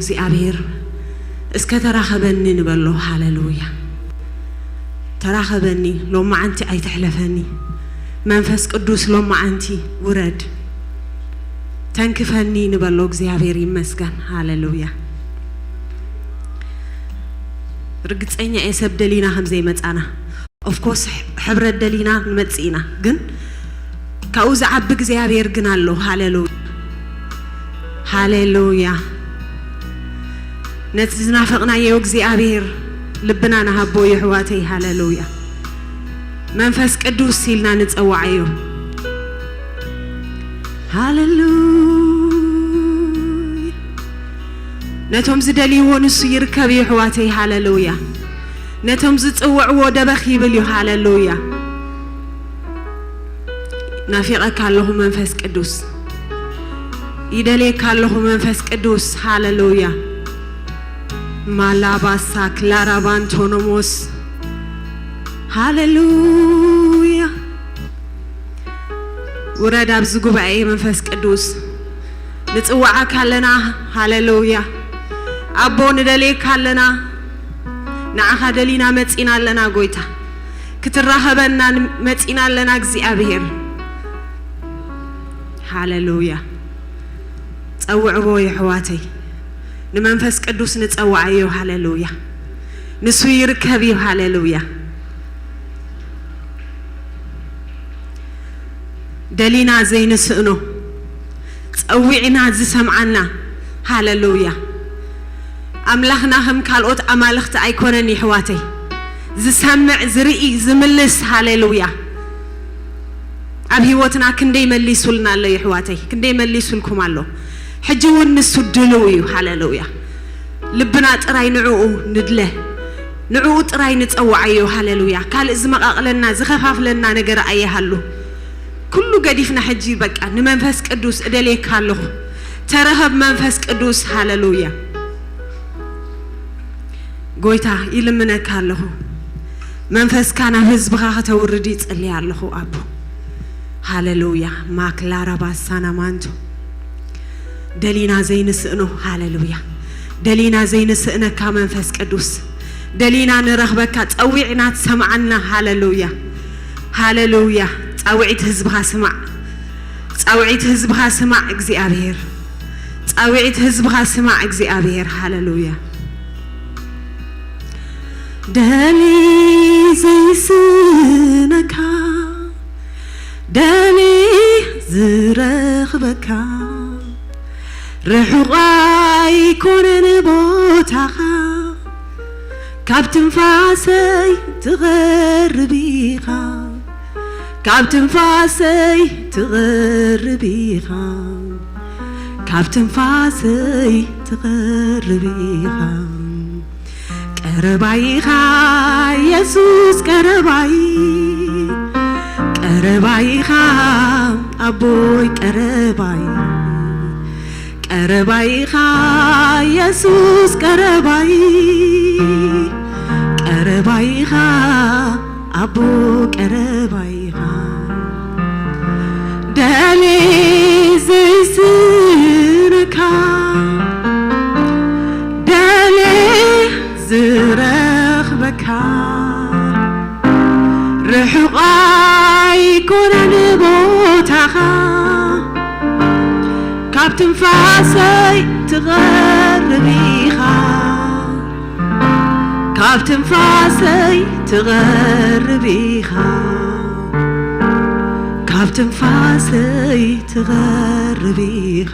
እግዚኣብሔር እስከ ተራኸበኒ ንበሎ። ሃሌሉያ። ተራኸበኒ፣ ሎማዓንቲ ኣይትሕለፈኒ። መንፈስ ቅዱስ ሎማዓንቲ ውረድ፣ ተንክፈኒ ንበሎ። እግዚኣብሔር ይመስገን። ሃሌሉያ። ርግጸኛ እየ ሰብ ደሊና ከም ዘይመጻና። ኦፍኮርስ ሕብረት ደሊና ንመጽእ ኢና፣ ግን ካብኡ ዝዓቢ እግዚኣብሔር ግን ኣሎ። ሃሌሉያ፣ ሃሌሉያ። ነቲ ዝናፈቕናዮ እግዚኣብሔር ልብና ንሃቦ፣ የሕዋተይ። ሃሌሉያ። መንፈስ ቅዱስ ኢልና ንጸዋዓዮ። ሃሌሉያ። ነቶም ዝደልይዎ ንሱ ይርከብ፣ የሕዋተይ። ሃሌሉያ። ነቶም ዝጽውዕዎ ደበኽ ይብል እዩ። ሃሌሉያ። ናፊቐካ ኣለኹ መንፈስ ቅዱስ፣ ይደልየካ ኣለኹ መንፈስ ቅዱስ። ሃሌሉያ። ማላባሳ ክላራባንቶኖሞስ። ሃሌሉያ። ውረድ ኣብዚ ጉባኤ መንፈስ ቅዱስ። ንጽውዓካ ኣለና። ሃሌሉያ። ኣቦ ንደልየካ ኣለና። ንዓኻ ደሊና መጺና ኣለና ጎይታ። ክትራኸበና ን-፣ መጺና ኣለና እግዚኣብሔር። ሃሌሉያ። ጸውዕዎ የሕዋተይ። ንመንፈስ ቅዱስ ንጸውዓዮ። ሃሌሉያ። ንሱ ይርከብ እዩ። ሃሌሉያ። ደሊና ዘይንስእኖ፣ ጸዊዕና ዝሰምዓና። ሃሌሉያ። ኣምላኽና ከም ካልኦት ኣማልኽቲ ኣይኮነን የሕዋተይ። ዝሰምዕ፣ ዝርኢ፣ ዝምልስ። ሃሌሉያ። ኣብ ህይወትና ክንደይ መሊሱልና ኣሎ የሕዋተይ፣ ክንደይ መሊሱልኩም ኣሎ። ሕጂ እውን ንሱ ድልው እዩ። ሃሌሉያ። ልብና ጥራይ ንዕኡ ንድለ፣ ንዕኡ ጥራይ ንጸውዓዮ። ሃሌሉያ። ካልእ ዝመቓቕለና ዝኸፋፍለና ነገር ኣይሃሉ። ኩሉ ገዲፍና ሕጂ በቃ ንመንፈስ ቅዱስ እደልየካ ኣለኹ። ተረኸብ መንፈስ ቅዱስ። ሃሌሉያ። ጎይታ ይልምነካ ኣለኹ። መንፈስካ ናብ ህዝብኻ ከተውርድ ይጽልይ ኣለኹ ኣቦ። ሃሌሉያ። ማክላራ ባሳና ማንቶ። ደሊና ዘይንስእኖ። ሃሌሉያ። ደሊና ዘይንስእነካ መንፈስ ቅዱስ። ደሊና ንረኽበካ፣ ጸዊዕና ትሰምዓና። ሃሌሉያ። ሃሌሉያ። ጻውዒት ህዝብኻ ስማዕ። ጻውዒት ህዝብኻ ስማዕ እግዚኣብሔር። ጻውዒት ህዝብኻ ስማዕ እግዚኣብሔር። ሃሌሉያ። ደሊ ዘይስነካ፣ ደሊ ዝረኽበካ፣ ርሑቕ ኣይኮነን ቦታኻ። ካብ ትንፋሰይ ትቐርብ ኢኻ፣ ካብ ትንፋሰይ ትቐርብ ኢኻ፣ ካብ ትንፋሰይ ትቐርብ ኢኻ። ቀረባይ ኢኻ የሱስ ቀረባይ፣ ቀረባይ ኢኻ ኣቦይ ቀረባይ፣ ቀረባይ ኢኻ የሱስ ቀረባይ፣ ቀረባይ ኢኻ ኣቦ ቀረባይ ኢኻ። ደሌ ዘይስነካ፣ ደሌ ዝረኽበካ፣ ርሑቕ ኣይኮነን ቦታኻ። ካብ ትንፋሰይ ትቐርብ ኢኻ፣ ካብ ትንፋሰይ ትቐርብ ኢኻ፣ ካብ ትንፋሰይ ትቐርብ ኢኻ።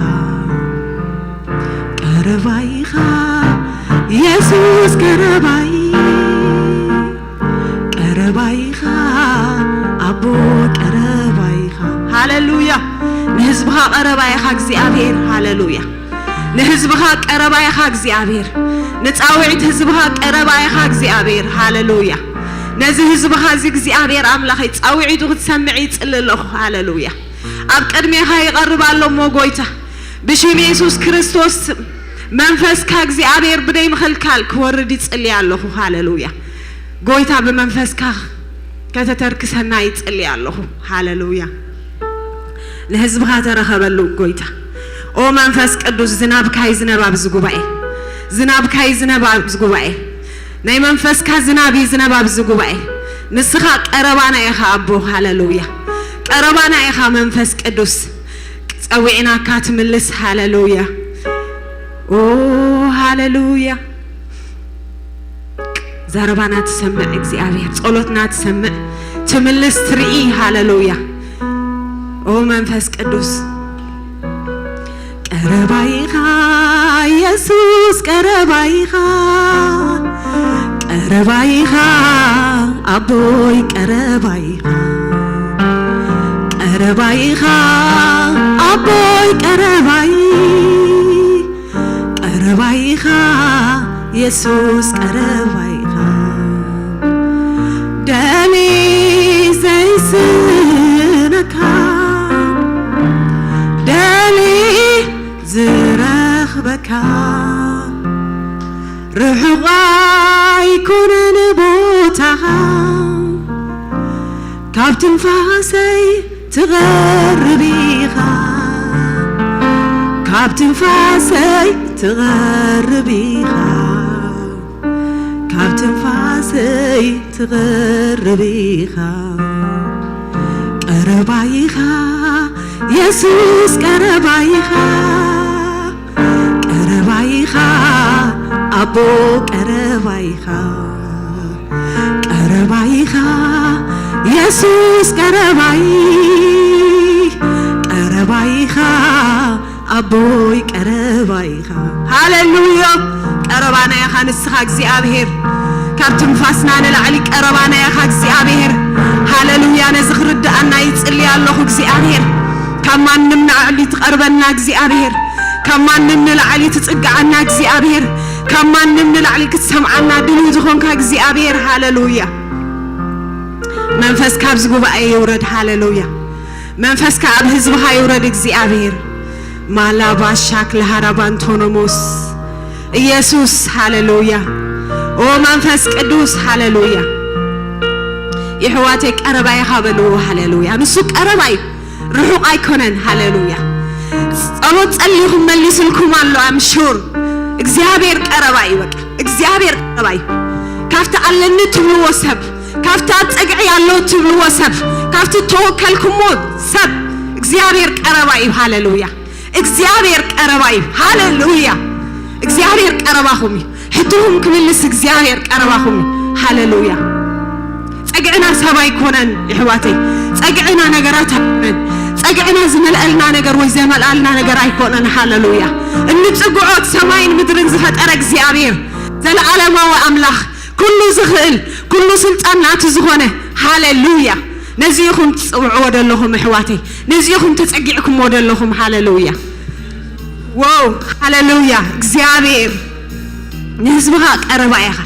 ቀረባይ ኢኻ የሱስ ቀረባይ፣ ቀረባይ ኢኻ ኣቦ ቀረባይ ኢኻ። ሃሌሉያ። ንህዝብኻ ቀረባ ኢኻ እግዚኣብሔር። ሃሌሉያ። ንህዝብኻ ቀረባ ኢኻ እግዚኣብሔር። ንጻውዒት ህዝብኻ ቀረባ ኢኻ እግዚኣብሔር። ሃሌሉያ። ነዚ ህዝብኻ እዚ እግዚኣብሔር ኣምላኸይ ጻውዒቱ ክትሰምዕ ይጽሊ ኣለኹ። ሃሌሉያ። ኣብ ቅድሜኻ ይቐርብ ኣሎ እሞ ጎይታ፣ ብሽም የሱስ ክርስቶስ መንፈስካ እግዚኣብሔር ብደይ ምኽልካል ክወርድ ይጽሊ ኣለኹ። ሃሌሉያ። ጎይታ ብመንፈስካ ከተተርክሰና ይጽሊ ኣለኹ። ሃሌሉያ። ንህዝብኻ ተረኸበሉ ጎይታ። ኦ መንፈስ ቅዱስ ዝናብካ ይዝነብ ኣብዚ ጉባኤ። ዝናብካ ይዝነብ ኣብዚ ጉባኤ። ናይ መንፈስካ ዝናብ ይዝነብ ኣብዚ ጉባኤ። ንስኻ ቀረባና ኢኻ ኣቦ። ሃሌሉያ። ቀረባና ኢኻ መንፈስ ቅዱስ። ጸዊዕናካ ትምልስ። ሃሌሉያ። ኦ፣ ሃሌሉያ። ዘረባና ትሰምዕ እግዚኣብሔር፣ ጸሎትና ትሰምዕ፣ ትምልስ፣ ትርኢ። ሃሌሉያ። ኦ መንፈስ ቅዱስ፣ ቀረባይኻ የሱስ፣ ቀረባይኻ፣ ቀረባይኻ ኣቦይ፣ ቀረባይኻ፣ ቀረባይኻ ኣቦይ፣ ቀረባይ፣ ቀረባይኻ የሱስ፣ ቀረባይኻ፣ ደሊ ዘይስነካ፣ ደሊ ዝረኽበካ፣ ርሑቕ ኣይኮነን ቦታኻ፣ ካብ ትንፋሰይ ትቐርብ ኢኻ፣ ካብ ትንፋሰይ ትቐርብ ኢኻ፣ ካብ ትንፋሰይ ትቐርብ ኢኻ። ቀረባይኻ የሱስ፣ ቀረባይኻ፣ ቀረባይኻ ኣቦ፣ ቀረባይኻ፣ ቀረባይኻ የሱስ፣ ቀረባይ፣ ቀረባይኻ ኣቦይ፣ ቀረባይኻ። ሃሌሉያ። ቀረባና ኢኻ ንስኻ እግዚኣብሔር። ካብ ትንፋስና ንላዕሊ ቀረባና ኢኻ እግዚኣብሔር። ሃሌሉያ። ነዚ ክርድኣና ይጽሊ ኣለኹ እግዚኣብሔር። ካብ ማንም ንላዕሊ ትቐርበና እግዚኣብሔር። ካብ ማንም ንላዕሊ ትጽግዓና እግዚኣብሔር። ካብ ማንም ንላዕሊ ክትሰምዓና ድልው ዝኾንካ እግዚኣብሔር። ሃሌሉያ። መንፈስካ ኣብዚ ጉባኤ ይውረድ። ሃሌሉያ። መንፈስካ ኣብ ህዝብኻ ይውረድ እግዚኣብሔር። ማላባሻክ ለሃራባንቶኖሞስ ኢየሱስ፣ ሃሌሉያ። ኦ መንፈስ ቅዱስ፣ ሃሌሉያ። የሕዋተይ ቀረባ ኢኻ በልዎ። ሃሌሉያ። ንሱ ቀረባ እዩ፣ ርሑቕ ኣይኮነን። ሃሌሉያ። ጸሎት ጸሊኹም መሊስልኩም ኣሎ። ኣምሹር፣ እግዚኣብሔር ቀረባ እዩ። በቃ እግዚኣብሔር ቀረባ እዩ። ካብቲ ኣለኒ ትብልዎ ሰብ፣ ካብቲ ኣብ ጸግዒ ኣሎ ትብልዎ ሰብ፣ ካብቲ ተወከልኩሞ ሰብ፣ እግዚኣብሔር ቀረባ እዩ። ሃሌሉያ። እግዚኣብሔር ቀረባ እዩ። ሃሌሉያ። እግዚኣብሔር ቀረባኹም እዩ። ሕቶኹም ክምልስ እግዚኣብሔር ቀረባኹም እዩ። ሃሌሉያ። ጸግዕና ሰብ ኣይኮነን የሕዋተይ። ጸግዕና ነገራት ኣይኮነን። ጸግዕና ዝመልአልና ነገር ወይ ዘመልኣልና ነገር ኣይኮነን። ሃሌሉያ። እንጽግዖ ሰማይን ምድርን ዝፈጠረ እግዚኣብሔር፣ ዘለዓለማዊ ኣምላኽ፣ ኩሉ ዝኽእል፣ ኩሉ ስልጣን ናቱ ዝኾነ። ሃሌሉያ። ነዚ ኢኹም ትጽውዕዎ ዘለኹም ኣሕዋተይ። ነዚ ኢኹም ተጸጊዕኩምዎ ዘለኹም። ሃሌሉያ። ዋው፣ ሃሌሉያ። እግዚኣብሔር ንህዝብኻ ቀረባ ኢኻ።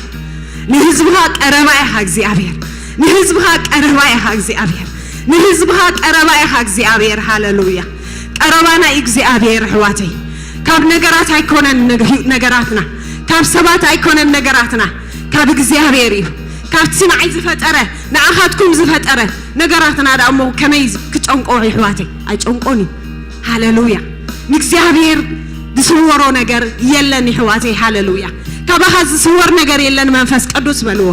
ንህዝብኻ ቀረባ ኢኻ እግዚኣብሔር። ንህዝብኻ ቀረባ ኢኻ እግዚኣብሔር። ንህዝብኻ ቀረባ ኢኻ እግዚኣብሔር። ሃሌሉያ። ቀረባና እዩ እግዚኣብሔር ኣሕዋተይ። ካብ ነገራት ኣይኮነን ነግ-፣ ነገራትና፣ ካብ ሰባት ኣይኮነን ነገራትና፣ ካብ እግዚኣብሔር እዩ። ካብቲ ንዓይ ዝፈጠረ፣ ንዓኻትኩም ዝፈጠረ ነገራትና ደኣ እሞ ከመይ ክጨንቆ የሕዋተይ? ኣይጨንቆን እዩ። ሃሌሉያ። ንእግዚኣብሔር ዝስወሮ ነገር የለን የሕዋተይ። ሃሌሉያ። ካባኻ ዝስወር ነገር የለን መንፈስ ቅዱስ በልዎ።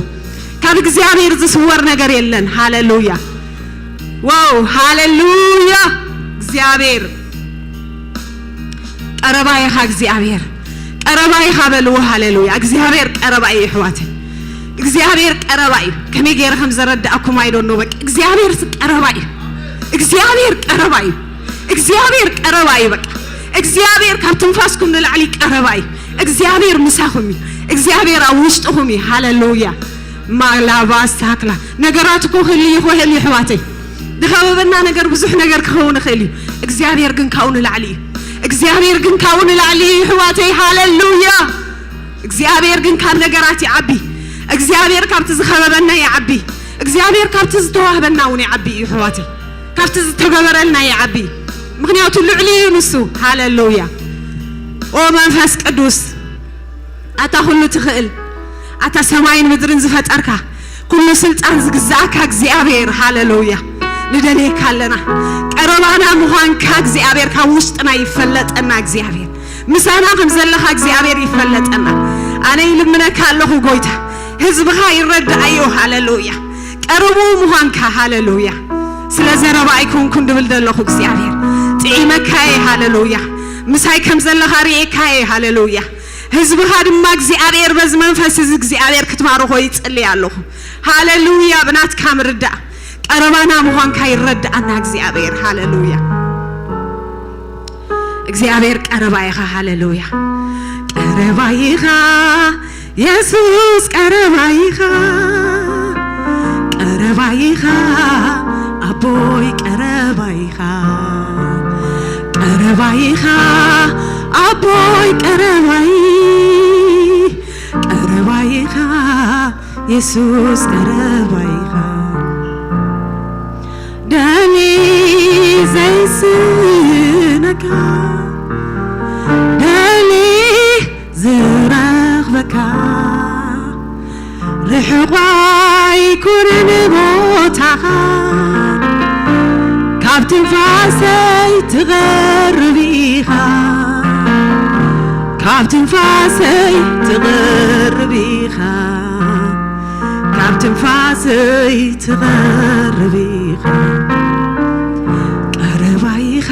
ካብ እግዚኣብሔር ዝስወር ነገር የለን። ሃሌሉያ። ዋው፣ ሃሌሉያ። እግዚኣብሔር ቀረባ ኢኻ፣ እግዚኣብሔር ቀረባ ኢኻ በልዎ። ሃሌሉያ። እግዚኣብሔር ቀረባ እዩ የሕዋተይ። እግዚኣብሔር ቀረባ እዩ። ከመይ ገይረ ከም ዘረዳእኩም I don't know። በቃ እግዚኣብሔር ቀረባ እዩ። እግዚኣብሔር ቀረባ እዩ። እግዚኣብሔር ቀረባ እዩ። በቃ እግዚኣብሔር ካብ ትንፋስኩም ንላዕሊ ቀረባ እዩ። እግዚኣብሔር ምሳኹም እዩ። እግዚኣብሔር ኣብ ውሽጥኹም እዩ። ሃሌሉያ። ማላባ ሳክላ ነገራት እኮ ክህሉ ይኽእል እዩ ኣሕዋተይ። ዝኸበበና ነገር ብዙሕ ነገር ክኸውን ይኽእል እዩ። እግዚኣብሔር ግን ካብኡ ንላዕሊ እዩ። እግዚኣብሔር ግን ካብኡ ንላዕሊ እዩ ኣሕዋተይ። ሃሌሉያ። እግዚኣብሔር ግን ካብ ነገራት ይዓቢ። እግዚኣብሔር ካብቲ ዝኸበበና ይዓቢ። እግዚኣብሔር ካብቲ ዝተዋህበና እውን ይዓቢ እዩ ኣሕዋተይ። ካብቲ ዝተገበረልና ይዓቢ። ምኽንያቱ ልዕሊ እዩ ንሱ። ሃሌሉያ። ኦ መንፈስ ቅዱስ፣ ኣታ ኩሉ ትኽእል፣ ኣታ ሰማይን ምድርን ዝፈጠርካ፣ ኩሉ ስልጣን ዝግዛእካ እግዚኣብሔር፣ ሃሌሉያ። ንደልየካ ኣለና። ቀረባና ምዃንካ እግዚኣብሔር ካብ ውሽጥና ይፈለጠና። እግዚኣብሔር ምሳና ከም ዘለኻ እግዚኣብሔር ይፈለጠና። ኣነ ይልምነካ ኣለኹ ጎይታ፣ ህዝብኻ ይረዳኣዮ። ሃለሉያ። ቀረቡ ምዃንካ። ሃለሉያ። ስለ ዘረባ ኣይኮንኩን ድብል ዘለኹ እግዚኣብሔር፣ ጥዒመካየ። ሃለሉያ። ምሳይ ከም ዘለኻ ርእየካየ። ሃለሉያ። ህዝብኻ ድማ እግዚኣብሔር በዚ መንፈስ እዚ እግዚኣብሔር ክትባርኾ ይጽልይ ኣለኹ። ሃለሉያ። ብናትካ ምርዳእ ቀረባና ምዃንካ ይረዳኣና እግዚኣብሔር። ሃለሉያ። እግዚኣብሔር ቀረባ ኢኻ። ሃለሉያ። ቀረባ ኢኻ የሱስ፣ ቀረባ ኢኻ፣ ቀረባ ኢኻ ኣቦይ፣ ቀረባ ኢኻ፣ ቀረባ ኢኻ ኣቦይ፣ ቀረባይ፣ ቀረባ ኢኻ የሱስ፣ ቀረባ ኢኻ። ደሊ ዘይስነካ፣ ደሊ ዝረኽበካ፣ ርሑቕ ኣይኮነን ቦታኻ፣ ካብ ትንፋሰይ ትቐርብ ኢኻ፣ ካብ ትንፋሰይ ትቐርብ ኢኻ፣ ካብ ትንፋሰይ ትቐርብ ኢኻ። ቀረባ ኢኻ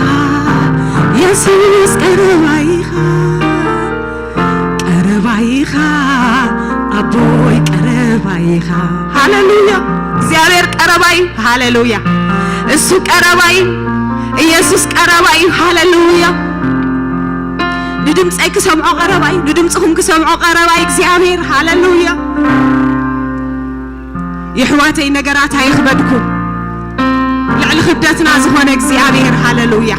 የሱስ፣ ቀረባ ኢኻ፣ ቀረባ ኢኻ ኣቦይ፣ ቀረባ ኢኻ። ሃለሉያ። እግዚኣብሔር ቀረባ እዩ። ሃለሉያ። እሱ ቀረባ እዩ። ኢየሱስ ቀረባ እዩ። ሃለሉያ። ንድምፀይ ክሰምዖ ቀረባ እዩ። ንድምፅኹም ክሰምዖ ቀረባ እዩ እግዚኣብሔር። ሃለሉያ። የሕዋተይ፣ ነገራት ኣይኽበድኩም። ልዕሊ ክብደትና ዝኾነ እግዚኣብሔር። ሃለሉያ።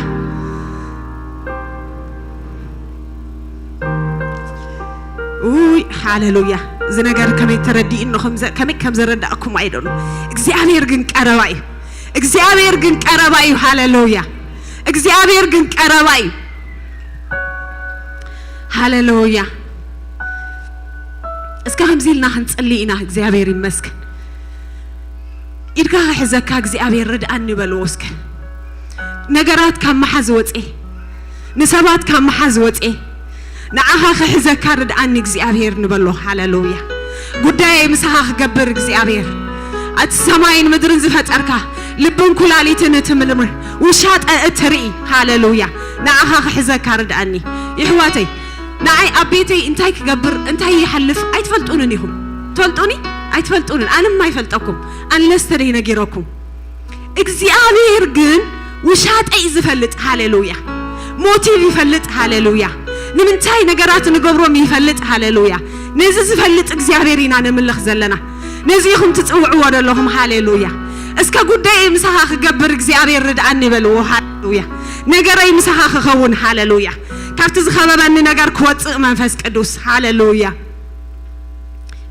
ውይ፣ ሃለሉያ። እዚ ነገር ከመይ ተረዲእኖ፣ ከም ዘ-፣ ከመይ ከም ዘረዳእኩም ኣይደሉ። እግዚኣብሔር ግን ቀረባ እዩ። እግዚኣብሔር ግን ቀረባ እዩ። ሃለሉያ። እግዚኣብሔር ግን ቀረባ እዩ። ሃለሉያ። እስከ ከምዚ ኢልና ክንጽሊ ኢና። እግዚኣብሔር ይመስገን። ኢድካ ክሕዘካ እግዚኣብሔር ርድኣኒ በልዎ እስከ። ነገራት ካብ መሓዝ ወጼ፣ ንሰባት ካብ መሓዝ ወጼ፣ ንዓኻ ክሕዘካ ርድኣኒ እግዚኣብሔር ንበሎ። ሃለሉያ። ጉዳየይ ምሳኻ ክገብር እግዚኣብሔር፣ ኣቲ ሰማይን ምድርን ዝፈጠርካ፣ ልብን ኩላሊትን እትምርምር፣ ውሻጠ እትርኢ፣ ሃለሉያ፣ ንዓኻ ክሕዘካ ርድኣኒ። ይሕዋተይ፣ ንዓይ ኣብ ቤተይ እንታይ ክገብር እንታይ ይሓልፍ ኣይትፈልጡንን ኢኹም። ትፈልጡኒ? ኣይትፈልጡንን። ኣነ ድማ ኣይፈልጠኩም፣ ኣንለስ ተደይ ነጊረኩም። እግዚኣብሔር ግን ውሻጠይ ዝፈልጥ፣ ሃሌሉያ። ሞቲቭ ይፈልጥ፣ ሃሌሉያ። ንምንታይ ነገራት ንገብሮም ይፈልጥ፣ ሃሌሉያ። ነዚ ዝፈልጥ እግዚኣብሔር ኢና ነምልኽ ዘለና። ነዚ ኢኹም ትጽውዕዎ ዘለኹም፣ ሃሌሉያ። እስከ ጉዳየይ ምሳኻ ክገብር እግዚኣብሔር ርድኣኒ በልዎ፣ ሃሌሉያ። ነገረይ ምሳኻ ክኸውን፣ ሃሌሉያ። ካብቲ ዝኸበበኒ ነገር ክወጽእ መንፈስ ቅዱስ፣ ሃሌሉያ።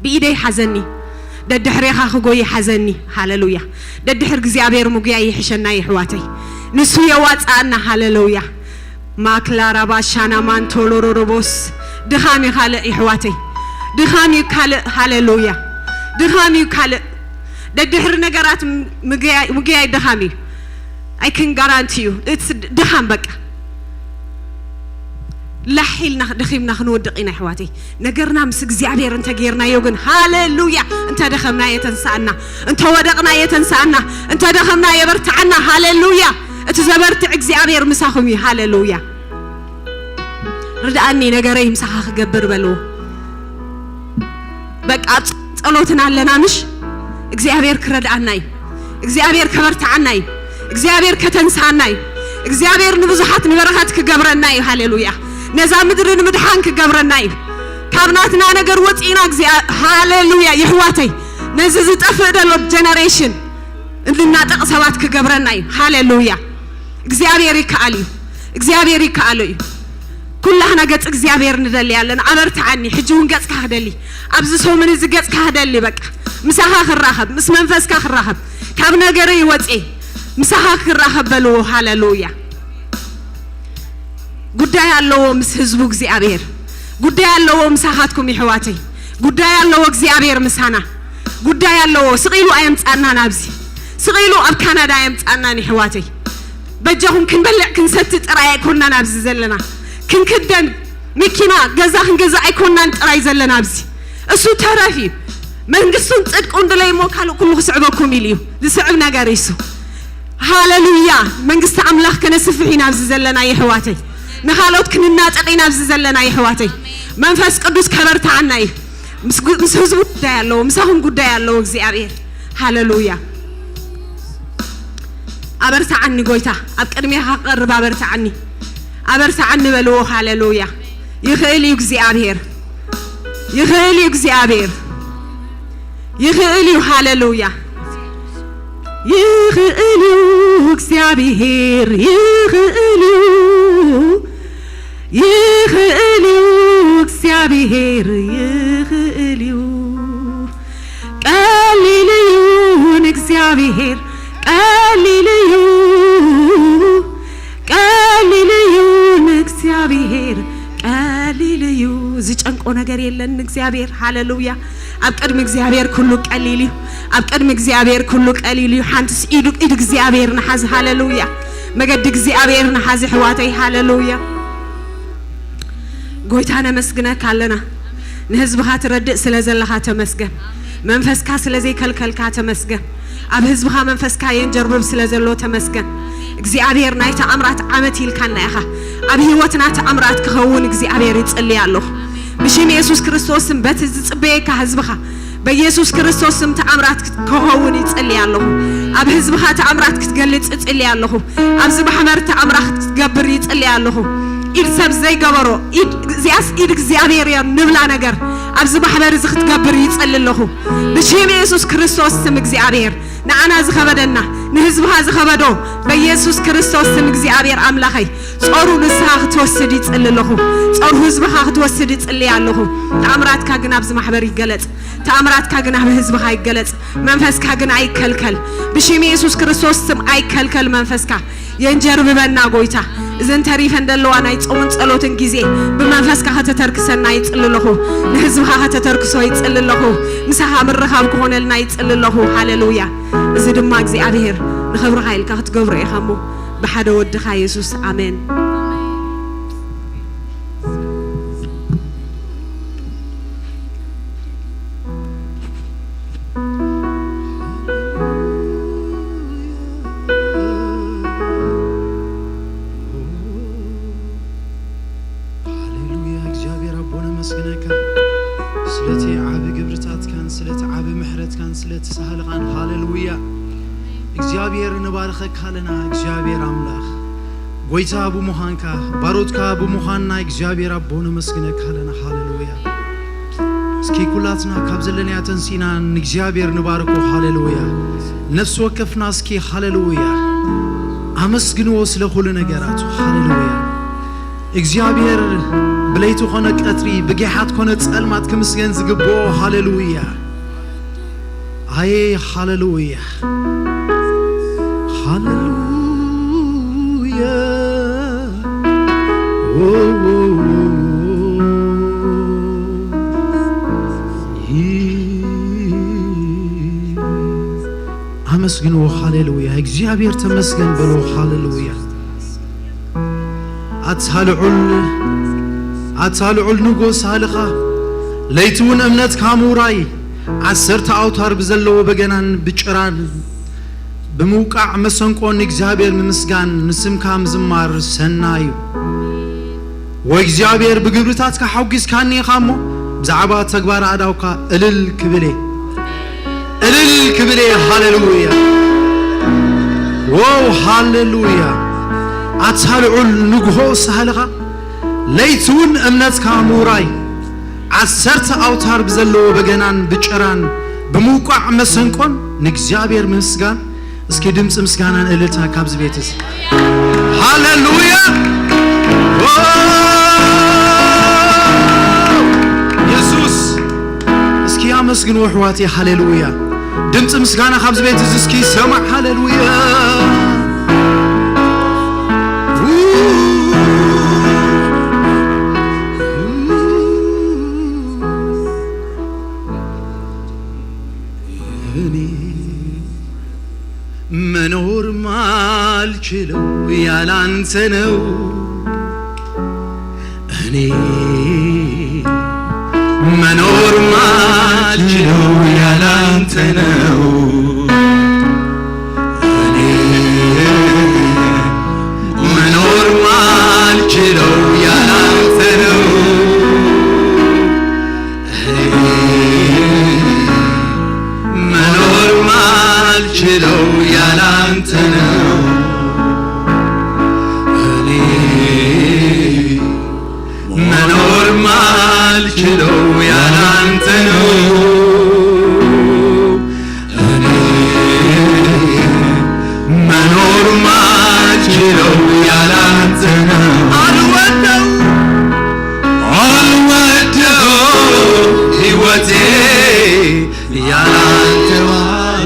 ብኢደይ ሓዘኒ፣ ደድሕሬኻ ክጎይ ሓዘኒ። ሃሌሉያ። ደድሕር እግዚኣብሔር ምጉያይ ይሕሸና የሕዋተይ። ንሱ የዋጽኣና። ሃሌሉያ። ማክላራ ባሻና ማንቶሎሮሮቦስ። ድኻም እዩ ካልእ የሕዋተይ። ድኻም እዩ ካልእ። ሃሌሉያ። ድኻም እዩ ካልእ። ደድሕሪ ነገራት ም-፣ ምግያይ፣ ምግያይ ድኻም እዩ። I can guarantee you። It's ድኻም በቃ። ላሕ ኢልና ደኺምና ክንወድቕ ኢና ኣሕዋተይ። ነገርና ምስ እግዚኣብሔር እንተጌርናዮ ግን፣ ሃሌሉያ፣ እንተደኸምና የተንሳእና፣ እንተወደቕና የተንሳእና፣ እንተደኸምና የበርትዓና። ሃሌሉያ። እቲ ዘበርትዕ እግዚኣብሔር ምሳኹም እዩ። ሃሌሉያ። ርድኣኒ፣ ነገረይ ምሳኻ ክገብር በልዎ። በቃ ኣብ ጸሎትና ኣለና ምሽ? እግዚኣብሔር ክረድኣና እዩ። እግዚኣብሔር ከበርትዓና እዩ። እግዚኣብሔር ከተንስኣና እዩ። እግዚኣብሔር ንብዙሓት ንበረኸት ክገብረና እዩ። ሃሌሉያ። ነዛ ምድሪ ንምድሓን ክገብረና እዩ። ካብ ናትና ነገር ወፂእና እግዚኣብ-፣ ሃሌሉያ። ይሕዋተይ፣ ነዚ ዝጠፍእ ዘሎ ጀነሬሽን እንድናጠቕ ሰባት ክገብረና እዩ። ሃሌሉያ። እግዚኣብሔር ይከኣል እዩ። እግዚኣብሔር ይከኣሎ እዩ። ኩላህና ገጽ እግዚኣብሔር ንደሊ ኣለና። ኣበርትዓኒ። ሕጂ እውን ገጽካ ክደሊ። ኣብዚ ሰሙን እዚ ገጽካ ክደሊ። በቃ ምሳኻ ክራኸብ፣ ምስ መንፈስካ ክራኸብ። ካብ ነገረይ ወጼ ምሳኻ ክራኸብ በልዎ። ሃሌሉያ። ጉዳይ ኣለዎ ምስ ህዝቡ እግዚኣብሔር። ጉዳይ ኣለዎ ምሳኻትኩም ይሕዋተይ። ጉዳይ ኣለዎ እግዚኣብሔር ምሳና። ጉዳይ ኣለዎ። ስቕ ኢሉ ኣየምጻና ናብዚ። ስቕ ኢሉ ኣብ ካናዳ ኣየምጻናን ይሕዋተይ። በጃኹም ክንበልዕ ክንሰቲ ጥራይ ኣይኮንና ናብዚ ዘለና። ክንክደን መኪና፣ ገዛ ክንገዛ ኣይኮናን ጥራይ ዘለና ኣብዚ። እሱ ተረፍ እዩ። መንግስቱን ጽድቁን ድለይ እሞ ካልእ ኩሉ ክስዕበኩም ኢሉ እዩ። ዝስዕብ ነገር እዩ እሱ። ሃለሉያ። መንግስቲ ኣምላኽ ከነስፍሕ ኢና ኣብዚ ዘለና የሕዋተይ። ንኻልኦት ክንናጠቕ ኢና ኣብዚ ዘለና የሕዋተይ። መንፈስ ቅዱስ ከበርትዓና እዩ። ምስ ጉ-፣ ምስ ህዝቡ ጉዳይ ኣለዎ፣ ምሳኹም ጉዳይ ኣለዎ እግዚኣብሔር። ሃለሉያ። ኣበርትዓኒ ጎይታ፣ ኣብ ቅድሜኻ ክቐርብ ኣበርትዓኒ። ኣበርትዓኒ በልዎ። ሃለሉያ። ይኽእል እዩ እግዚኣብሔር። ይኽእል እዩ እግዚኣብሔር። ይኽእል እዩ። ሃለሉያ። ይኽእል እዩ እግዚኣብሔር። ይኽእል እዩ። ይኽእል እዩ እግዚኣብሔር። ይኽእል እዩ። ቀሊል እዩ ንእግዚኣብሔር። ቀሊል እዩ። ቀሊል እዩ ንእግዚኣብሔር። ቀሊል እዩ። ዝጨንቆ ነገር የለን ንእግዚኣብሔር። ሃለሉያ። ኣብ ቅድሚ እግዚኣብሔር ኩሉ ቀሊል እዩ። ኣብ ቅድሚ እግዚኣብሔር ኩሉ ቀሊል እዩ። ሓንትስ ኢዱ፣ ኢድ እግዚኣብሔር ንሓዝ። ሃለሉያ። መገዲ እግዚኣብሔር ንሓዝ ኣሕዋተይ። ሃለሉያ። ጎይታ ነመስግነካ ኣለና። ንህዝብኻ ትረድእ ስለ ዘለኻ ተመስገን። መንፈስካ ስለ ዘይከልከልካ ተመስገን። ኣብ ህዝብኻ መንፈስካ የንጀርብብ ስለ ዘሎ ተመስገን። እግዚኣብሔር ናይ ተኣምራት ዓመት ኢልካና ኢኻ። ኣብ ህይወትና ተኣምራት ክኸውን እግዚኣብሔር ይጽሊ ኣለኹ። ብሽም የሱስ ክርስቶስ ስም በቲ ዝጽበየካ ህዝብኻ በኢየሱስ ክርስቶስ ስም ተኣምራት ክት-፣ ክኸውን ይጽሊ ኣለኹ። ኣብ ህዝብኻ ተኣምራት ክትገልጽ ይጽሊ ኣለኹ። ኣብዚ ማሕበር ተኣምራት ክትገብር ይጽሊ ኣለኹ። ኢድ ሰብ ዘይገበሮ፣ ኢድ፣ እዚኣስ ኢድ እግዚኣብሔር እያ ንብላ ነገር ኣብዚ ማሕበር እዚ ክትገብር ይጽሊ ኣለኹ። ብሽም የሱስ ክርስቶስ ስም እግዚኣብሔር ንዓና ዝኸበደና፣ ንህዝብኻ ዝኸበዶ በኢየሱስ ክርስቶስ ስም እግዚኣብሔር ኣምላኸይ ጾሩ ንስኻ ክትወስድ ይጽሊ ኣለኹ። ጾሩ ህዝብኻ ክትወስድ ይጽሊ ኣለኹ። ተኣምራትካ ግን ኣብዚ ማሕበር ይገለጽ። ተኣምራትካ ግን ኣብ ህዝብኻ ይገለጽ። መንፈስካ ግን ኣይከልከል። ብሽም የሱስ ክርስቶስ ስም ኣይከልከል መንፈስካ። የንጀርብበና ጎይታ። እዘን ተሪፈን ዘለዋ ናይ ጾምን ጸሎትን ግዜ ብመንፈስካ ከተተርክሰና ይጽሊ ኣለኹ። ንህዝብኻ ከተተርክሶ ይጽሊ ኣለኹ። ምሳኻ ምርኻብ ክኾነልና ይጽሊ ኣለኹ። ሃሌሉያ። እዚ ድማ እግዚኣብሔር ንኽብርኻ ኢልካ ክትገብሮ ኢኻ እሞ ብሓደ ወድኻ የሱስ። ኣሜን። ሃሌሉያ። እግዚኣብሔር ኣቦ ነመስግነካ ስለቲ ዓቢ ግብርታትካን ስለቲ ዓቢ ምሕረትካን ስለቲ ሳህልኻን። ሃሌሉያ። እግዚኣብሔር ንባርኸካ ኣለና። እግዚኣብሔር ኣምላኽ ጎይታ ብምዃንካ ባሮትካ ብምዃንና እግዚኣብሔር ኣቦ ነመስግነካ ኣለና። ሃሌሉያ። እስኪ ኩላትና ካብ ዘለናያ ተንሲና ንእግዚኣብሔር ንባርኮ። ሃሌሉያ። ነፍሲ ወከፍና እስኪ ሃሌሉያ ኣመስግንዎ ስለ ኩሉ ነገራቱ። ሃሌሉያ። እግዚኣብሔር ብለይቲ ኮነ ቀትሪ ብጌሓት ኮነ ጸልማት ክምስገን ዝግብኦ። ሃሌሉያ። ኣየ ሃሌሉያ። ሃሌሉያ። ዎ፣ ዎ፣ ዎ፣ ዎ። ይ-፣ ኣመስግንዎ። ሃሌሉያ። እግዚኣብሔር ተመስገን በሎ። ሃሌሉያ። ኣታ ልዑል፣ ኣታ ልዑል ንጉስ ሳልኻ፣ ለይቲ እውን እምነትካ ምውራይ፣ ዓሰርተ ኣውታር ብዘለዎ በገናን ብጭራን ብምውቃዕ መሰንቆ ንእግዚኣብሔር ምምስጋን፣ ንስምካ ምዝማር ሰናይ እዩ። ወእግዚኣብሔር ብግብርታትካ ሓጒስካኒ ኢኻ እሞ፣ ብዛዕባ ተግባር ኣእዳውካ እልል ክብል እየ። እልል ክብል እየ። ሃሌሉያ። ዎው፣ ሃሌሉያ። ኣታ ልዑል ንግሆ ሳህልኻ፣ ለይቲ እውን እምነትካ ምውራይ፣ ዓሰርተ ኣውታር ብዘለዎ በገናን ብጭራን ብምውቃዕ መሰንቆን ንእግዚኣብሔር ምስጋን። እስኪ ድምፂ ምስጋናን እልልታ ካብዚ ቤት እዚ። ሃሌሉያ። ዎ! የሱስ። እስኪ ኣመስግንዎ ኣሕዋተይ። ሃሌሉያ። ድምፂ ምስጋና ካብዚ ቤት እዚ እስኪ ይሰማዕ። ሃሌሉያ። እኔ መኖር ማልችለው ያላንተ ነው። እኔ መኖር ማልችለው ያላንተ ነው። እኔ መኖር ማልችለው ያላንተ ነው። እኔ መኖር ማልችለው ያላንተ ነው። እኔ መኖር ማልችለው ያላንተ ነው። እኔ መኖር ማልችለው ያላንተ ነው። አልወደው አልወደው ሕይወቴ ያላንተ።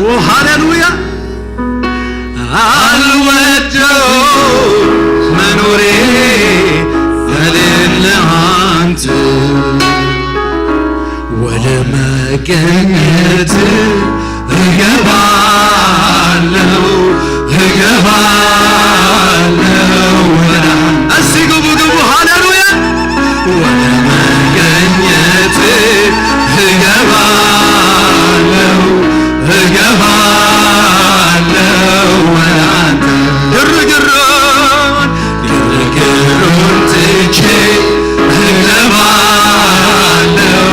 ኦ ሃሌሉያ። አልወደው መኖሬ የሌለ አንተ። ወደ መገኘት እገባለሁ፣ እገባለሁ ወደ አንተ። እስቲ ግቡ፣ ግቡ፣ ሃሌሉያ። ወደ መገኘት እገባለሁ፣ እገባለሁ ወደ አንተ። ግርግሩን፣ ግርግሩን ትቼ እገባለሁ፣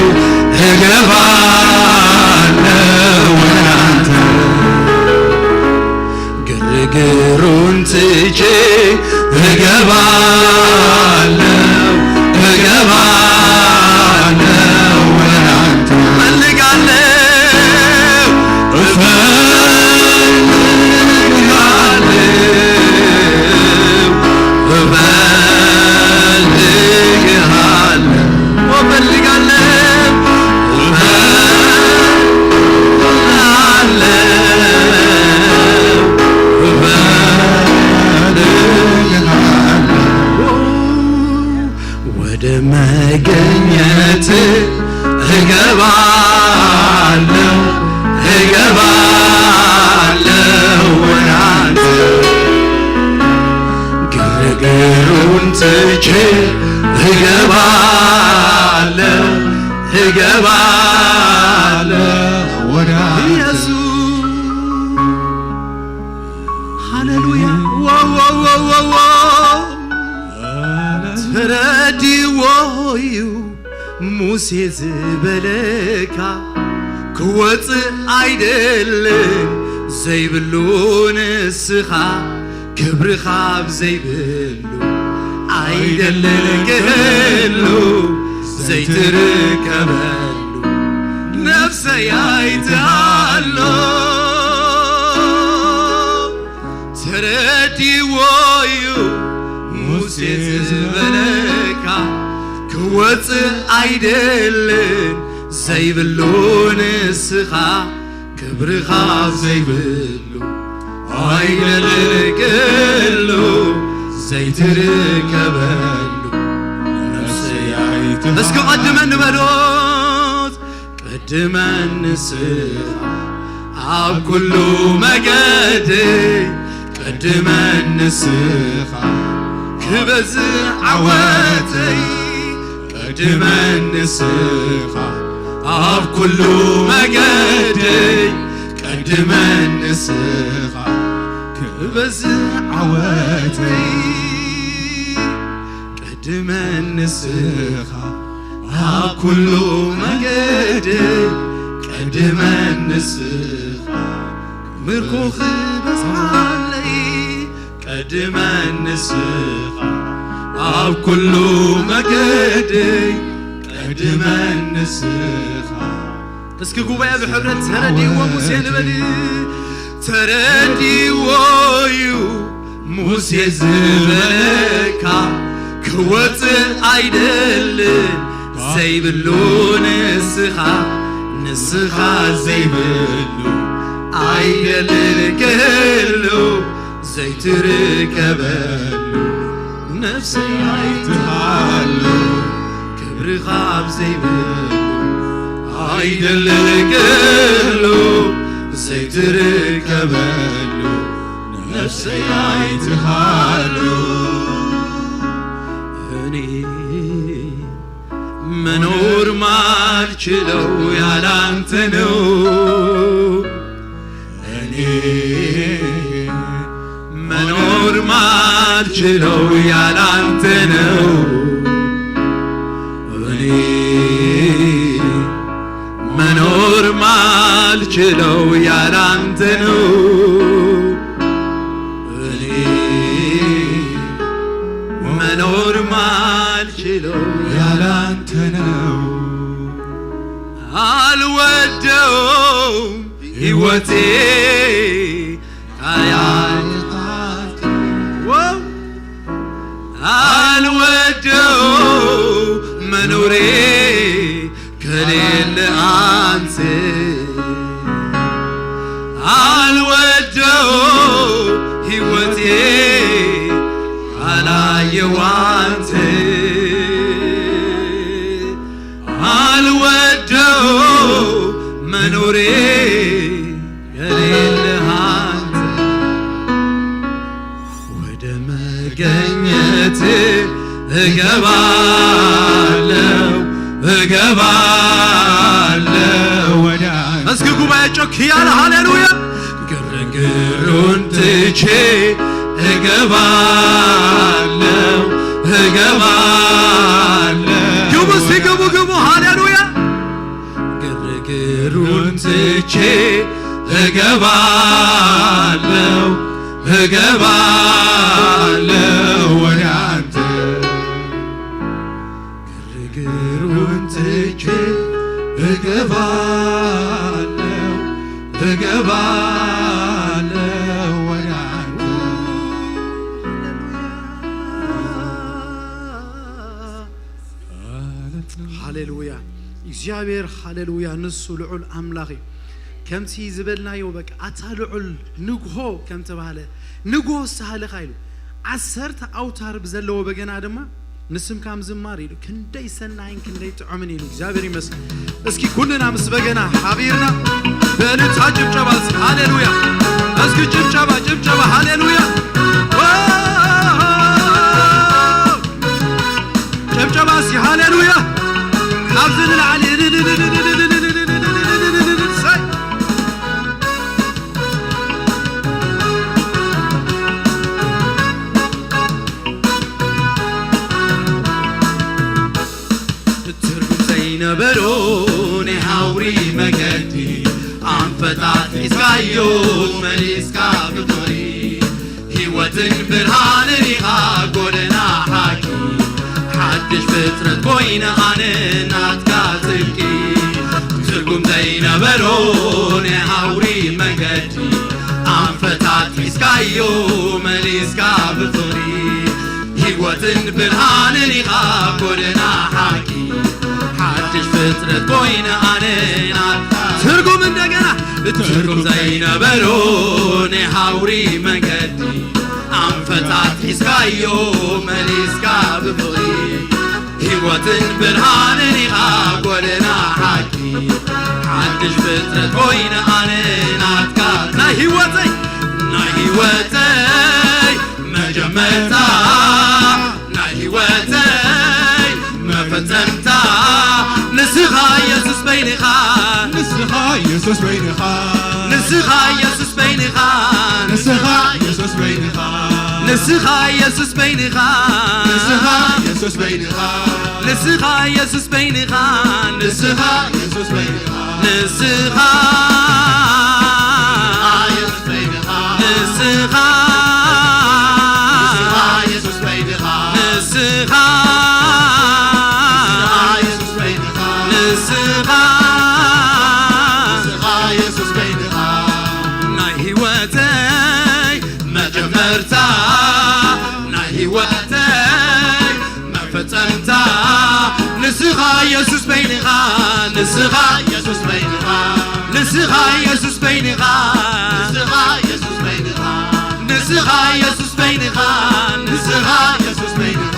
እገባለሁ ወደ አንተ። ግርግሩን ትቼ እገባለሁ፣ እገባለሁ ወደ አንተ። እፈልግሃለሁ፣ እፈልግሃለሁ፣ እፈልግሃለሁ፣ እፈልግሃለሁ። ወደ መገኘት እገባለሁ፣ እገባለሁ ወደ አንተ። ግርግሩን ትቼ እገባለሁ፣ እገባለሁ ወደ አንተ። ኢየሱስ ሃሌሉያ። ዋው፣ ዋው፣ ዋው፣ ዋው፣ ዋው። ተረዲዎ እዩ ሙሴ ዝበለካ፣ ክወፅእ ኣይደልን ዘይብሉ ንስኻ፣ ክብርኻ ኣብ ዘይብሉ ኣይደልን ክህሉ ዘይትርከበሉ፣ ነፍሰይ ኣይትሃሎ። ተረዲዎ እዩ ሙሴ ዝበለካ፣ ክወፅእ ኣይደልን ዘይብሉ ንስኻ፣ ክብርኻ ዘይብሉ ኣይደልን ክህሉ ዘይትርከበሉ፣ ነፍሰይ ኣይትሃሎ። እስኪ ቀድመኒ በሎት። ቀድመኒ ንስኻ ኣብ ኩሉ መገደይ፣ ቀድመኒ ንስኻ ክበዝሕ ዓወተይ። ቀድመኒ ንስኻ ኣብ ኩሉ መገደይ፣ ቀድመኒ ንስኻ ክበዝሕ ዓወተይ። ቀድመኒ ንስኻ ኣብ ኩሉ መገደይ፣ ቀድመኒ ንስኻ ምርኮ ክበዝሓለይ። ቀድመኒ ንስኻ ኣብ ኩሉ መገደይ፣ ቀድመኒ ንስኻ። እስኪ ጉባኤ ብሕብረት ተረዲእዎ ሙሴ ንበል። ተረዲእዎ እዩ ሙሴ ዝበለካ፣ ክወፅእ ኣይደልን ዘይብሉ ንስኻ፣ ንስኻ ዘይብሉ ኣይደልን ክህሉ ዘይትርከበሉ፣ ነፍሰይ ኣይትሃሉ ክብርኻ ኣብ ዘይብሉ ኣይደልን ክህሉ ዘይትርከበሉ፣ ነፍሰይ ኣይትሃሉ። እኔ መኖር ማልችለው ያላንተ ነው። እኔ መኖር ማልችለው ያላንተ ነው። እኔ መኖር ማልችለው ያላንተ ነው። እኔ መኖር ማልችለው ያላንተ ነው። አልወደውም ሕይወቴ ካያልካት ወው አልወደው መኖሬ ከሌለ አንተ አልወደው ሕይወቴ ካላየው አንተ አልወደው መኖሬ ከሌለ አንተ ወደ መገኘት እገባለው እገባለው ወደ እስኪ ጉባኤ ጮክ እያለ ሃሌሉያ ግርግሩን ትቼ እገባለው እገባለው ግቡ እስኪ ግቡ ግቡ ሃሌሉያ ግርግሩን ትቼ እገባለው እገባለው ወደ አንተ ግርግሩን ትቼ እገባለው እገባለው ወደ አንተ ሃሌሉያ እግዚኣብሔር ሃሌሉያ ንሱ ልዑል ኣምላኽ እዩ። ከምቲ ዝበልናዮ በቃ ኣታ ልዑል ንግሆ ከም ተባህለ ንግሆ ሳህልኻ ኢሉ ዓሰርተ ኣውታር ብዘለዎ በገና ድማ ንስምካ ምዝማር ኢሉ ክንደይ ሰናይን ክንደይ ጥዑምን ኢሉ እግዚኣብሔር ይመስል። እስኪ ኩልና ምስ በገና ሓቢርና በእልልታ ጭብጨባ እስኪ ሃሌሉያ እስኪ ጭብጨባ ጭብጨባ ሃሌሉያ ጨብጨባ እስኪ ሃሌሉያ ካብዚ ንላዕሊ ትርጉም ዘይነበሮ ናይ ሃውሪ መገዲ ኣንፈታት ሒዝካዮ መሊስካ ብትሪ ህይወትን ብርሃንን ኢኻ ጎደና ሓቂ ሓድሽ ፍጥረት ኮይነ ኣነ ናትካ ጽድቂ ትርጉም ዘይነበሮ ናይ ሃውሪ መንገዲ ኣንፈታት ሒዝካዮ መሊስካ ብፍቕሪ ህይወትን ብርሃንን ኢኻ ጎደና ሓቂ ሓድሽ ፍጥረት ኮይነ ኣነ ናትካ ትርጉም እንደገና ትርጉም ዘይነበሮ ናይ ሃውሪ መንገዲ ኣንፈታት ሒዝካዮ መሊስካ ብፍቕሪ ህይወትን ብርሃንን ኢኻ ጎደና ሓቂ ሓድሽ ፍጥረት ኮይነ ኣነ ናትካ ናይ ህይወተይ ናይ ህይወተይ መጀመርታ ናይ ህይወተይ መፈጸምታ ንስኻ ኢየሱስ በይንኻ ንስኻ ኢየሱስ በይንኻ ንስኻ ኢየሱስ በይንኻ ንስኻ ኢየሱስ በይንኻ ንስኻ ኢየሱስ በይንኻ ንስኻ ኢየሱስ በይንኻ ንስኻ ኢየሱስ በይንኻ ንስኻ ኢየሱስ በይንኻ ንስኻ ኢየሱስ በይንኻ ንስኻ ንስኻ ኢየሱስ በይንኻ ንስኻ ንስኻ ኢየሱስ በይንኻ ንስኻ ንስኻ ኢየሱስ በይንኻ ናይ ህይወተይ መጀመርታ ናይ ህይወተይ መፈጸምታ ንስኻ ኢየሱስ በይንኻ ንስኻ ኢየሱስ በይንኻ ንስኻ ኢየሱስ በይንኻ ንስኻ ኢየሱስ በይንኻ ንስኻ ኢየሱስ በይንኻ ንስኻ ኢየሱስ በይንኻ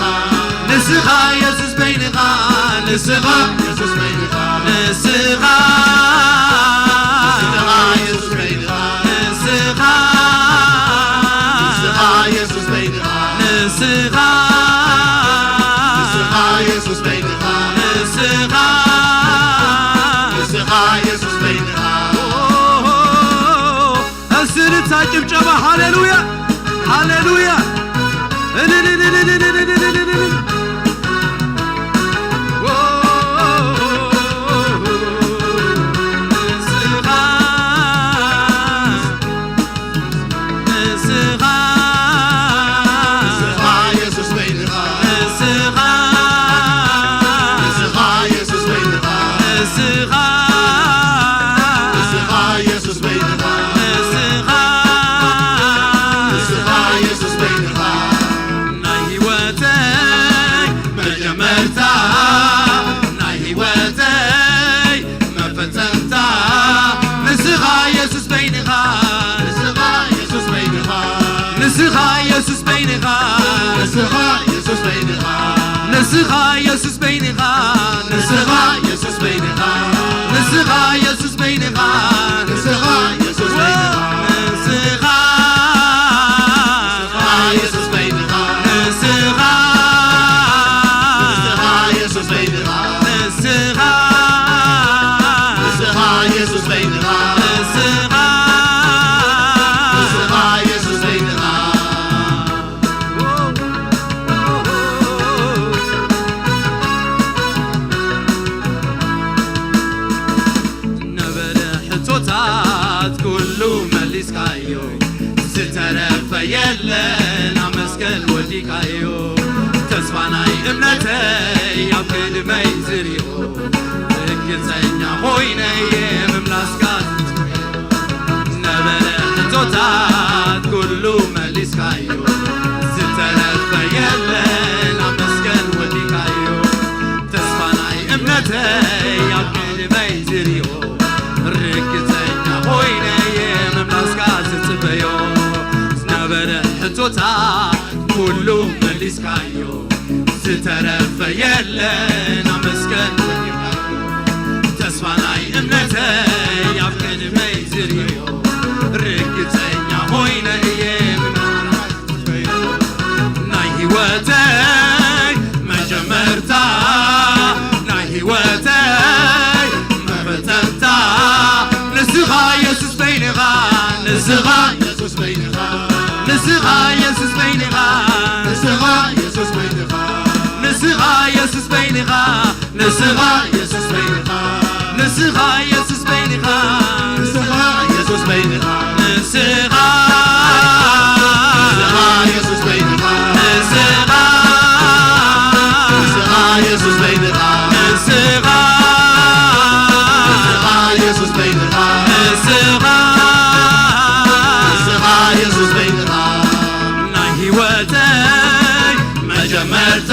ንስኻ ኢየሱስ በይንኻ ንስኻ ኢየሱስ በይንኻ ንስኻ ንስኻ ኢየሱስ በይንኻ ንስኻ ንስኻ ኢየሱስ በይንኻ ንስኻ ነበረ ሕቶታት ኩሉ መሊስካዮ፣ ዝተረፈ የለን ኣመስገን ወዲካዮ። ተስፋ ናይ እምነተይ ኣብ ቅድመይ ዝሪኦ፣ ርግጸኛ ኮይነ እየ ምምላስካ። ነበረ ሕቶታት ኩሉ መሊስካዮ፣ ዝተረፈ የለን ኣመስገን ወዲካዮ። ተስፋ ናይ እምነተይ ኣብ ቅድመይ ዝሪኦ፣ ርግጸኛ ኮይነ እየ ምምላስካ ዝጽበዮ። ዝነበረ ሕቶታት ኩሉ መሊስካዮ፣ ዝተረፈ የለን ኣመስገን። ተስፋ ናይ እምነተይ ኣብ ቅድመይ ዝሪኦ፣ ርግጸኛ ኮይነ እየ ምምላስካ ናይ ህይወተይ መጀመርታ፣ ናይ ህይወተይ መፈጸምታ፣ ንስኻ የሱስ በይንኻ፣ ንስኻ የሱስ በይንኻ፣ ንስኻ የሱስ በይንኻ፣ ንስኻ የሱስ በይንኻ፣ ንስኻ የሱስ በይንኻ፣ ንስኻ የሱስ በይንኻ፣ ንስኻ የሱስ በይንኻ፣ ንስኻ የሱስ በይንኻ፣ ንስኻ፣ ንስኻ የሱስ በይንኻ፣ ንስኻ፣ ንስኻ የሱስ በይንኻ፣ ንስኻ፣ ንስኻ የሱስ በይንኻ፣ ንስኻ፣ ንስኻ የሱስ በይንኻ። ናይ ህይወተይ መጀመርታ፣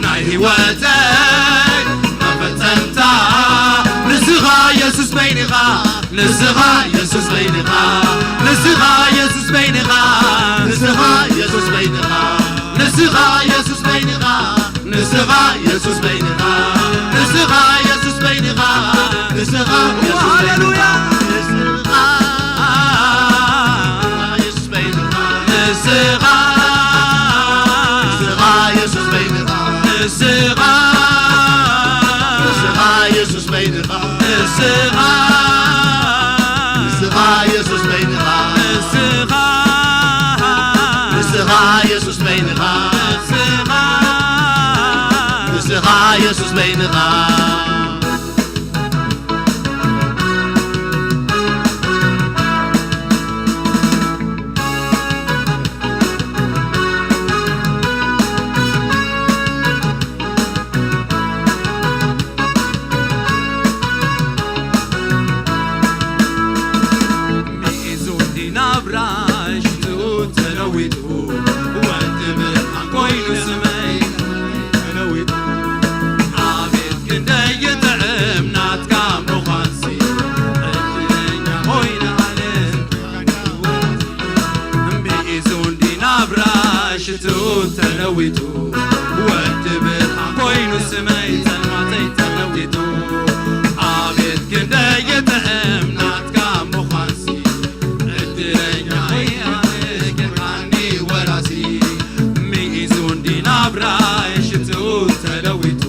ናይ ህይወተይ መፈጸምታ፣ ንስኻ የሱስ በይንኻ፣ ንስኻ የሱስ በይንኻ፣ ንስኻ የሱስ በይንኻ፣ ንስኻ የሱስ በይንኻ፣ ንስኻ የሱስ በይንኻ፣ ንስኻ የሱስ በይንኻ፣ ንስኻ የሱስ በይንኻ፣ ንስኻ የሱስ በይንኻ፣ ሃሌሉያ። ንስኻ የሱስ በይንኻ፣ ንስኻ፣ ንስኻ የሱስ በይንኻ፣ ንስኻ፣ ንስኻ የሱስ በይንኻ፣ ንስኻ፣ ንስኻ የሱስ በይንኻ፣ ንስኻ፣ ንስኻ የሱስ በይንኻ፣ ንስኻ፣ ንስኻ የሱስ በይንኻ። ሚእዙ እንዲ ናብራ ሽትኡ ተለዊጡ፣ ወዲ ብርሃን ኮይኑ ስመይ ተለዊጡ። ኣቤት ክንደይ ይጥዕም ናትካ ምዃንሲ፣ ዕድለኛ ኮይነ ኣነ። ሚእዙ እንዲ ናብራ ሽትኡ ተለዊጡ፣ ወዲ ብርሃን ኮይኑ ስመይ ጸልማተይ ተለዊጡ። ኣቤት ክንደይ ይጥዕም ናትካ ምዃንሲ፣ ዕድለኛ እየ ኣነ ጌርካኒ ወራሲ። ሚእዙ እንዲ ናብራይ ሽትኡ ተለዊጡ፣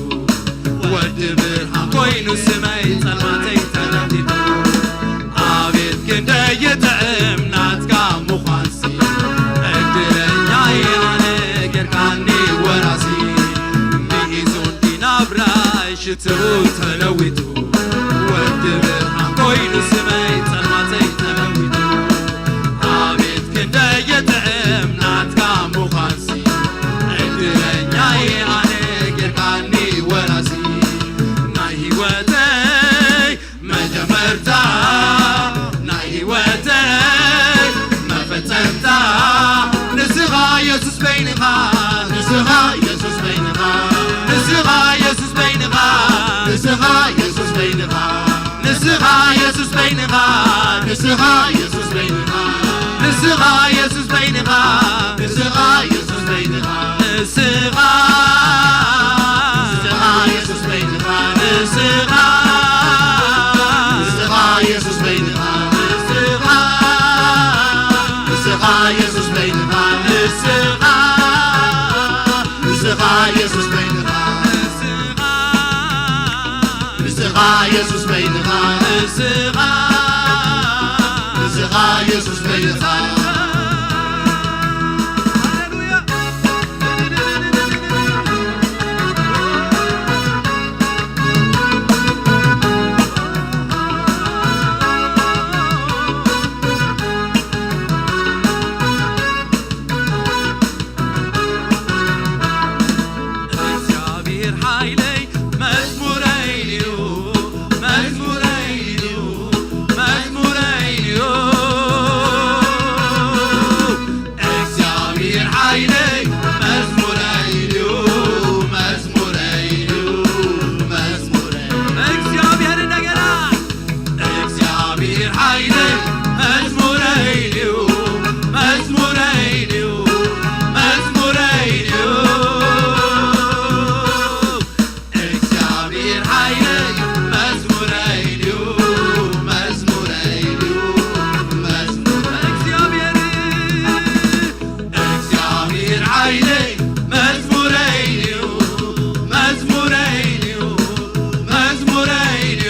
ወዲ ብርሃን ኮይኑ ስመይ ጸልማተይ ተለዊጡ። ኣቤት ክንደይ ይጥዕም ናትካ ምዃንሲ፣ ዕድለኛ እየ ሽትኡ ተለዊጡ፣ ወዲ ብርሃን ኮይኑ፣ ስመይ ጸልማተይ ተለዊጡ። ኣቤት ክንደይ የጥዕም ናትካ ምዃንሲ፣ ዕድለኛየ ኣነ ጌርካኒ ወራሲ። ናይ ህይወተይ መጀመርታ፣ ናይ ህይወተይ መፈጸምታ፣ ንስኻ የሱስ በይንኻ፣ ንስኻ የሱስ በይንኻ፣ ንስኻ የሱስ በይንኻ፣ ንስኻ የሱስ በይንኻ፣ ንስኻ የሱስ በይንኻ፣ ንስኻ የሱስ በይንኻ፣ ንስኻ የሱስ በይንኻ፣ ንስኻ የሱስ በይንኻ፣ ንስኻ፣ ንስኻ የሱስ በይንኻ፣ ንስኻ፣ ንስኻ የሱስ በይንኻ፣ ንስኻ፣ ንስኻ የሱስ በይንኻ፣ ንስኻ፣ ንስኻ የሱስ በይንኻ፣ ንስኻ፣ ንስኻ የሱስ በይንኻ፣ ንስኻ፣ ንስኻ የሱስ በይንኻ። ሃሌሉያ። እግዚኣብሔር ሓይለይ መዝሙረይ እዩ፣ መዝሙረይ እዩ፣ መዝሙረይ እዩ። እግዚኣብሔር ሓይለይ መዝሙረይ እዩ፣ መዝሙረይ እዩ፣ መዝሙረይ። እግዚኣብሔር እንደገና እግዚኣብሔር ሓይለይ መዝሙረይ እዩ፣ መዝሙረይ እዩ፣ መዝሙረይ እዩ። እግዚኣብሔር ሓይለይ መዝሙረይ እዩ፣ መዝሙረይ እዩ፣ መዝሙረይ። እግዚኣብሔር፣ እግዚኣብሔር ሓይለይ መዝሙረይ እዩ፣ መዝሙረይ እዩ፣ መዝሙረይ እዩ።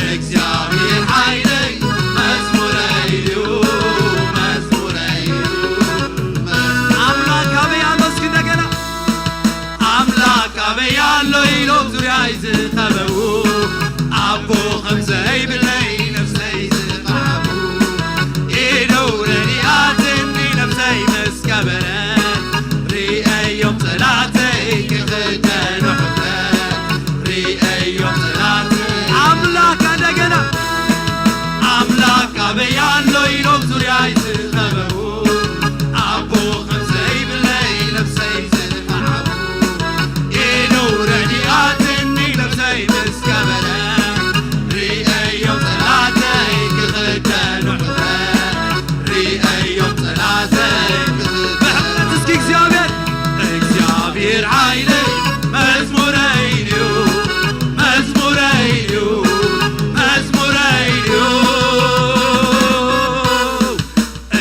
እግዚኣብሔር ሓይለይ መዝሙረይ እዩ፣ መዝሙረይ እዩ፣ መዝሙረይ። ኣምላኽ ካበይ ኣሎ? እስኪ እንደገና። ኣምላኽ ካበይ ኣሎ ኢሎም ዙርያይ ዝኸበቡ፣ ኣቦ ከም ዘይብለይ ነፍሰይ ዝኸሓቡ፣ ኢዱ ረዲኣትኒ ነፍሰይ ምስ ገበረት፣ ርእዮም ጠላተይ ክኽደኑ ሕፍረት፣ ርእዮም ጠላተይ። ኣምላኽ እንደገና፣ ኣምላኽ ካበይ ኣሎ ኢሎም ዙርያይ ዝኸበቡ፣ ኣቦ ከም ዘይብለይ ነፍሰይ ዝኸሓቡ፣ ኢዱ ረዲኣትኒ ነፍሰይ ምስ ገበረ፣ ርእዮም ጠላተይ ክኽደኑ ሕፍረት፣ ርእዮም ጠላተይ ክኽደኑ። ብሕፍረት እስኪ እግዚኣብሔር፣ እግዚኣብሔር ሓይለይ መዝሙረይ እዩ፣ መዝሙረይ እዩ፣ መዝሙረይ እዩ።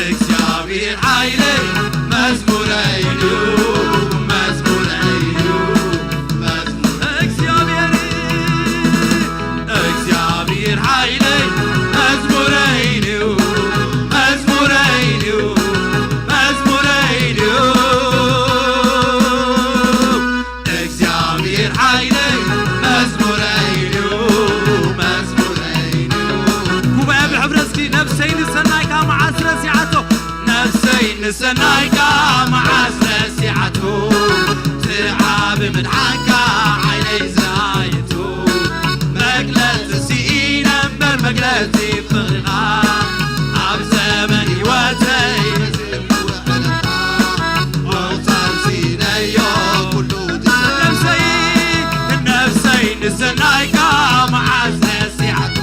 እግዚኣብሔር ሓይለይ መዝሙረይ እዩ፣ መዝሙረይ እዩ፣ መዝሙረይ። እግዚኣብሔር፣ እግዚኣብሔር ሓይለይ መዝሙረይ እዩ፣ መዝሙረይ እዩ፣ መዝሙረይ እዩ። እግዚኣብሔር ሓይለይ መዝሙረይ እዩ፣ መዝሙረይ እዩ። ጉባኤ ብሕብረት እስኪ፣ ነፍሰይ ንሰናይካ መዓስ ረሲዓቶ፣ ነፍሰይ ንሰናይካ መዓስ ረሲዓቶ፣ ትዓቢ ምድሓንካ ዓይነይ ዝኣየቶ፣ መግለጺ ስኢነ እምበር መግለጺ ፍቕርኻ፣ ኣብ ዘመን ህይወተይ ነፍሰይ፣ ነፍሰይ ንሰናይካ መዓስ ረሲዓቶ፣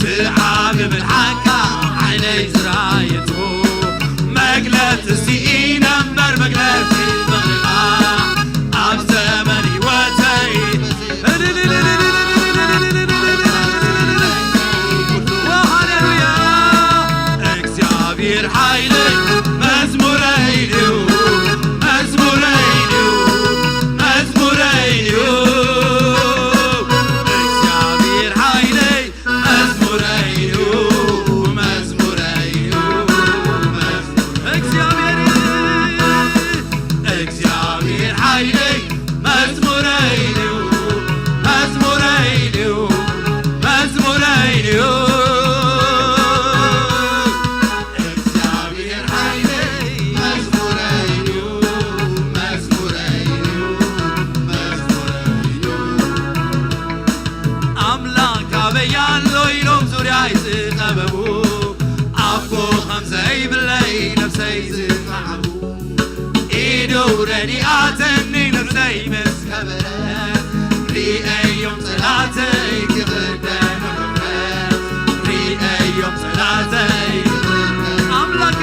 ትዓቢ ምድሓንካ ዓይነይ ዝረኣየቶ፣ መግለጺ ስኢነ እምበር መግለጺ ፍቕርኻ፣ ኣብ ዘመን ህይወተይ ሃሌሉያ። እግዚኣብሔር ሓይለይ መዝሙረይ እዩ፣ መዝሙረይ እዩ፣ መዝሙረይ እዩ። እግዚኣብሔር ሓይለይ መዝሙረይ እዩ፣ መዝሙረይ እዩ፣ መዝሙረይ። እግዚኣብሔር፣ እግዚኣብሔር ሓይለይ ዝኸዓቡ ኢዱ ረዲኣተኒ ነብሰይ ምስ ከበረት ርእዮም ጸላተይ ክኽደኑ ሕፍረት ርእዮም ጸላተይ ክኽደኑ ኣምላከ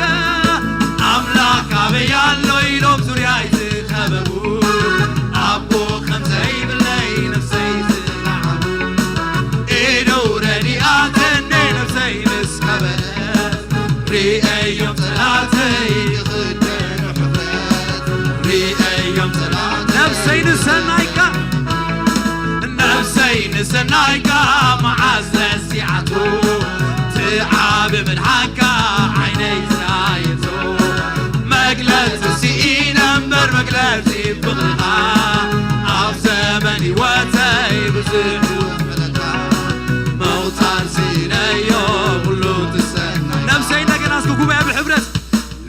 ኣምላክ ኣበይ ኣሎ ኢሎም ዙርያይ ዝኸበቡ ኣቦ ከም ዘይብለይ ነብሰይ ዝኸዓቡ ኢዱ ረዲኣተኒ ነብሰይ ምስ ከበረት ርእዮም ጸላተይ ክኽደኑ ሕፍረት ርእዮም ጸላተይ ነብሰይ ንሰናይካ ነብሰይ ንሰናይካ መዓስ ረሲዓቶ ትዓቢ ምድሓንካ ዓይነይ ዝራየቶ መግለጺ ስኢነ እምበር መግለጺ ፍቕርኻ ኣብ ዘመን ህይወተይ ብዙሕ መውጻን ስኢነዮ ኩሉ ትሰናይ ነብሰይ እንደገና እስኪ ጉባኤ ብሕብረት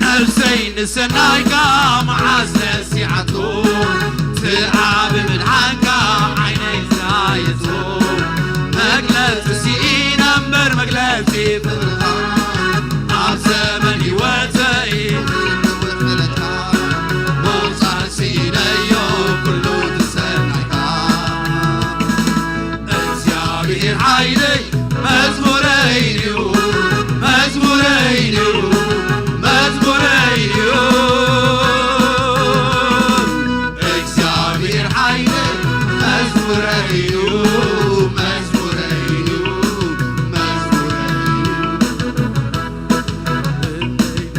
ነብሰይ ንሰናይካ መዓስ ረሲዓቶ ትዓቢ ምድሓንካ ዓይነይ ዝራየቶ መግለጺ ስኢነ እምበር መግለጺ ፍቕርኻ ኣብ ዘመን ህይወተይ መውጻን ስኢነዮ ኩሉ ትሰናይካ እግዚኣብሔር ሓይለይ መዝሙረይ እዩ መዝሙረይ እዩ መዝሙረይ እዩ እግዚኣብሔር ሓይለይ መዝሙረይ እዩ መዝሙረይ እዩ መዝሙረይ እዩ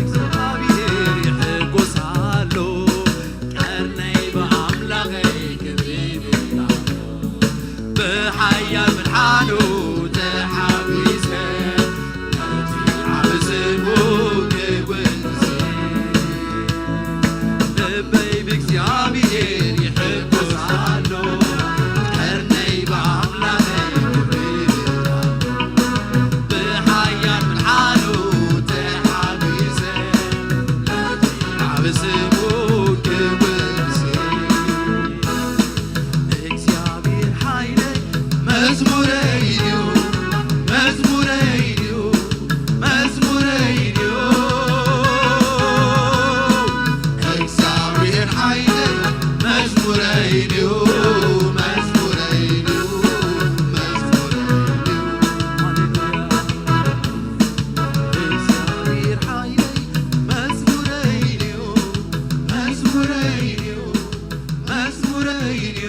እግዚኣብሔር ይሕጎስ ኣሎ ቀርነይ ብኣምላኸይ ክብሪ ይብላ ብሓያል ምድሓኑ ተሓጒሰ ነቲ ዓቢ ስሙ ክውንስ ልበይ ብእግዚኣብሔር ይሕጎስ ኣሎ ቀርነይ ብኣምላኸይ ክብሪ ይብላ ብሓያል ምድሓኑ ተሓጒሰ ነቲ ዓቢ ስሙ ክውንስ እግዚኣብሔር ሓይለይ መዝሙረይ እዩ መዝሙረይ እዩ መዝሙረይ እዩ እግዚኣብሔር ሓይለይ መዝሙረይ እዩ መዝሙረይ እዩ መዝሙረይ እዩ ሃሌሉያ እግዚኣብሔር ሓይለይ መዝሙረይ እዩ መዝሙረይ እዩ መዝሙረይ እዩ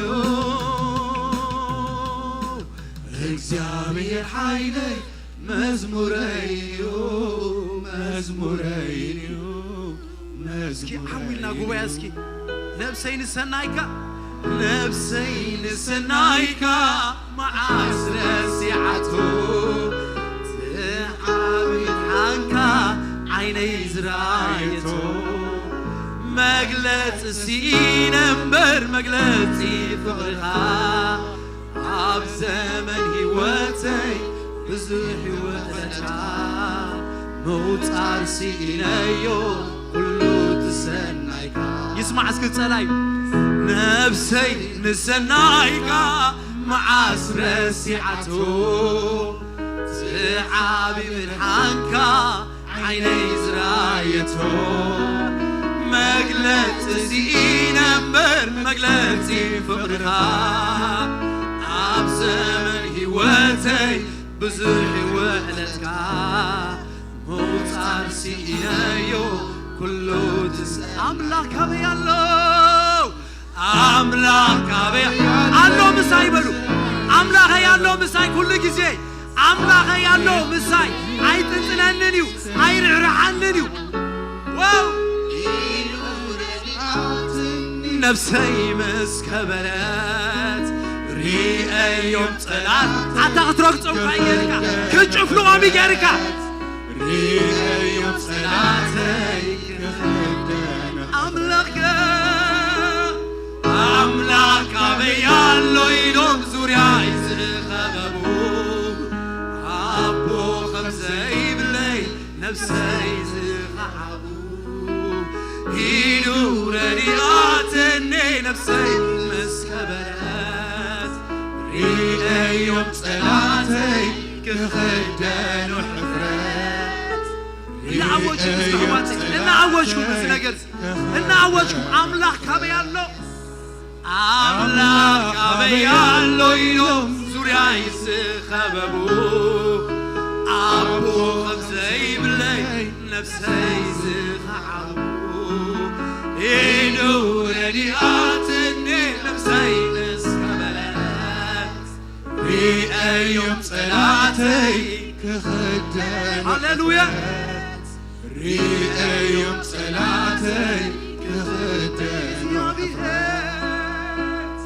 እግዚኣብሔር ሓይለይ መዝሙረይ እዩ መዝሙረይ እዩ እስኪ ዓው ኢልና ጉባኤ እስኪ ነብሰይ ንሰናይካ ነብሰይ ንሰናይካ መዓስ ረሲዓቶ ትዓቢ ሓንካ ዓይነይ ዝራየቶ መግለጺ ስኢነ እምበር መግለጺ ፍቕርኻ ኣብ ዘመን ህይወተይ ብዙሕ ህይወተካ ምውጻር ስኢነዮ ኩሉ ትሰናይካ ይስማዕ እስኪ ጸላይ ነብሰይ ንሰናይካ መዓስ ረሲዓቶ ትዓቢ ምድሓንካ ዓይነይ ዝራየቶ መግለጺ ስኢነ እምበር መግለጺ ፍቕርኻ ኣብ ዘመን ህይወተይ ብዙሕ ይውዕለትካ ምውጻር ስኢነዮ ኩሉ ትስ ኣምላኽ ካበይ ኣሎ ኣምላኽ ካበይ ኣሎ ምሳይ በሉ ኣምላኸይ ኣሎ ምሳይ ኩሉ ግዜ ኣምላኸይ ኣሎ ምሳይ ኣይጥንጥነንን እዩ ኣይርሕርሓንን እዩ ዋው ነብሰይ ምስ ከበረት ርእዮም ጸላእት ኣታ ክትረግጾም ኳ ይገርካ ክትጭፍልቖም ይገርካ ርእዮም ጸላእተይ ክኽደን ኣምላኽ ኣምላኽ ኣበይ ኣሎ ኢሎም ዙርያይ ዝኸበቡ ኣቦ ከም ዘይብለይ ነብሰይ ዝኸዓቡ ሂዱ ረዲኣተኒ ነብሰይ ምስ ከበረት ርእዮም ጸላተይ ክኽደኑ ሕፍረት እናኣወጅኩም እስኪ ኣሕዋተይ፣ እናኣወጅኩም እዚ ነገር እዚ፣ እናኣወጅኩም ኣምላኽ ካበይ ኣሎ? ኣምላኽ ካበይ ኣሎ ኢሎም ዙርያይ ዝኸበቡ፣ ኣቦ ከም ዘይብለይ ነፍሰይ ዝኸዓቡ፣ ኢዱ ረዲኣትኒ ነፍሰይ ምስ ከበረት፣ ሪኤዮም ጸላተይ ክኽደኑ ሃሌሉያ። ሪኤዮም ጸላተይ ክኽደኑ ሕፍረት።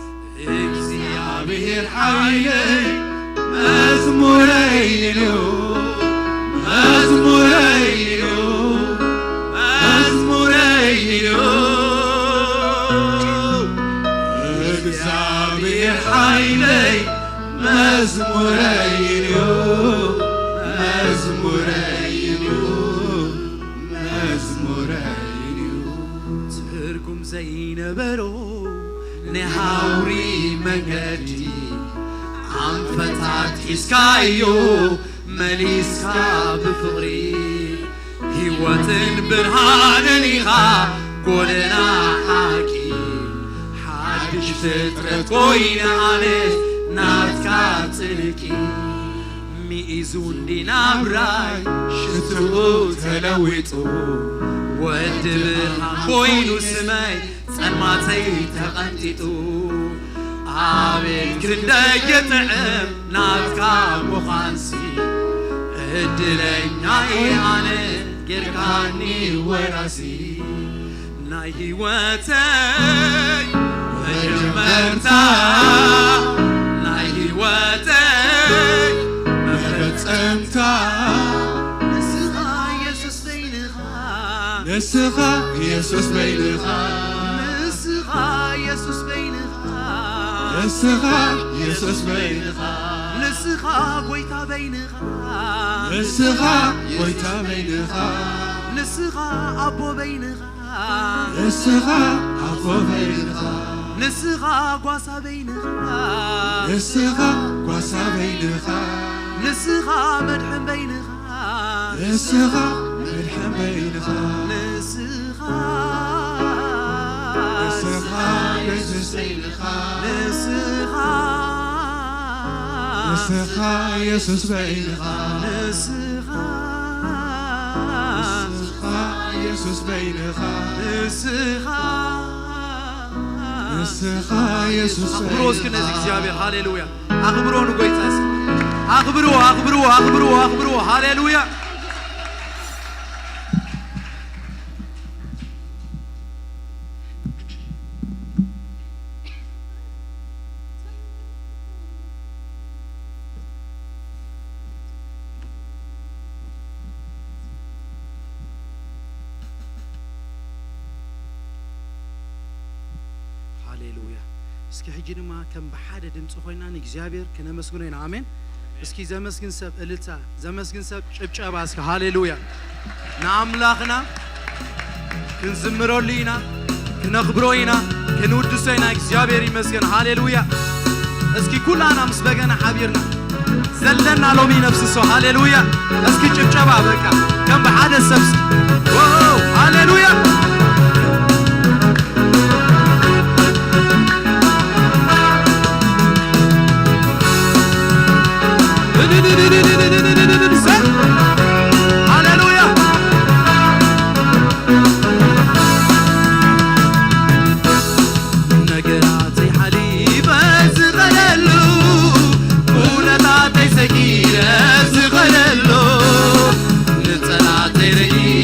እግዚኣብሔር ሓይለይ መዝሙረይ ኢሉ፣ መዝሙረይ ኢሉ፣ መዝሙረይ ኢሉ። እግዚኣብሔር ሓይለይ መዝሙረይ ኢሉ፣ መዝሙረይ ኢሉ፣ መዝሙረይ ኢሉ። ትርጉም ዘይነበሮ ናይ ሃውሪ መንገዲ ኣንፈታት ሒዝካዮ መሊስካ ብፍቕሪ ህይወትን ብርሃንን ኢኻ ጎደና ሓቂ። ሓድሽ ፍጥረት ኮይነ ኣነ ናትካ ጽድቂ። ሚኢዙ እንዲ ናብራይ ሽትኡ ተለዊጡ፣ ወዲ ብርሃን ኮይኑ ስመይ ጸልማተይ ተቐንጢጡ። ኣቤት ክንደይ የጥዕም ናትካ ምዃንሲ፣ እድለኛ እየ ኣነ ጌርካኒ ወራሲ። ናይ ህይወተይ መጀመርታ፣ ናይ ህይወተይ መፈጸምታ፣ ንስኻ ኢየሱስ በይንኻ። ንስኻ ኢየሱስ በይንኻ። ንስኻ ኢየሱስ በይንኻ። ንስኻ ኢየሱስ በይንኻ። ንስኻ ጎይታ በይንኻ። ንስኻ ጎይታ በይንኻ። ንስኻ ኣቦ በይንኻ። ንስኻ ኣቦ በይንኻ። ንስኻ ጓሳ በይንኻ። ንስኻ ጓሳ በይንኻ። ንስኻ መድሕን በይንኻ። ንስኻ መድሕን በይንኻ። ንስኻ ንስኻ የሱስ በይንኻ። ንስኻ ንስኻ የሱስ በይንኻ። ንስኻ ንስኻ የሱስ በይንኻ። ንስኻ ንስኻ የሱስ ኣኽብሮ እስኪ በይንኻ። ነዚ እግዚኣብሔር። ሃሌሉያ። ኣኽብሮ ንጎይታ እስኪ። ኣኽብርዎ፣ ኣኽብርዎ፣ ኣኽብርዎ፣ ኣኽብርዎ። ሃሌሉያ። ሃሌሉያ። እስኪ ሕጂ ድማ ከም ብሓደ ድምፂ ኮይና ንእግዚኣብሔር ክነመስግኖ ኢና። ኣሜን። እስኪ ዘመስግን ሰብ እልልታ፣ ዘመስግን ሰብ ጭብጨባ እስኪ። ሃሌሉያ። ንኣምላኽና ክንዝምረሉ ኢና፣ ክነኽብሮ ኢና፣ ክንውድሶ ኢና። እግዚኣብሔር ይመስገን። ሃሌሉያ። እስኪ ኩላና ምስ በገና ሓቢርና ዘለና ሎሚ ነፍስሶ። ሃሌሉያ። እስኪ ጭብጨባ በቃ ከም ብሓደ ሰብ እስኪ። ዋው፣ ሃሌሉያ። ሃሌሉያ። ነገራተይ ሓሊፈ ዝኸደሉ፣ ኩነታተይ ሰጊረ ዝኸደሉ፣ ንጸላተይ ረጊጸ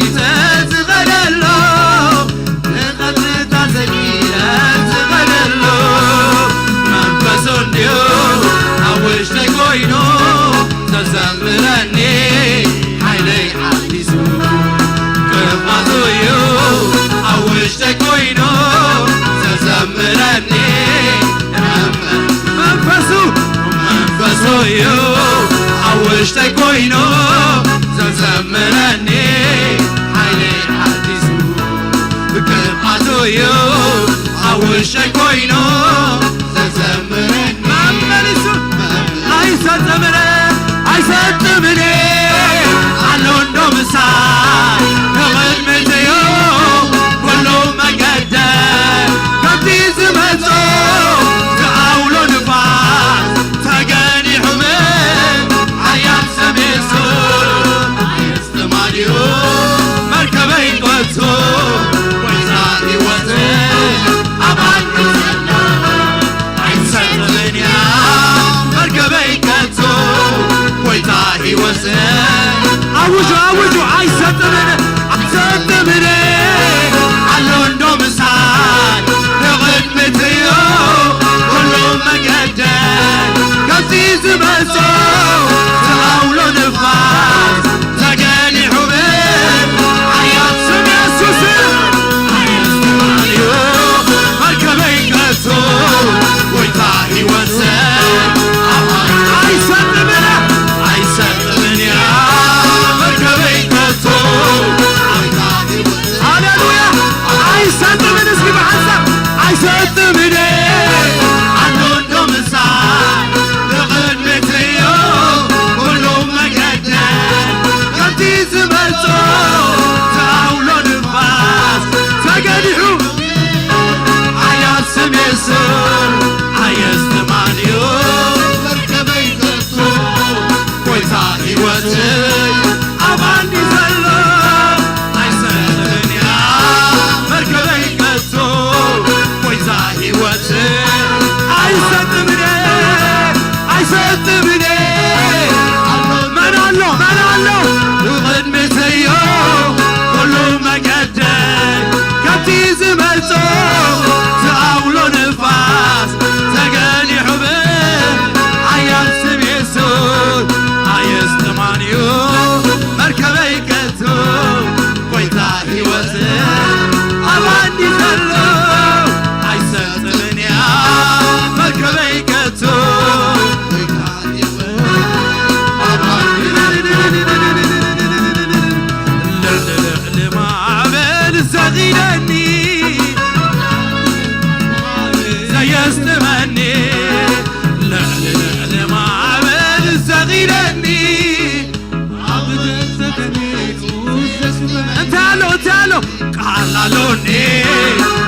ያለው ቃል ኣሎኒ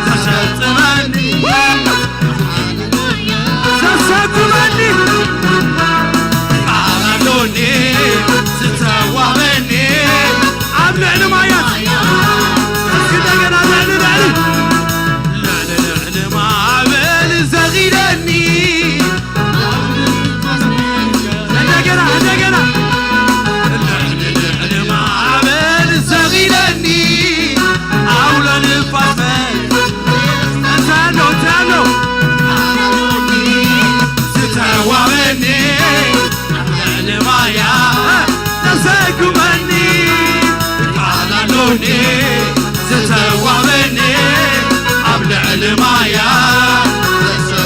ዘሰጥመኒ ዘሰጉመኒ ቃል ኣሎኒ ዝተዋበኒ ኣብ ልዕሊ ማያት እስኪ እንደገና ልዕሊ ልዕሊ ልዕሊ ልዕሊ ማዕበል ዘኺለኒ እንደገና እንደገና ልዕሊ ልዕሊ ማዕበል ዘኺለኒ ኣውሎ ንፋስ እንታይ ኣሎ እንታይ ኣሎ ዝተዋበኒ ልዕሊ ማያ ተሰጉመኒ ቃል ኣሎኒ ዝተዋበኒ ኣብ ልዕሊ ማያ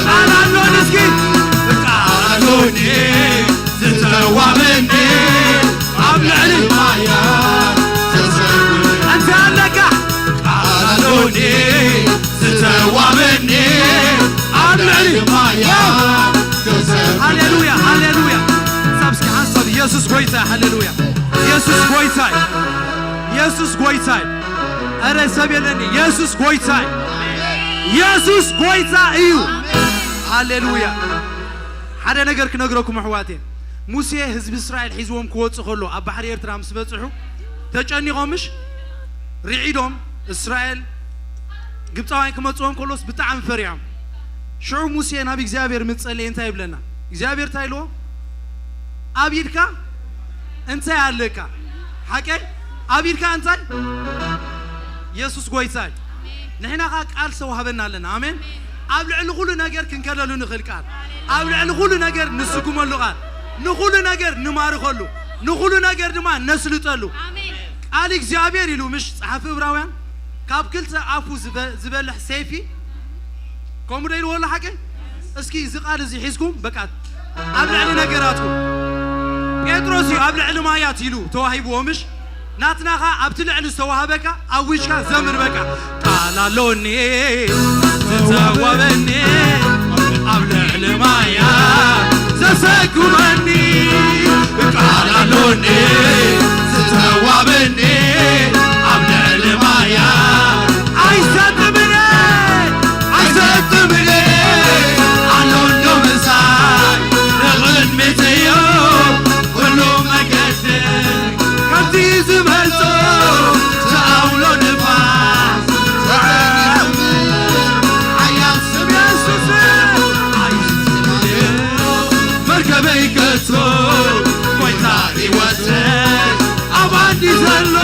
ቃል ኣሎኒ እስኪ ቃል ኣሎኒ ዝተዋበኒ ኣብ ልዕሊ ማያ ተሰጉመኒ እንታይ ኣለካ ቃል ኣሎኒ ዝተዋበኒ ኣብ ልዕሊ ማያ ሃሌሉያ ሃሌሉያ ሳብ እስኪ ሓንሳብ ኢየሱስ ጎይታ ሃሌሉያ ኢየሱስ ጎይታ ኢየሱስ ጎይታ ኧረ ሰብ የለኒ ኢየሱስ ጎይታ ኢየሱስ ጎይታ እዩ ሃሌሉያ ሓደ ነገር ክነግረኩም ኣሕዋቴ ሙሴ ህዝቢ እስራኤል ሒዝዎም ክወፁ ከሎ ኣብ ባሕሪ ኤርትራ ምስ በፅሑ ተጨኒቖምሽ ርዒዶም እስራኤል ግብፃውያን ክመፅዎም ከሎስ ብጣዕሚ ፈሪዖም ሽዑ ሙሴ ናብ እግዚኣብሔር ምፀለየ እንታይ ይብለና እግዚኣብሔር እንታይ ኢልዎ ኣብ ኢድካ እንታይ ኣለካ ሓቀይ ኣብ ኢድካ እንታይ የሱስ ጎይታይ ንሕና ካ ቃል ዝተዋህበና ኣለና ኣሜን ኣብ ልዕሊ ኩሉ ነገር ክንከለሉ ንኽእል ቃል ኣብ ልዕሊ ኩሉ ነገር ንስጉመሉ ቃል ንኹሉ ነገር ንማርኸሉ ንኹሉ ነገር ድማ ነስልጠሉ ቃል እግዚኣብሔር ኢሉ ምሽ ጸሓፊ እብራውያን ካብ ክልተ ኣፉ ዝበልሕ ሰይፊ ከምኡ ዶ ኢልዎ ኣሎ ሓቂ እስኪ እዚ ቃል እዚ ሒዝኩም በቃ ኣብ ልዕሊ ነገራትኩም ጴጥሮስ እዩ ኣብ ልዕሊ ማያት ኢሉ ተዋሂብዎ ምሽ ናትናኻ ኣብቲ ልዕሊ ዝተዋህበካ ኣዊጅካ ዘምር በቃ ቃል ኣሎኒ ዝተዋበኒ ኣብ ልዕሊ ማያ ዘሰጉመኒ ቃል ኣሎኒ ዝተዋበኒ ኣብ ልዕሊ ማያ ኣይሰጥምነ ኣይሰጥምነ ኣሎ እንዶ ምሳይ ንቕድሚት እዩ ኩሉ መገዲ ከምቲ ዝመጾ ዝኣውሎ ንፋስ ሓያል ስም የሱስ መርከበይ ከቶ ጎይታ ህይወት ኣባዲ ዘሎ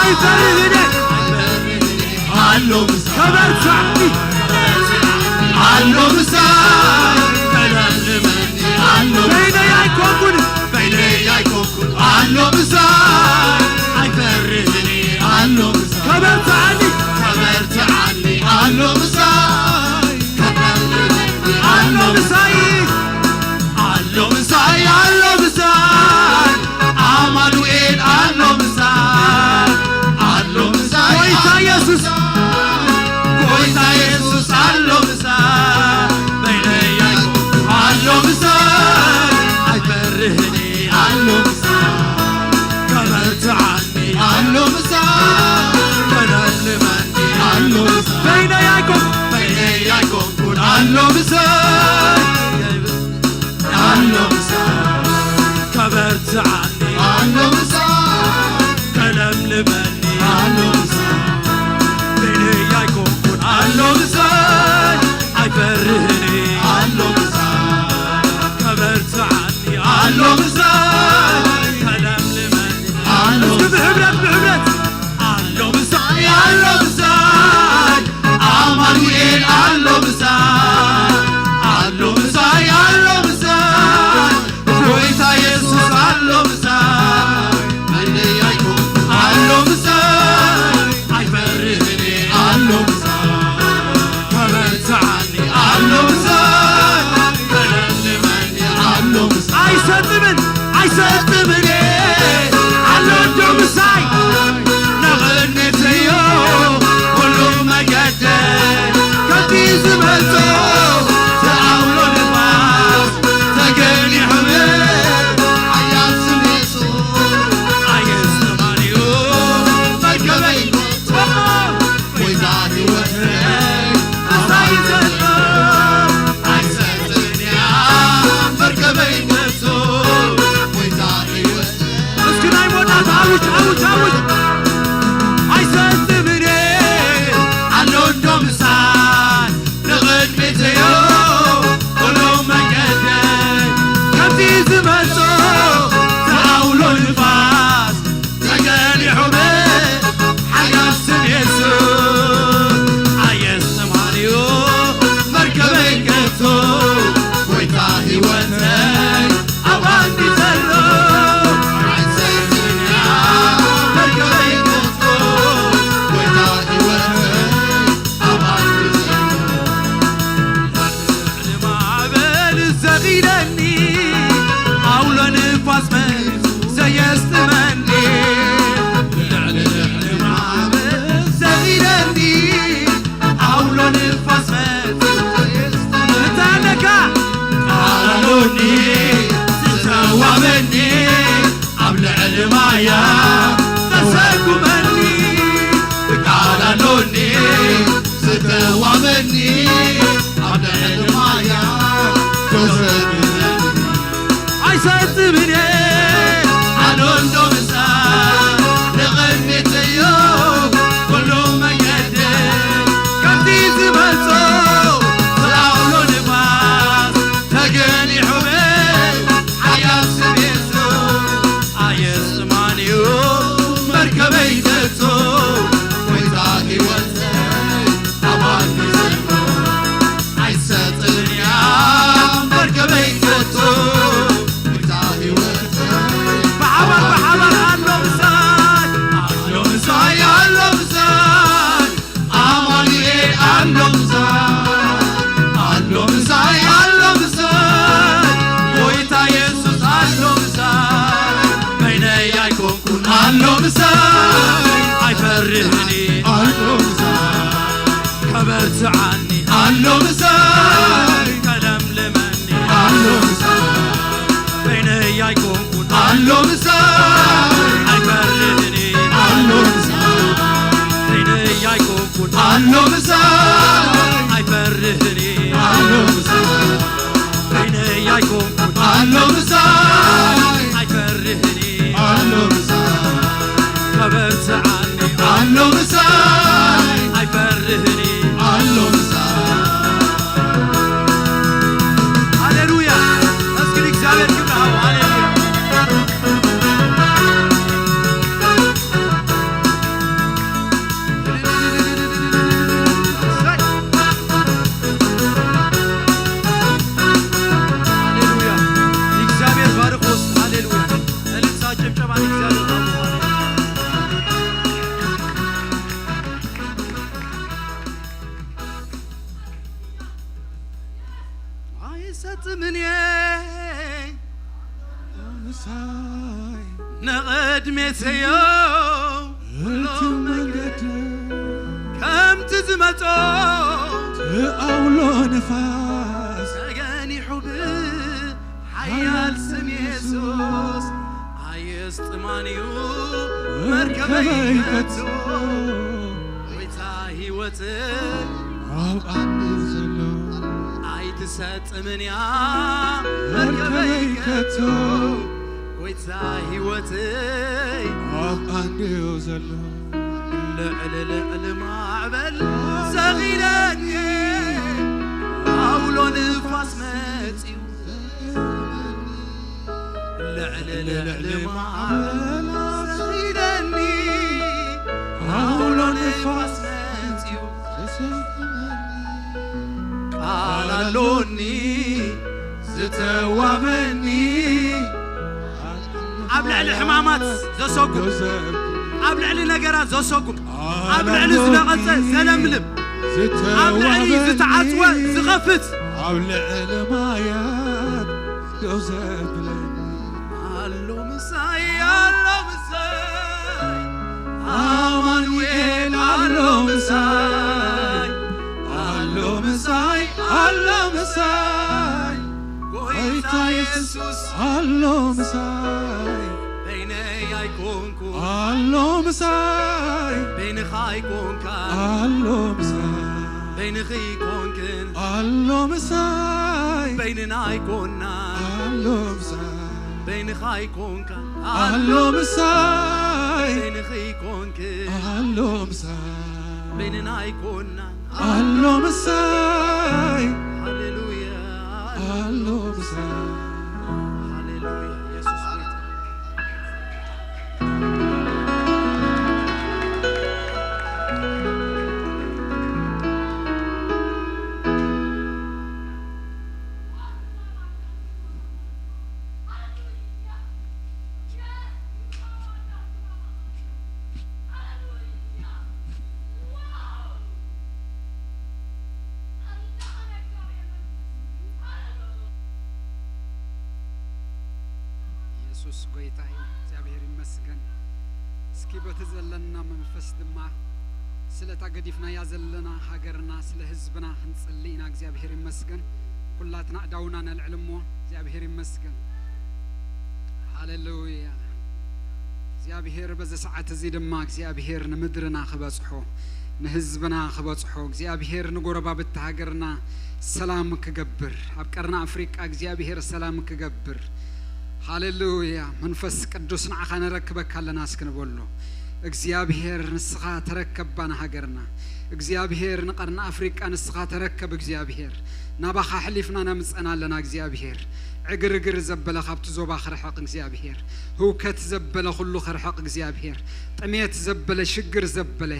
ኣይፈርህን እየ። ኣሎ ምሳይ። ከበርትዓኒ። ኣሎ ምሳይ። ከለምልመኒ። ኣሎ ምሳይ። በይነይ ኣይኮንኩን። በይነይ ኣይኮንኩን። ኣሎ ምሳይ። ኣይፈርህን እየ። ኣሎ ምሳይ። ከበርትዓኒ። ከበርትዓኒ። ኣሎ ምሳይ። ከለምልመኒ። ኣሎ ምሳይ። ኣሎ ምሳይ፣ ኣሎ ምሳይ፣ ኣማኑኤል ኣሎ ምሳይ፣ ኣሎ ምሳይ፣ ጎይታ ኢየሱስ፣ ጎይታ ኢየሱስ ኣሎ ምሳይ፣ በይነይ ኣሎ ምሳይ፣ ኣይፈርህን ኣሎ ምሳይ፣ ከበርትዓኒ ኣሎ ምሳይ፣ ከለምልመኒ ኣሎ ምሳይ፣ በይነይ ኣይኮን፣ በይነይ ኣይኮንኩን ኣሎ ምሳይ። ኣሎ ምሳይ፣ ከበርትዓኒ ኣሎ ምሳይ፣ ከለምልመኒ ኣሎ ምሳይ፣ በይነይ ኣይኮንኩን ኣሎ ምሳይ፣ ኣይፈርህን ኣሎ ምሳይ፣ ከበርትዓኒ ኣሎ ምሳይ፣ ከለምልመኒ ኣሎ እስኪ ብሕብረት፣ ብሕብረት። ኣሎ ምሳይ፣ ኣሎ ምሳይ፣ ኣማኑኤል ኣሎ ምሳይ፣ ኣሎ ምሳይ፣ ኣሎ ምሳይ፣ ጎይታ የሱስ ኣሎ ምሳይ፣ መለያይኮ ኣሎ ምሳይ፣ ኣይፈርህን ኣሎ ምሳይ፣ ከበርትዓኒ ኣሎ ምሳይ፣ ከለምልመኒ ኣሎ ምሳይ፣ ኣይሰጥምን፣ ኣይሰጥምን ኣሎ እንዶ ምሳይ፣ ንቕድሚት እዮ ኩሉ መገደይ፣ ከምቲ ዝመጾ ዝኣውሎ ንፋስ ተገኒሑ ሓያል ስም የሱስ ኣየስተማንዮ መርከበይ ጎቶ ጎይታ ህይወተይ ምሳይ ዘሎ ኣይሰጥንያ መርከበይ ጎቶ ጎይታ ህይወተይ እስኪ ናይ ሞዳት ኣውጅ ኣውጅ ኣውጅ ኣይሰጥምን ኣሎ እንዶ ምሳይ ንቕድሚት እዮ ኩሉ መገደይ ከምቲ ዝመጾ ዝኣውሎ ንፋስ ተገሊሑ ብሓያል ስም የሱስ ኣየስተማንዮ መርከበይ ከቶ ጎይታ ህይወተይ ኣባንዲ ዘሎ ኣይሰጥንያ መርከበይ ከቶ ጎይታ ህይወተይ ኣባንዲ ዘሎ ንማዕበል ዘኺለኒ ኣውሎ ንፋስ መ ዘየስጥመኒ ልዕሊ ልዕሊ ማዕበል ዘኺለኒ ኣውሎ ንፋስ መ እንታይ ኣለካ ቃል ኣሎኒ ዝተዋበኒ ኣብ ልዕሊ ማያ ተሰጉመኒ ቃል ኣሎኒ ዝተዋበኒ ኣብ ልዕሊ ማያ ተሰጉመኒ ኣይሰጥምን እየ ኣሎ እንዶ ምሳይ ንቕድሚት እዮ ኩሉ መገደይ ከምቲ ዝመጾ ዝኣውሎ ንፋስ ተገሊሑ ብሓያል ስም የሱስ ኣየስጥማንዩ መርከበይ ከቶ ጎይታ ህይወተይ ኣባል ዘሎ ኣይሰጥንያ መርከበይ ከቶ ጎይታ ህይወተይ ብሓባር ብሓባር ኣሎ ምሳይ ኣሎ ምሳይ ኣሎ ምሳይ ኣማኑኤል ኣሎ ምሳይ ኣሎ ምሳይ ኣሎ ምሳይ ጎይታ የሱስ ኣሎ ምሳይ በይነይ ኣይኮንኩን ኣሎ ምሳይ ኣይፈርህን ኣሎ ምሳይ ከበርትዓኒ ኣሎ ምሳይ ከለምልመኒ ኣሎ ምሳይ በይነይ ኣይኮንኩን ኣሎ ምሳይ ኣይፈርህን ኣሎ ምሳይ በይነይ ኣይኮንኩን ኣሎ ምሳይ ኣይፈርህን ኣሎ ምሳይ በይነይ ኣይኮንኩን ኣሎ ምሳይ ኣይፈርህን ኣሎ ምሳይ ከበርትዓኒ ኣሎ ምሳይ ኣይፈርህን ኣሎ ምሳይ ሃሌሉያ መስግን እግዚኣብሔር ክብሪ ሃቡ ሃሌሉያ ጥምንየ ምሳይ ንቕድሜተዮ እቲ መንገድ ከምቲ ዝመጾ ኣውሎ ንፋስ ተገኒሑ ብሓያል ስም የሱስ ኣየስጥማን እዩ መርከበይ ከቶ ጎይታ ህይወት ኣብ ኣንድ ዘሎ ኣይትሰጥምን እያ መርከበይ ከቶ ጎይታ ህይወተይ ኣብ ኣንድ ዘሎ ልዕሊ ልዕሊ ማዕበል ዘኺለኒ ኣውሎ ንፋስ መጺኡ ልዕሊ ልዕሊ ማዕበል ዘኺለኒ ኣውሎ ንፋስ መጺኡ ቃል ኣሎኒ ዝተዋበኒ ኣብ ልዕሊ ሕማማት ዘሰጉም ኣብ ልዕሊ ነገራት ዘሰጉም ኣብ ልዕሊ ዝነቐጸ ዘለምልም ኣብ ልዕሊ ዝተዓጽወ ዝኸፍት ኣብ ልዕሊ ማያት ደው ዘብለኒ ኣሎ ምሳይ ኣሎ ምሳይ ኣማኑኤል ኣሎ ምሳይ ኣሎ ምሳይ ኣሎ ምሳይ ጎይታ የሱስ ኣሎ ምሳይ በይነይ ኣይኮንኩ ኣሎ ምሳይ በይንኻ ኣይኮንካ ኣሎ ምሳይ በይንኺ ኣይኮንክን ኣሎ ምሳይ በይንና ኣይኮና ኣሎ ምሳይ በይንኻ ኣይኮንካ ኣሎ ምሳይ በይንኺ ኣይኮንክን ኣሎ ምሳይ በይንና ኣይኮና ኣሎ ምሳይ ሃሌሉያ ኣሎ ምሳይ ሃሌሉያ የሱስ ጌታ የሱስ ጎይታ እዩ። እግዚኣብሔር ይመስገን። እስኪ በቲ ዘለና መንፈስ ድማ ስለታ ገዲፍናያ ዘለና ሃገርና ስለ ህዝብና ክንጽሊ ኢና። እግዚኣብሔር ይመስገን። ኩላትና ኣእዳውና ነልዕል እሞ እግዚኣብሔር ይመስገን። ሃሌሉያ። እግዚኣብሔር በዚ ሰዓት እዚ ድማ እግዚኣብሔር ንምድርና ክበጽሖ ንህዝብና ክበጽሖ እግዚኣብሔር ንጎረባብቲ ሃገርና ሰላም ክገብር ኣብ ቀርኒ ኣፍሪቃ እግዚኣብሔር ሰላም ክገብር ሃሌሉያ መንፈስ ቅዱስ ንዓኻ ነረክበካ ኣለና እስኪ ንበሎ እግዚኣብሔር ንስኻ ተረከባ ንሃገርና እግዚኣብሔር ንቀርኒ ኣፍሪቃ ንስኻ ተረከብ እግዚኣብሔር ናባኻ ኣሕሊፍና ነምጸና ኣለና እግዚኣብሔር ዕግርግር ዘበለ ካብቲ ዞባ ክርሕቕ እግዚኣብሔር ህውከት ዘበለ ኩሉ ክርሕቕ እግዚኣብሔር ጥሜት ዘበለ ሽግር ዘበለ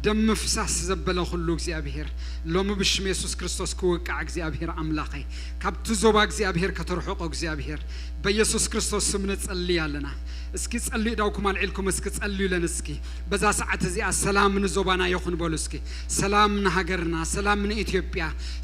ደም ምፍሳስ ዘበለ ኩሉ እግዚኣብሔር ሎሚ ብሽም የሱስ ክርስቶስ ክውቃዕ እግዚኣብሔር ኣምላኸይ ካብቲ ዞባ እግዚኣብሔር ከተርሕቆ እግዚኣብሔር በየሱስ ክርስቶስ ስም ንጸሊ ኣለና እስኪ ጸልዩ ዳውኩም ኣልዒልኩም እስኪ ጸልዩለን እስኪ በዛ ሰዓት እዚኣ ሰላም ንዞባና ይኹን በሉ እስኪ ሰላም ንሃገርና ሰላም ንኢትዮጵያ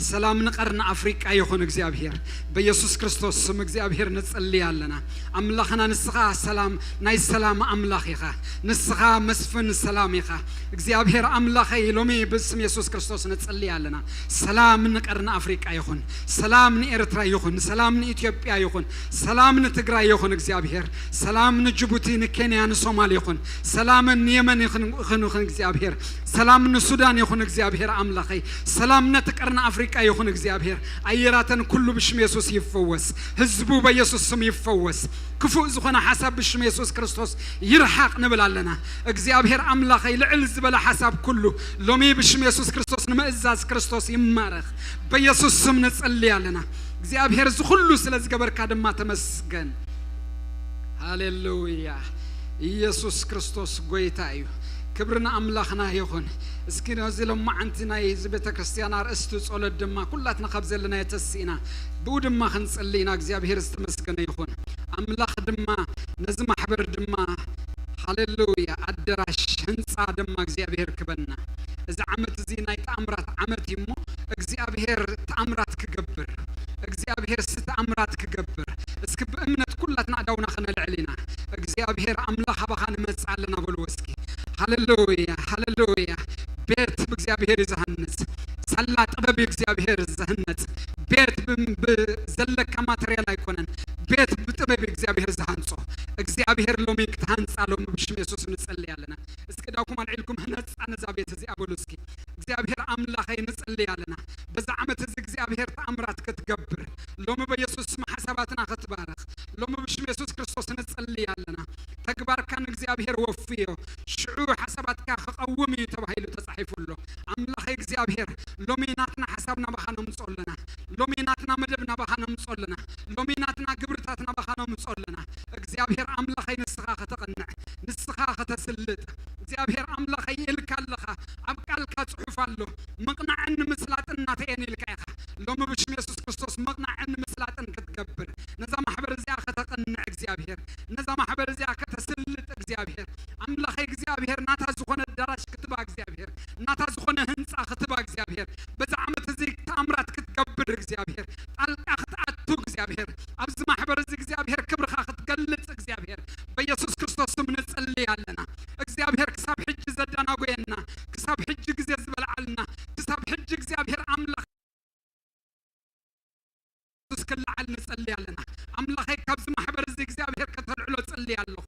ሰላም ንቀርኒ ኣፍሪቃ ይኹን እግዚኣብሔር በየሱስ ክርስቶስ ስም እግዚኣብሔር ንጽሊ ኣለና ኣምላኽና ንስኻ ሰላም ናይ ሰላም ኣምላኽ ኢኻ ንስኻ መስፍን ሰላም ኢኻ እግዚኣብሔር ኣምላኸይ ሎሚ ብስም የሱስ ክርስቶስ ንጽሊ ኣለና ሰላም ንቀርኒ ኣፍሪቃ ይኹን ሰላም ንኤርትራ ይኹን ሰላም ንኢትዮጵያ ይኹን ሰላም ንትግራይ ይኹን እግዚኣብሔር ሰላም ንጅቡቲ ንኬንያ ንሶማል ይኹን ሰላምን ንየመን ይኹን እግዚኣብሔር ሰላም ንሱዳን ይኹን እግዚኣብሔር ኣምላኸይ ሰላም ነቲ ቀርኒ ኣፍሪቃ ይኹን እግዚኣብሔር ኣየራተን ኩሉ ብሽም የሱስ ይፈወስ ህዝቡ በየሱስ ስም ይፈወስ ክፉእ ዝኾነ ሓሳብ ብሽም የሱስ ክርስቶስ ይርሓቕ ንብል ኣለና እግዚኣብሔር ኣምላኸይ ልዕል ዝበለ ሓሳብ ኩሉ ሎሚ ብሽም የሱስ ክርስቶስ ንምእዛዝ ክርስቶስ ይማረኽ በየሱስ ስም ንጽሊ ኣለና እግዚኣብሔር እዚ ኩሉ ስለ ዝገበርካ ድማ ተመስገን ሃሌሉያ ኢየሱስ ክርስቶስ ጎይታ እዩ ክብሪ ንኣምላኽና ይኹን እስኪ ነዚ ሎማዓንቲ ናይ እዚ ቤተ ክርስትያን ኣርእስቲ ጸሎት ድማ ኩላትና ካብ ዘለናዮ ተሲእና ብኡ ድማ ክንጽሊ ኢና እግዚኣብሔር ዝተመስገነ ይኹን ኣምላኽ ድማ ነዚ ማሕበር ድማ ሃሌሉያ ኣደራሽ ህንፃ ድማ እግዚኣብሔር ክበና እዚ ዓመት እዚ ናይ ተኣምራት ዓመት እዩ እሞ እግዚኣብሔር ተኣምራት ክገብር እግዚኣብሔር ተኣምራት ክገብር። እስኪ ብእምነት ኩላትና ኣእዳውና ከነልዕል ኢና። እግዚኣብሔር ኣምላኽ ኣባኻ ንመጽእ ኣለና በልዎ እስኪ። ሃሌሉያ፣ ሃሌሉያ። ቤት ብእግዚኣብሔር እዩ ዝሃንጽ። ሳላ ጥበብ እዩ እግዚኣብሔር ዝህነጽ። ቤት ብ-፣ ብዘለካ ማተርያል ኣይኮነን። ቤት ብጥበብ እዩ እግዚኣብሔር ዝሃንጾ። እግዚኣብሔር ሎሚ ክትሃንጻ ሎሚ ብሽም የሱስ ንጸልይ ኣለና። እስኪ እዳውኩም ኣልዒልኩም ህነጻ ነዛ ቤት እዚኣ በሉ እስኪ። እግዚኣብሔር ኣምላኸይ ንጸልይ ኣለና። በዛ ዓመት እዚ እግዚኣብሔር ተኣምራት ክትገብር ሎሚ በየሱስ ስም ሓሳባትና ክትባርኽ ሎሚ ብሽም የሱስ ክርስቶስ ንጸልይ ኣለና። ተግባርካ ንእግዚኣብሔር ወፍዮ፣ ሽዑ ሓሳባትካ ክቐውም እዩ ተባሂሉ ተጻሒፉ ኣሎ። ኣምላኸይ እግዚኣብሔር ሎሚ ናትና ሓሳብ ናባኻ ነምጾ ኣለና። ሎሚ ናትና መደብ ናባኻ ነምጾ ኣለና። ሎሚ ናትና ግብርታት ናባኻ ነምጾ ኣለና። እግዚኣብሔር ኣምላኸይ ንስኻ ከተቐንዕ፣ ንስኻ ከተስልጥ፣ እግዚኣብሔር ኣምላኸይ ኢልካ ኣለኻ። ኣብ ቃልካ ጽሑፍ ኣሎ፣ ምቕናዕን ንምስላጥን ናተይ እየን ኢልካ ኢኻ። ሎሚ ብሽም የሱስ ክርስቶስ ምቕናዕን ንምስላጥን ክትገብር፣ ነዛ ማሕበር እዚኣ ከተቐንዕ እግዚኣብሔር፣ ነዛ ማሕበር እዚኣ ከተስልጥ እግዚኣብሔር፣ ኣምላኸይ እግዚኣብሔር ናታ ዝኾነ ኣዳራሽ ክትባ እግዚኣብሔር፣ ናታ ዝኾነ ህንጻ ክትባ እግዚኣብሔር፣ በዛ ዓመት እዚ ተኣምራት ክትገብር እግዚኣብሔር፣ ጣልቃ ክትኣቱ እግዚኣብሔር፣ ኣብዚ ማሕበር እዚ እግዚኣብሔር ክብርኻ ክትገልጽ እግዚኣብሔር፣ በየሱስ ክርስቶስ ስም ንጸልይ ኣለና። እግዚኣብሔር ክሳብ ሕጂ ዘደናጎየና፣ ክሳብ ሕጂ ግዜ ዝበልዓልና፣ ክሳብ ሕጂ እግዚኣብሔር ኣምላኽ ክልዓል ንጸልይ ኣለና። ኣምላኸይ ካብዚ ማሕበር እዚ እግዚኣብሔር ከተልዕሎ ጸልይ ኣለኹ።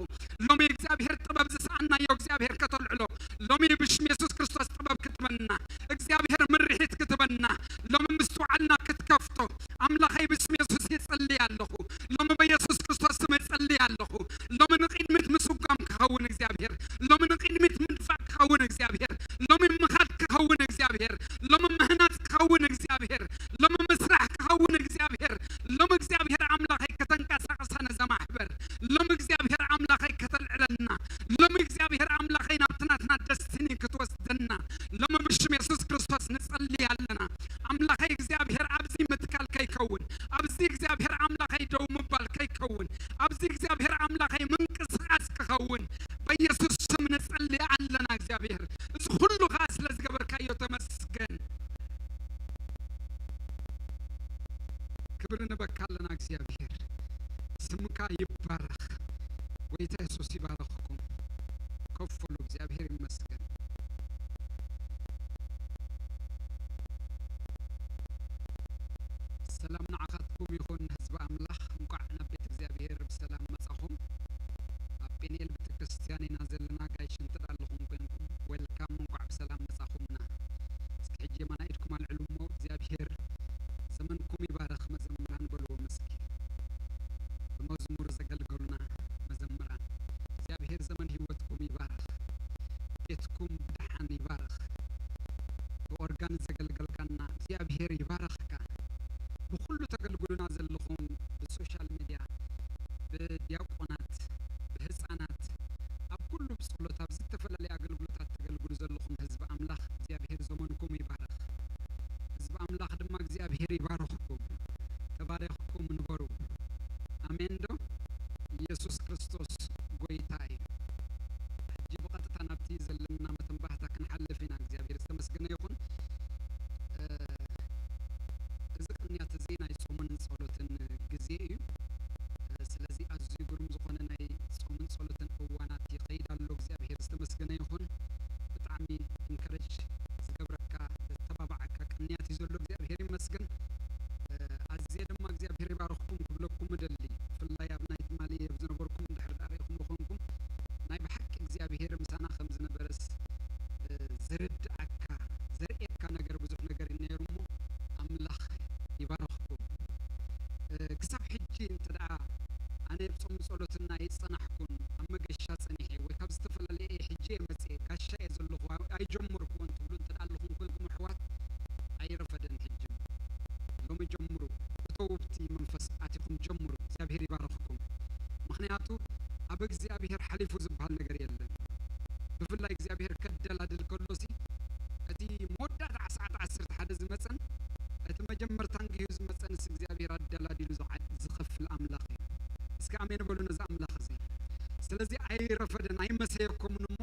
ሎሚ እግዚኣብሔር ጥበብ ዝሰኣናዮ እግዚኣብሔር ከተልዕሎ። ሎሚ ብሽም የሱስ ክርስቶስ ጥበብ ክትበና። እግዚኣብሔር ምርሒት ክትበና። ሎሚ ምስትውዓልና ክትከፍቶ። ኣምላኸይ ብስም የሱስ ይጸልይ ኣለኹ። ሎሚ በየሱስ ክርስቶስ ስም እጸልይ ኣለኹ። ሎሚ ንቕድሚት ምስጓም ክኸውን እግዚኣብሔር። ሎሚ ንቕድሚት ምድፋእ ክኸውን እግዚኣብሔር። ሎሚ ምኻድ ክኸውን እግዚኣብሔር። ሎሚ ምህናጽ ክኸውን እግዚኣብሔር። ሎሚ ምስራሕ ክኸውን እግዚኣብሔር። ሎሚ እግዚኣብሔር ኣምላኸይ ከተንቀሳቕሳ ነዛ ማሕበር። ሎሚ እግዚኣብሔር ኣምላኸይ ከተልዕለና። ሎሚ እግዚኣብሔር ኣምላኸይ ናብቲ ናትና ደስቲኒ ክትወስደና። ሎሚ ብሽም የሱስ ክርስቶስ ንጸልይ ኣለና። ኣምላኸይ እግዚኣብሔር ኣብዚ ምትካል ከይከውን፣ ኣብዚ እግዚኣብሔር ኣምላኸይ ደው ምባል ከይከውን፣ ኣብዚ እግዚኣብሔር ኣምላኸይ ምንቅስቓስ ክኸውን በየሱስ ስም ንጸልይ ኣለና እግዚኣብሔር። እዚ ኩሉ ኸኣ ስለ ዝገበርካዮ ተመስገን። ክብሪ ንበካ ኣለና እግዚኣብሔር። ስምካ ይባረኽ። ጎይታ የሱስ ይባረኽኩም። ከፍ በሉ፣ እግዚኣብሔር ይመስገን። ሰላም ንዓኻትኩም ይኹን ህዝቢ ኣምላኽ። እንቋዕ ናብ ቤት እግዚኣብሔር ብሰላም መጻኹም። ኣብ ጴንኤል ቤተክርስትያን ኢና ዘለና። ጋይሽ እንተ ደኣ ኣለኹም ኮንኩም ዌልካም፣ እንቋዕ ብሰላም መጻኹምና። እስኪ ሕጂ የማና ኢድኩም ኣልዕሉ እሞ እግዚኣብሔር ዘመንኩም ይባርኽ መዘምራን በልዎም እስኪ። ብመዝሙር ዘገልገሉና መዘምራን እግዚኣብሔር ዘመን ህይወትኩም ይባርኽ። ቤትኩም ብደሓን ይባርኽ። ብኦርጋን ዘገልገልካና እግዚኣብሔር ይባርኽካ። ብኹሉ ተገልግሉና ዘለኹም ብሶሻል ሚድያ፣ ብዲያቆናት፣ ብህፃናት፣ ኣብ ኩሉ ብጸሎት ኣብ ዝተፈላለየ ኣገልግሎታት ተገልግሉ ዘለኹም ህዝቢ ኣምላኽ እግዚኣብሔር ዘመንኩም ይባርኽ። ህዝቢ ኣምላኽ ድማ እግዚኣብሔር ይባርኽኩም። ተባረኽኩም ንበሩ። ኣሜን ዶ? ኢየሱስ ክርስቶስ ጎይታ እዩ። ሕጂ ብቐጥታ ናብቲ ዘለና መተንባህታ ክንሓልፍ ኢና። እግዚኣብሔር ዝተመስገነ ይኹን። እ፣ እዚ ቅንያት እዚ ናይ ጾምን ጸሎትን ግዜ እዩ። እ፣ ስለዚ ኣዝዩ ግሩም ዝኾነ ናይ ጾምን ጸሎትን እዋናት ይኸይድ ኣሎ። እግዚኣብሔር ዝተመስገነ ይኹን። ብጣዕሚ ኢንከረጅ ዝገብረካ፣ ዘተባብዓካ ቅንያት እዩ ዘሎ። እግዚኣብሔር ይመስገን። እ፣ ኣዝየ ድማ እግዚኣብሔር ይባርኽኩም ክብለኩም እደሊ። ብፍላይ ኣብ ናይ ትማሊ ኣብ ዝነበርኩም እንድሕር ደኣ ርኢኹሞ ኮንኩም፣ ናይ ብሓቂ እግዚኣብሔር ምሳና ከም ዝነበረስ፣ እ፣ ዝርድኣካ፣ ዘርእየካ ነገር ብዙሕ ነገር እዩ ነይሩ እሞ፣ ኣምላኽ ይባርኽኩም። እ፣ ክሳብ ሕጂ እንተ ደኣ ኣነ ኣብ ጾምን ጸሎትን ኣይጸናሕኩን፣ ኣብ መገሻ ጸኒሐ ወይ ካብ ዝተፈላለየ እየ ሕጂ እየ መጽየ፣ ጋሻ እየ ዘለኹ፣ ኣይ-፣ ኣይጀመርኩዎን ትብሉ እንተ ደኣ ኣለኹም ኮንኩም ኣሕዋት፣ ኣይረፈደን ሕጂ። ሎሚ ጀምሩ፣ እተዉ ብቲ መንፈስ ኣቲኹም ጀምሩ። እግዚኣብሔር ይባርኽኩም። ምኽንያቱ ኣብ እግዚኣብሔር ሓሊፉ ዝበሃል ነገር የለን። ብፍላይ እግዚኣብሔር ከደላድል ከሎሲ፣ እቲ መወዳእታ ሰዓት ዓሰርተ ሓደ ዝመጸን፣ እቲ መጀመርታ እንግዩ ዝመጸንስ እግዚኣብሔር ኣደላዲሉ ዝዓ-፣ ዝኸፍል ኣምላኽ እዩ። እስኪ ኣሜን በሉ ነዚ ኣምላኽ እዚ። ስለዚ ኣይረፈደን፣ ኣይመሰየኩምን እሞ፣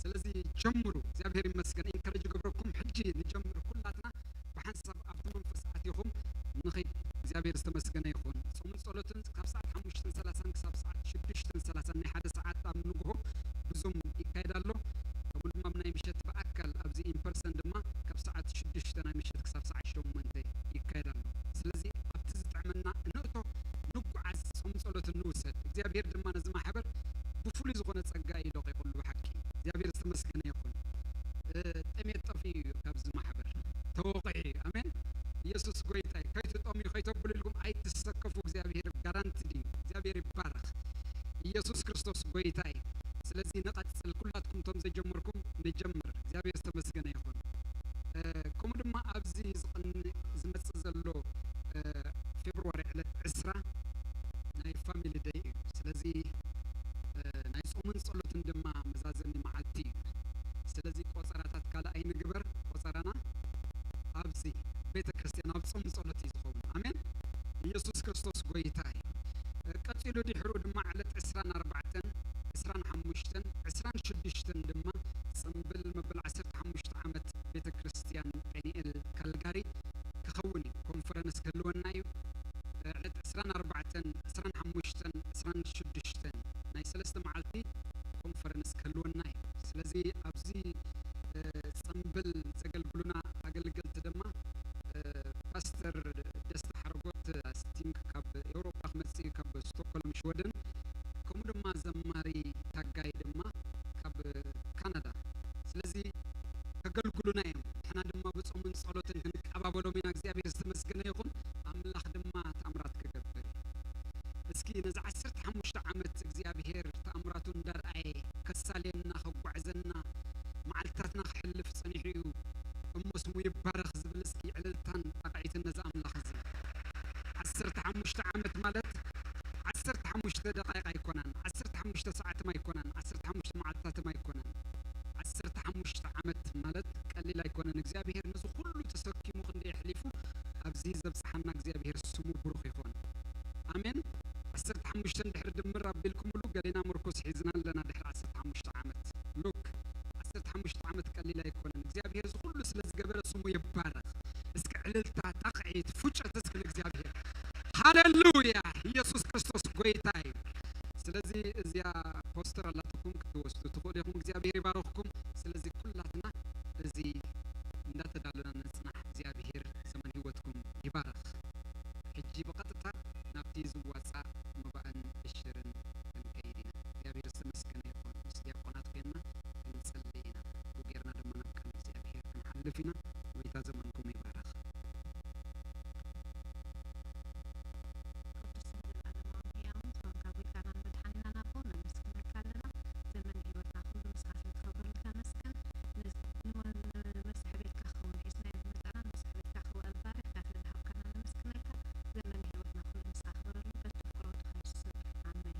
ስለዚ ጀምሩ። እግዚኣብሔር ይመስገን። ኢንከረጅ ይገብረኩም። ሕጂ ንጀምር ኩላትና ብሓንሳብ ኣብቲ መንፈስ ኣቲኹም ንኸይድ። እግዚኣብሔር ዝተመስገነ ይኹን። እግዚኣብሔር ድማ ነዚ ማሕበር ብፍሉይ ዝኾነ ጸጋ እዩ ለቒቑሉ። ብሓቂ እግዚኣብሔር ዝተመስገነ ይኹን። እ፣ ጥሜት ጠፊኡ እዩ ካብዚ ማሕበር ተወቒዑ እዩ። ኣሜን። ኢየሱስ ጎይታ እዩ። ከይትጠምዩ ከይተብሉ ኢልኩም ኣይትሰከፉ። እግዚኣብሔር ጋራንትድ እዩ። እግዚኣብሔር ይባረኽ። ኢየሱስ ክርስቶስ ጎይታ እዩ። ስለዚ ንቐጽል። ኩላትኩም እቶም ዘይጀመርኩም ንጀምር። እግዚኣብሔር ዝተመስገነ ይኹን። እ፣ ከምኡ ድማ ኣብዚ ዝቕን-፣ ዝመጽእ ዘሎ፣ እ፣ ፌብርዋሪ ዕለት ዕስራ ናይ ፋሚሊ ደይ እዩ። ስለዚ፣ እ፣ ናይ ጾምን ጸሎትን ድማ መዛዘሚ መዓልቲ እዩ። ስለዚ ቆጸራታት ካልኣይ ንግበር። ቆጸራና ኣብዚ ቤተ ክርስቲያን ኣብ ጾም ጸሎት እዩ ዝኸውን። ኣሜን። ኢየሱስ ክርስቶስ ጎይታ እዩ። እ፣ ቀጺሉ ድሕሩ ድማ ዕለት ዕስራን ኣርባዕተን፣ ዕስራን ሓሙሽተን፣ ዕስራን ሽዱሽተን ድማ ጽምብል መበል ዓሰርተ ሓሙሽተ ዓመት ቤተ ክርስቲያን ጴኒኤል ካልጋሪ ክኸውን እዩ። ኮንፈረንስ ክህልወና እዩ። ዕለት ዕስራን ኣርባዕተን፣ ዕስራን ሓሙሽተን፣ ዕስራን ሽዱሽተን ናይ ሰለስተ መዓልቲ ኮንፈረንስ ክህልወና እዩ። ስለዚ ኣብዚ፣ እ፣ ጽምብል ዘገልግሉና ኣገልገልቲ ድማ፣ እ፣ ፓስተር ደስታ ሓረጎት፣ I think ካብ ኤውሮጳ ክመጽእ እዩ፣ ካብ ስቶክሆልም ሽወደን፣ ከምኡ ድማ ዘማሪ ታጋይ ድማ ካብ ካናዳ። ስለዚ ከገልግሉና እዮም። ንሕና ድማ ብጾምን ጸሎትን ክንቀባበሎም ኢና። እግዚኣብሔር ዝተመስገነ ይኹን። ኣምላኽ ድማ ተኣምራት ክገብር እዩ። እስኪ ነዚ ዓሰርተ ሓሙሽተ ዓመት እግዚኣብሔር ተኣምራቱ እንዳርኣየ ከሳልየና፣ ከጓዕዘና፣ መዓልትታትና ክሕልፍ ጸኒሑ እዩ። እሞ ስሙ ይባረኽ ዝብል እስኪ ዕልልታን ጣቕዒትን ነዚ ኣምላኽ እዚ። ዓሰርተ ሓሙሽተ ዓመት ማለት ዓሰርተ ሓሙሽተ ደቓይቕ ኣይኮነን፣ ዓሰርተ ሓሙሽተ ሰዓትም ኣይኮነን፣ ዓሰርተ ሓሙሽተ መዓልትታትም ኣይኮነን። ዓሰርተ ሓሙሽተ ዓመት ማለት ቀሊል ኣይኮነን። እግዚኣብሔር ነዚ ኩሉ ተሰኪሙ ክንደይ ኣሕሊፉ ኣብዚ ዘብጽሓና እግዚኣብሔር ስሙ ብሩኽ ይኹን። ኣሜን። ዓሰርተ ሓሙሽተ ድሕሪ ድምር ኣቢልኩምሉ ገሌና ምርኩስ ሒዝና ኣለና ድሕሪ ዓሰርተ ሓሙሽተ ዓመት። ሉክ፣ ዓሰርተ ሓሙሽተ ዓመት ቀሊል ኣይኮነን። እግዚኣብሔር እዚ ኩሉ ስለ ዝገበረ ስሙ ይባረኽ። እስኪ ዕልልታ፣ ጣቕዒት፣ ፉጨት እስኪ ንእግዚኣብሔር። ሃሌሉያ! ኢየሱስ ክርስቶስ ጎይታ እዩ። ስለዚ እዚኣ ፖስተር ኣላትኩም ክትወስዱ ትኽእሉ ኢኹም። እግዚኣብሔር ይባርኽኩም። ስለዚ ኩላትና እዚ እንዳተዳለና ንጽናሕ። እግዚኣብሔር ዘመን ህይወትኩም ይባርኽ። ሕጂ ብቐጥታ ናብቲ ዝዋጻእ መባእን እሽርን ክንከይድ ኢና። እግዚኣብሔር ዝተመስገነ ይኹን። ምስ ዲያቆናት ኮይንና ክንጽሊ ኢና። ብኡ ጌርና ድማ ናብ ቃል እግዚኣብሔር ክንሓልፍ ኢና። ጎይታ ዘመንኩም ይባርኽ። ቅዱስ ዘለዓለማዊ ሕያውን ዝኾንካ ጎይታናን መድሓኒናን ኣቦ ነመስግነካ ኣለና። ዘመን ህይወትና ኩሉ ምስኻ ስለ ትኸብረሉ ተመስገን። ንመ-፣ ንመ-፣ ንመስሕብ ኢልካ ክኸውን ሒዝናዮ ዝመጻና መስሕብ ኢልካ ክውዕል ባርኽ ኢልካ ስለ ዝሃብካና ነመስግነካ። ዘመን ህይወትና ኩሉ ምስኻ ክበረሉ በቲ ፍቕሪ ወድኻ የሱስ ስም። ኣሜን።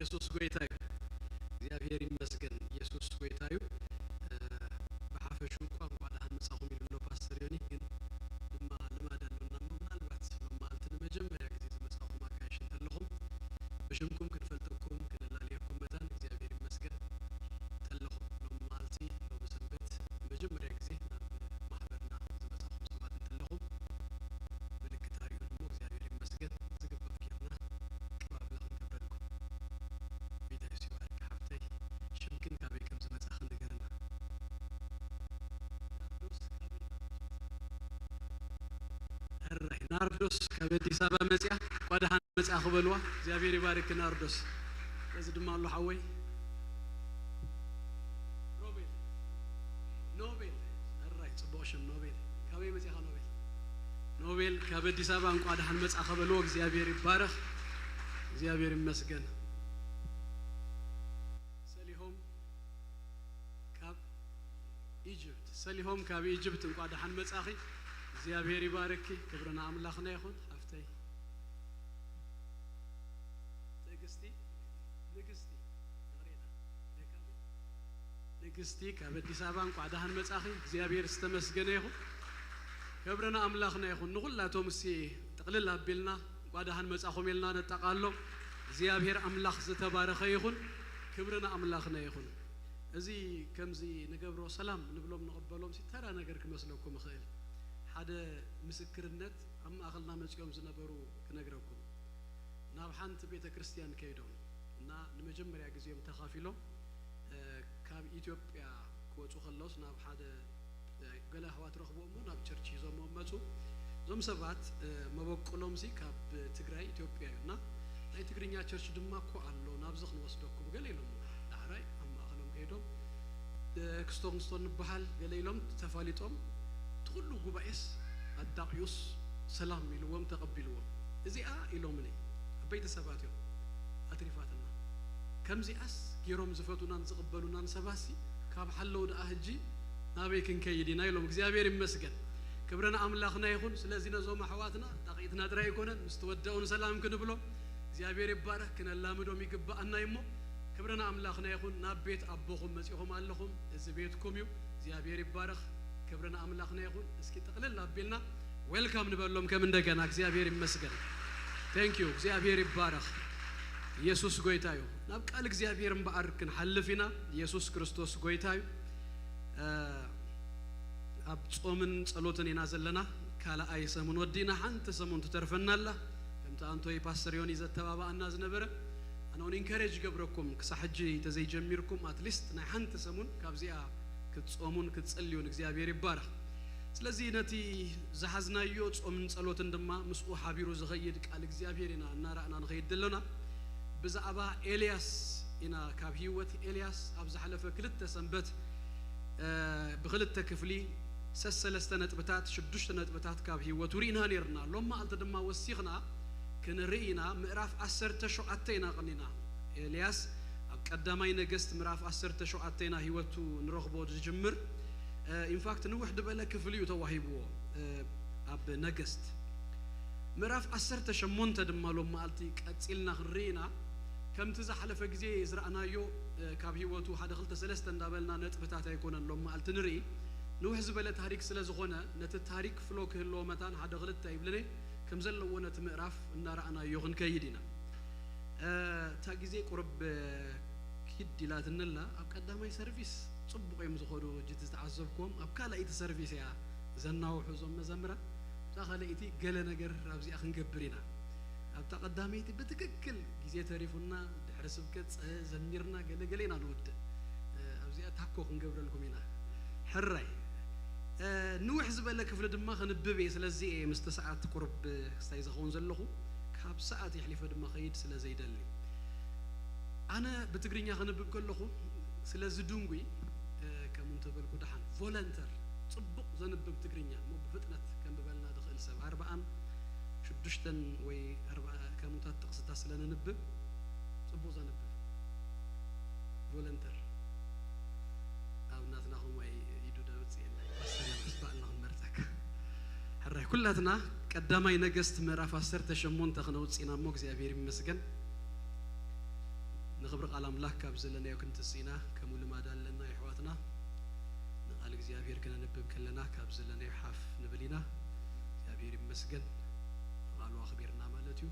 የሱስ ጎይታ እዩ። እግዚኣብሔር ይመስገን። የሱስ ጎይታ እዩ። እ፣ ብሓፈሽኡ እኳ እንኳዕ ደሓን መጻኹም ኢሉ ኣሎ ፓስተር ዮኒ፣ ግን ድማ ልማድ ኣሎና እሞ ምናልባት ሎም መዓልቲ ንመጀመርያ ግዜ ዝመጻኹም ኣጋይሽ እንተለኹም ብሽምኩም ክንፈልጠኩም ክነላልየኩም መታን እግዚኣብሔር ይመስገን እንተለኹም ሎም መዓልቲ ሎም ሰንበት ንመጀመርያ ግዜ ናብ ማሕበርና ዝመጻኹም ሰባት እንተለኹም ምልክት ኣርእዩን እሞ እግዚኣብሔር ይመስገን ዝግባእ ጌርና ኣቀባብላ ክንገብረልኩም። ጎይታ የሱስ ይባርክ ሓፍተይ። ሽምክን ካበይ ከም ዝመጻኺ ንገርና። ናርዶስ ካበይ? ሕራይ ናርዶስ ካብ ኣዲስ ኣበባ መጽያ እንኳ ደሓን መጻኺ በልዋ። እግዚኣብሔር ይባርክ ናርዶስ። እዚ ድማ ኣሎ ሓወይ ሮቤል። ኖቤል። ሕራይ ጽቡቕ ሽም ኖቤል። ካበይ መጺኻ ኖቤል? ኖቤል ካብ ኣዲስ ኣበባ እንኳ ደሓን መጻኺ በልዎ። እግዚኣብሔር ይባረኽ። እግዚኣብሔር ይመስገን። ሰሊሆም ካብ ኢጅፕት፣ ሰሊሆም ካብ ኢጅፕት እንኳ ደሓን መጻኺ። እግዚኣብሔር ይባርኪ። ክብሪ ንኣምላኽና ይኹን ሓፍተይ። ትዕግስቲ፣ ንግስቲ፣ ይቕሬታ፣ ናይ ካበይ? ንግስቲ ካብ ኣዲስ ኣበባ እንኳዕ ደሓን መጻኺ። እግዚኣብሔር ዝተመስገነ ይኹን። ክብሪ ንኣምላኽና ይኹን። ንኹላቶም እሲ ጥቕልል ኣቢልና እንኳዕ ደሓን መጻኹም ኢልና ነጠቓሎ። እግዚኣብሔር ኣምላኽ ዝተባረኸ ይኹን። ክብሪ ንኣምላኽና ይኹን። እዚ ከምዚ ንገብሮ ሰላም ንብሎም ንቕበሎም ሲ ተራ ነገር ክመስለኩም ይኽእል። ሓደ ምስክርነት ኣብ ማእኸልና መጺኦም ዝነበሩ ክነግረኩም። ናብ ሓንቲ ቤተ ክርስቲያን ከይዶም እና ንመጀመርያ ግዜኦም ተኻፊሎም፣ እ፣ ካብ ኢትዮጵያ ክወጹ ከለውስ ናብ ሓደ፣ እ፣ ገለ ኣሕዋት ረኽቦ እሞ ናብ ቸርች ሂዞምዎም መጹ። እዞም ሰባት፣ እ፣ መበቆሎም ሲ ካብ ትግራይ ኢትዮጵያ እዩ እና ናይ ትግርኛ ቸርች ድማ እኮ ኣሎ ናብዚ ክንወስደኩም ገለ ኢሎም ዳሕራይ ኣብ ማእኸሎም ከይዶም እ፣ ክስቶን ክስቶን ንበሃል ገለ ኢሎም ተፋሊጦም እቲ ኩሉ ጉባኤስ ኣዳቕዩስ ሰላም ኢልዎም ተቐቢልዎም። እዚኣ ኢሎምኒ ዓበይቲ ሰባት እዮም ኣትሪፋትና። ከምዚኣስ ጌሮም ዝፈቱናን ዝቕበሉናን ሰባሲ ካብ ሓለው ደኣ ህጂ ናበይ ክንከይድ ኢና ኢሎም። እግዚኣብሔር ይመስገን። ክብሪ ንኣምላኽና ይኹን። ስለዚ ነዞም ኣሕዋትና ጣቒትና ጥራይ ኣይኮነን ምስ ተወደኡ ንሰላም ክንብሎም እግዚኣብሔር ይባረክ ክነላምዶም ይግባኣና እዩ እሞ ክብሪ ንኣምላኽና ይኹን። ናብ ቤት ኣቦኹም መጺኹም ኣለኹም። እዚ ቤትኩም እዩ። እግዚኣብሔር ይባረኽ። ክብሪ ንኣምላኽና ይኹን። እስኪ ጥቕልል ኣቢልና ዌልካም ንበሎም ከም እንደገና። እግዚኣብሔር ይመስገን። Thank you። እግዚኣብሔር ይባረኽ። ኢየሱስ ጎይታ እዩ። ናብ ቃል እግዚኣብሔር እምበኣር ክንሓልፍ ኢና። ኢየሱስ ክርስቶስ ጎይታ እዩ። እ፣ ኣብ ጾምን ጸሎትን ኢና ዘለና። ካልኣይ ሰሙን ወዲና ሓንቲ ሰሙን ትተርፈና ኣላ። ከምቲ ኣንቶይ ፓስተር ዮኒ ዘተባባኣና ዝነበረ ኣነ እውን ኢንከሬጅ ይገብረኩም ክሳብ ሕጂ ተዘይጀሚርኩም ኣትሊስት ናይ ሓንቲ ሰሙን ካብዚኣ ክትጾሙን ክትጽልዩን እግዚኣብሔር ይባረኽ። ስለዚ ነቲ ዝሓዝናዮ ጾምን ጸሎትን ድማ ምስኡ ሓቢሩ ዝኸይድ ቃል እግዚኣብሔር ኢና እናረኣና ንኸይድ ዘሎና። ብዛዕባ ኤልያስ ኢና ካብ ህይወት ኤልያስ ኣብ ዝሓለፈ ክልተ ሰንበት እ፣ ብክልተ ክፍሊ ሰሰለስተ ነጥብታት ሽዱሽተ ነጥብታት ካብ ህይወቱ ርኢና ነርና። ሎም መዓልቲ ድማ ወሲኽና ክንርኢ ኢና። ምዕራፍ ዓሰርተ ሸውዓተ ኢና ቐኒና። ኤልያስ ኣብ ቀዳማይ ነገስት ምዕራፍ ዓሰርተ ሸውዓተ ኢና ህይወቱ ንረኽቦ ዝጅምር። እ፣ ኢንፋክት ንውሕ ዝበለ ክፍሊ እዩ ተዋሂብዎ፣ እ፣ ኣብ ነገስት ምዕራፍ ዓሰርተ ሸሞንተ ድማ ሎም መዓልቲ ቀጺልና ክንርኢ ኢና። ከምቲ ዝሓለፈ ግዜ ዝረኣናዮ፣ እ፣ ካብ ህይወቱ ሓደ ክልተ ሰለስተ እንዳበልና ነጥብታት ኣይኮነን ሎም መዓልቲ ንርኢ። ንውሕ ዝበለ ታሪክ ስለ ዝኾነ ነቲ ታሪክ ፍሎ ክህልዎ መታን ሓደ ክልተ ይብልን ከም ዘለዎ ነቲ ምዕራፍ እናረኣናዮ ክንከይድ ኢና። እ፣ እታ ግዜ ቁርብ፣ እ፣ ኪድ ኢላትኒ ኣላ። ኣብ ቀዳማይ ሰርቪስ ጽቡቕ እዮም ዝኸዱ፣ ሕጂ እቲ ዝተዓዘብክዎም ኣብ ካልኣይቲ ሰርቪስ እያ ዘናውሑ እዞም መዘምራን። እዛ ካልኣይቲ ገለ ነገር ኣብዚኣ ክንገብር ኢና። ኣብታ ቀዳመይቲ ብትክክል ግዜ ተሪፉና ድሕሪ ስብከት ጸ-፣ ዘሚርና ገለ ገለ ኢና ንወድእ። እ፣ ኣብዚኣ ታኮ ክንገብረልኩም ኢና። ሕራይ። እ፣ ንውሕ ዝበለ ክፍሊ ድማ ክንብብ እየ፣ ስለዚ እየ ምስቲ ሰዓት ቁርብ ክስታይ ዝኸውን ዘለኹ። ካብ ሰዓት የሕሊፈ ድማ ኸይድ ስለ ዘይደሊ። ኣነ ብትግርኛ ከንብብ ከለኹ ስለ ዝድንጉይ፣ እ፣ ከምኡ እንተበልኩ ደሓን። ቮለንተር፣ ጽቡቕ ዘንብብ ትግርኛ፣ እሞ ብፍጥነት ከንብበልና ዝኽእል ሰብ፣ ኣርብዓን ሽዱሽተን ወይ ኣርብዓ ከምኡታት ጥቕስታት ስለ ነንብብ፣ ጽቡቕ ዘንብብ ቮለንተር። ኣብ ናትና ከምኡ ኣይ-፣ ኢዱ ደውጽእ የለን። ፓስተር ዮናስ፣ ባዕልና ክንመርጸካ። ሕራይ፣ ኩላትና ቀዳማይ ነገስት ምዕራፍ ዓሰርተ ሸሞንተ ክነውጽእ ኢና እሞ፣ እግዚኣብሔር ይመስገን። ንኽብሪ ቃል ኣምላኽ ካብ ዘለናዮ ክንትጽእ ኢና። ከምኡ ልማድ ኣለና የሕዋትና። ንቓል እግዚኣብሔር ክነንብብ ከለና ካብ ዘለናዮ ሓፍ ንብል ኢና። እግዚኣብሔር ይመስገን። ንቓሉ ኣኽቢርና ማለት እዩ።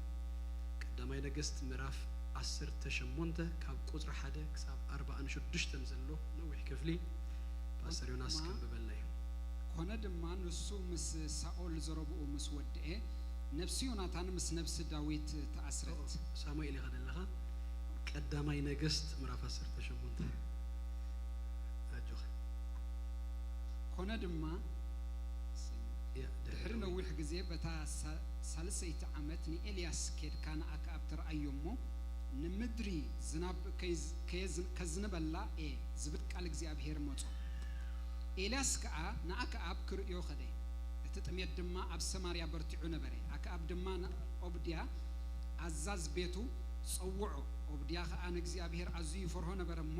ቀዳማይ ነገስት ምዕራፍ ዓሰርተ ሸሞንተ ካብ ቁጽሪ ሓደ ክሳብ ኣርባዓን ሽዱሽተን ዘሎ ነዊሕ ክፍሊ። ፓስተር ዮናስ ድማ ከንብበልና እዩ። ኮነ ድማ ንሱ ምስ ሳኦል ዘረብኡ ምስ ወድኤ፣ ነፍሲ ዮናታን ምስ ነፍሲ ዳዊት ተኣስረት። ሳሙኤል ኢኻ ዘለኻ። ቀዳማይ ነገስት ምዕራፍ ዓሰርተ ሸሞንተ። ኣጆኻ። ኮነ ድማ ያ፣ ድሕሪ ድሕሪ ነዊሕ ግዜ በታ ሳ-፣ ሳልሰይቲ ዓመት ንኤልያስ፣ "ኬድካ ንኣክኣብ ተረኣዮ እሞ፣ ንምድሪ ዝናብ ከይዝ-፣ ከየዝ-፣ ከዝንበላ እየ" ዝብል ቃል እግዚኣብሄር መጾ። ኤልያስ ከኣ ንኣክኣብ ክርእዮ ኸደ። እቲ ጥሜት ድማ ኣብ ሰማርያ በርቲዑ ነበረ። ኣክኣብ ድማ ንኦብድያ ኣዛዝ ቤቱ ጸውዖ። ኦብድያ ኸኣ ንእግዚኣብሄር ኣዝዩ ይፈርሆ ነበረ እሞ፣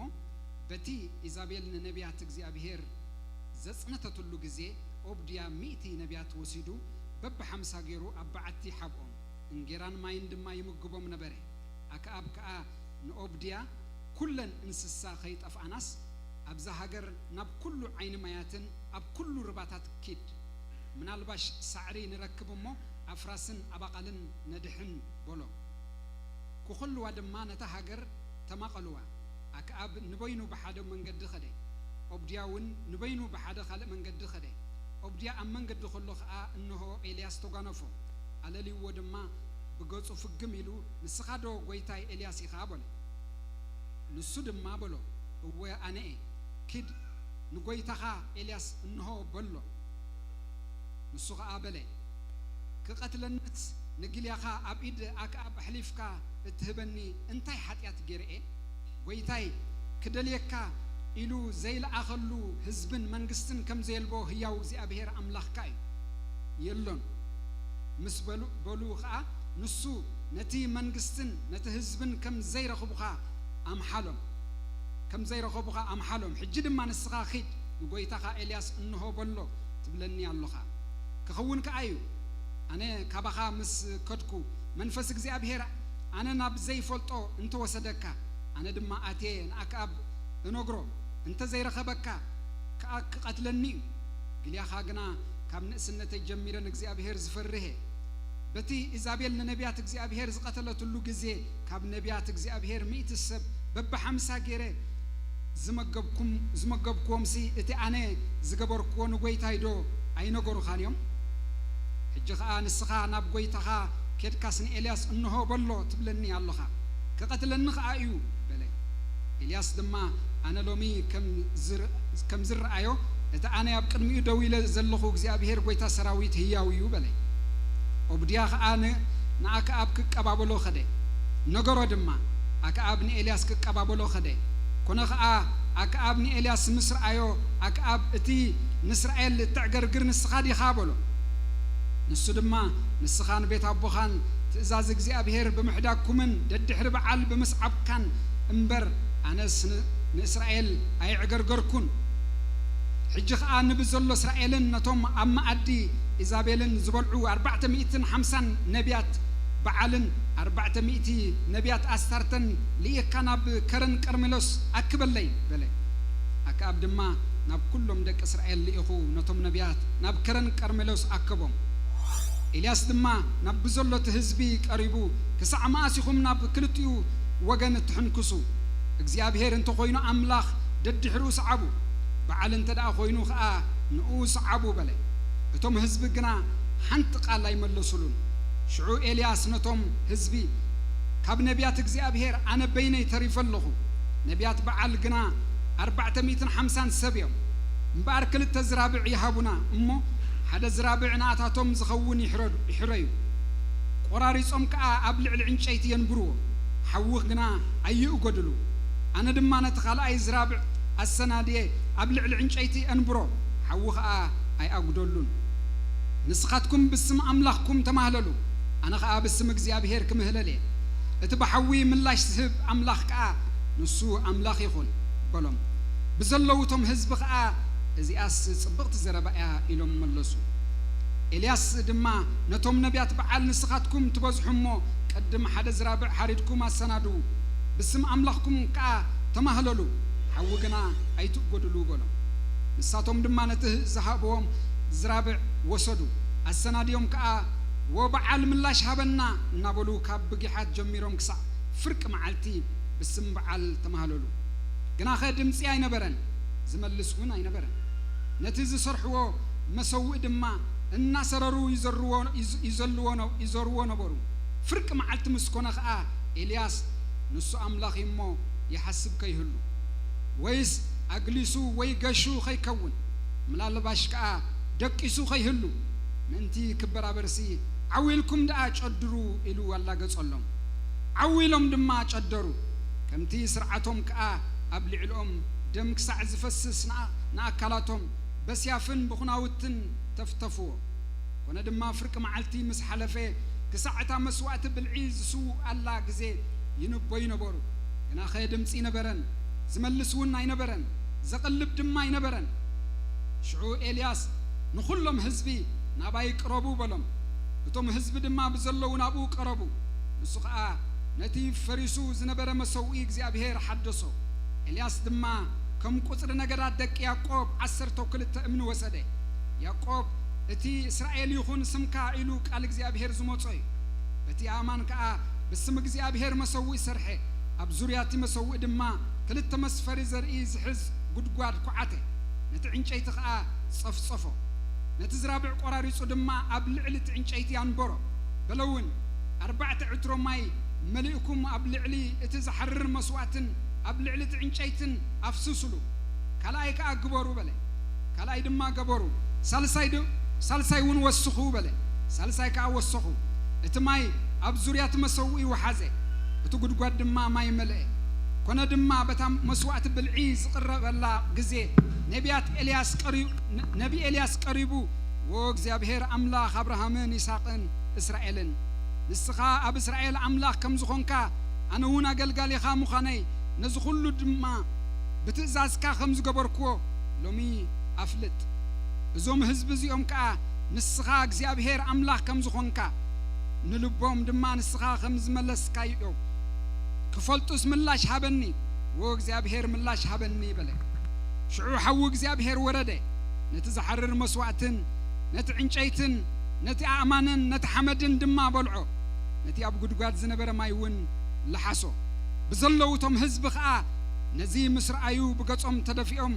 በቲ ኢዛቤል ንነቢያት እግዚኣብሄር ዘጽነተትሉ ግዜ፣ ኦብድያ ሚእቲ ነቢያት ወሲዱ በብሓምሳ ገይሩ ኣብ በዓቲ ይሓብኦም፣ እንጌራን ማይን ድማ ይምግቦም ነበረ። ኣክኣብ ከኣ ንኦብድያ፣ "ኩለን እንስሳ ኸይጠፍኣናስ፣ ኣብዛ ሃገር ናብ ኩሉ ዓይኒ ማያትን ኣብ ኩሉ ርባታት ኪድ፣ ምናልባሽ ሳዕሪ ንረክብ እሞ፣ ኣፍራስን ኣባቓልን ነድሕን" በሎ። ክኹልዋ ድማ ነታ ሃገር ተማቐልዋ። ኣክኣብ ንበይኑ ብሓደ መንገዲ ኸደ፣ ኦብድያ እውን ንበይኑ ብሓደ ኻልእ መንገዲ ኸደ። ኦብድያ ኣብ መንገዲ ኸሎ ኸኣ እንሆ ኤልያስ ተጓነፎ። ኣለልይዎ ድማ ብገጹ ፍግም ኢሉ፣ "ንስኻ ዶ ጐይታይ ኤልያስ ኢኻ?" በሎ። ንሱ ድማ በሎ፣ "እወ ኣነ እየ። ኪድ ንጐይታኻ ኤልያስ እንሆ በሎ።" ንሱ ኸኣ በለ፣ "ክቐትለንስ ንጊልያኻ ኣብ ኢድ ኣክኣብ ኣሕሊፍካ እትህበኒ እንታይ ሓጢኣት ገይረ እየ? ጐይታይ ክደልየካ ኢሉ ዘይለኣኸሉ ህዝብን መንግስትን ከም ዘየልቦ ህያው እግዚኣብሄር ኣምላኽካ እዩ፣ የሎን" ምስ በሉ፣ በሉ ኸኣ፣ ንሱ ነቲ መንግስትን ነቲ ህዝብን ከም ዘይረኽቡኻ ኣምሓሎም፣ ከም ዘይረኸቡኻ ኣምሓሎም። "ሕጂ ድማ ንስኻ ኺድ፣ ንጐይታኻ ኤልያስ እንሆ በሎ ትብለኒ ኣሎኻ። ክኸውን ከኣ እዩ፣ ኣነ ካባኻ ምስ ከድኩ፣ መንፈስ እግዚኣብሄር ኣነ ናብ ዘይፈልጦ እንተወሰደካ፣ ኣነ ድማ ኣትየ ንኣክኣብ እነግሮ፣ እንተ ዘይረኸበካ ከኣ ክቐትለኒ እዩ። ጊልያኻ ግና ካብ ንእስነተይ ጀሚረ ንእግዚኣብሄር ዝፈርህ እየ። በቲ ኢዛቤል ንነቢያት እግዚኣብሄር ዝቐተለትሉ ግዜ፣ ካብ ነቢያት እግዚኣብሄር ሚእቲ ሰብ በብሓምሳ ገይረ ዝመገብኩም-፣ ዝመገብኩዎምሲ፣ እቲ ኣነ ዝገበርኩዎ ንጐይታይ ዶ ኣይነገሩኻን እዮም? ሕጂ ኸኣ ንስኻ ናብ ጐይታኻ ኬድካስ ንኤልያስ እንሆ በሎ ትብለኒ ኣሎኻ፣ ክቐትለኒ ኸኣ እዩ" በለ። ኤልያስ ድማ፣ "ኣነ ሎሚ ከም ዝር-፣ ከም ዝረኣዮ፣ እቲ ኣነ ኣብ ቅድሚኡ ደው ኢለ ዘለኹ እግዚኣብሄር ጐይታ ሰራዊት ህያው እዩ" በለ። ኦብድያ ኸኣ ን-፣ ንኣክኣብ ክቀባበሎ ኸደ። ነገሮ ድማ፣ ኣክኣብ ንኤልያስ ክቀባበሎ ኸደ። ኮነ ኸኣ፣ ኣክኣብ ንኤልያስ ምስ ረኣዮ፣ ኣክኣብ፣ "እቲ ንእስራኤል እተዕገርግር ንስኻ ዲኻ?" በሎ። ንሱ ድማ፣ "ንስኻን ቤት ኣቦኻን ትእዛዝ እግዚኣብሄር ብምሕዳግኩምን ደድሕሪ በዓል ብምስዓብካን እምበር፣ ኣነስ ን-፣ ንእስራኤል ኣየዕገርገርኩን። ሕጂ ኸኣ ንብዘሎ እስራኤልን ነቶም ኣብ መኣዲ ኢዛቤልን ዝበልዑ ኣርባዕተ ሚእትን ሓምሳን ነቢያት በዓልን ኣርባዕተ ሚእቲ ነቢያት ኣስታርተን ልኢኽካ ናብ ከረን ቀርሜሎስ ኣክበለይ" በለ። ኣክኣብ ድማ ናብ ኩሎም ደቂ እስራኤል ልኢኹ ነቶም ነቢያት ናብ ከረን ቀርሜሎስ ኣከቦም። ኤልያስ ድማ ናብ ብዘሎ እቲ ህዝቢ ቀሪቡ፣ "ክሳዕ መኣስ ኢኹም ናብ ክልቲኡ ወገን እትሕንክሱ? እግዚኣብሄር እንተ ኾይኑ ኣምላኽ፣ ደድሕሪኡ ሰዓቡ፣ በዓል እንተ ደኣ ኾይኑ ኸኣ ንእኡ ሰዓቡ" በለ። እቶም ህዝቢ ግና ሓንቲ ቃል ኣይመለሱሉን። ሽዑ ኤልያስ ነቶም ህዝቢ፣ "ካብ ነቢያት እግዚኣብሄር ኣነ በይነይ ተሪፈ ኣለኹ። ነቢያት በዓል ግና ኣርባዕተ ሚእትን ሓምሳን ሰብ እዮም። እምበኣር ክልተ ዝራብዕ ይሃቡና እሞ፣ ሓደ ዝራብዕ ንኣታቶም ዝኸውን ይሕረዱ-፣ ይሕረዩ። ቆራሪጾም ከኣ ኣብ ልዕሊ ዕንጨይቲ የንብርዎ፣ ሓዊ ግና ኣይእጎድሉ። ኣነ ድማ ነቲ ካልኣይ ዝራብዕ ኣሰናድየ ኣብ ልዕሊ ዕንጨይቲ ኣንብሮ፣ ሓዊ ኸኣ ኣይኣጉደሉን። ንስኻትኩም ብስም ኣምላኽኩም ተማህለሉ፣ ኣነ ኸኣ ብስም እግዚኣብሄር ክምህለል እየ። እቲ ብሓዊ ምላሽ ዝህብ ኣምላኽ ከኣ ንሱ ኣምላኽ ይኹን" በሎም። ብዘለዉ እቶም ህዝቢ ኸኣ፣ "እዚኣስ ጽብቕቲ ዘረባ እያ" ኢሎም መለሱ። ኤልያስ ድማ ነቶም ነቢያት በዓል፣ "ንስኻትኩም ትበዝሑ እሞ፣ ቅድም ሓደ ዝራብዕ ሓሪድኩም ኣሰናድዉ፣ ብስም ኣምላኽኩም ከኣ ተማህለሉ፣ ሓዊ ግና ኣይትእጎድሉ በሎም። ንሳቶም ድማ ነቲ ዝሃብዎም ዝራብዕ ወሰዱ፣ ኣሰናድዮም ከኣ "ወበዓል ምላሽ ሃበና" እናበሉ ካብ ብጊሓት ጀሚሮም ክሳዕ ፍርቂ መዓልቲ ብስም በዓል ተማህለሉ። ግናኸ ድምጺ ኣይነበረን፣ ዝመልስ እውን ኣይነበረን። ነቲ ዝሰርሕዎ መሰውኢ ድማ እናሰረሩ ይዘርዎ-፣ ይዝ-፣ ይዘልዎ ነ-፣ ይዘርዎ ነበሩ። ፍርቂ መዓልቲ ምስ ኮነ ኸኣ ኤልያስ ንሱ ኣምላኽ እዩ እሞ ይሓስብ ከይህሉ፣ ወይስ ኣግሊሱ ወይ ገሹ ከይከውን፣ ምላልባሽ ከኣ ደቂሱ ከይህሉ፣ ምእንቲ ክበራበርሲ "ዓው ኢልኩም ደኣ ጨድሩ" ኢሉ ኣላገጸሎም። ዓው ኢሎም ድማ ጨደሩ። ከምቲ ስርዓቶም ከኣ ኣብ ልዕሊኦም ደም ክሳዕ ዝፈስስ ንኣ-፣ ንኣካላቶም በስያፍን ብኹናውትን ተፍተፍዎ። ኮነ ድማ ፍርቂ መዓልቲ ምስ ሓለፈ፣ ክሳዕ እታ መስዋእቲ ብልዒ ዝስውኣላ ግዜ ይንበዩ ነበሩ። ግናኸ ድምጺ ኣይነበረን፣ ዝመልስ እውን ኣይነበረን፣ ዘቕልብ ድማ ኣይነበረን። ሽዑ ኤልያስ ንኹሎም ህዝቢ "ናባይ ቅረቡ" በሎም። እቶም ህዝቢ ድማ ብዘለዉ ናብኡ ቀረቡ። ንሱ ኸኣ ነቲ ፈሪሱ ዝነበረ መሰውኢ እግዚኣብሄር ሓደሶ። ኤልያስ ድማ ከም ቁጽሪ ነገዳት ደቂ ያዕቆብ ዓሰርተው ክልተ እምኒ ወሰደ። ያዕቆብ እቲ እስራኤል ይኹን ስምካ ኢሉ ቃል እግዚኣብሄር ዝመጾ እዩ። በቲ ኣእማን ከኣ ብስም እግዚኣብሄር መሰውኢ ሰርሐ። ኣብ ዙርያ እቲ መሰውኢ ድማ ክልተ መስፈሪ ዘርኢ ዝሕዝ ጉድጓድ ኳዓተ። ነቲ ዕንጨይቲ ኸኣ ጸፍጸፎ። ነቲ ዝራብዕ ቈራሪጹ ድማ ኣብ ልዕሊ እቲ ዕንጨይቲ ኣንበሮ። በለ እውን፣ "ኣርባዕተ ዕትሮ ማይ መሊእኩም ኣብ ልዕሊ እቲ ዝሓርር መስዋእትን ኣብ ልዕሊ እቲ ዕንጨይትን ኣፍስሱሉ። ካልኣይ ከኣ ግበሩ" በለ። ካልኣይ ድማ ገበሩ። ሳልሳይ ድ-፣ ሳልሳይ እውን "ወስኹ" በለ። ሳልሳይ ከኣ ወሰኹ። እቲ ማይ ኣብ ዙርያ እቲ መሰውኢ ወሓዘ። እቲ ጉድጓድ ድማ ማይ መልአ። ኮነ ድማ በታ መስዋእቲ ብልዒ ዝቕረበላ ግዜ ነቢያት ኤልያስ ቀሪ-፣ ነ-፣ ነቢ ኤልያስ ቀሪቡ፣ "ዎ እግዚኣብሄር ኣምላኽ ኣብርሃምን ይስሐቅን እስራኤልን፣ ንስኻ ኣብ እስራኤል ኣምላኽ ከም ዝኾንካ፣ ኣነ እውን ኣገልጋሊኻ ምዃነይ፣ ነዚ ኹሉ ድማ ብትእዛዝካ ከም ዝገበርክዎ ሎሚ ኣፍልጥ። እዞም ህዝቢ እዚኦም ከኣ ንስኻ እግዚኣብሄር ኣምላኽ ከም ዝኾንካ፣ ንልቦም ድማ ንስኻ ከም ዝመለስካዮ ክፈልጡስ ምላሽ ሃበኒ፣ ዎ እግዚኣብሄር ምላሽ ሃበኒ" በለ። ሽዑ ሓዊ እግዚኣብሄር ወረደ፣ ነቲ ዝሓርር መስዋእትን ነቲ ዕንጨይትን ነቲ ኣእማንን ነቲ ሓመድን ድማ በልዖ። ነቲ ኣብ ጉድጓድ ዝነበረ ማይ እውን ለሓሶ። ብዘለዉ እቶም ህዝቢ ኸኣ ነዚ ምስ ረኣዩ ብገጾም ተደፊኦም፣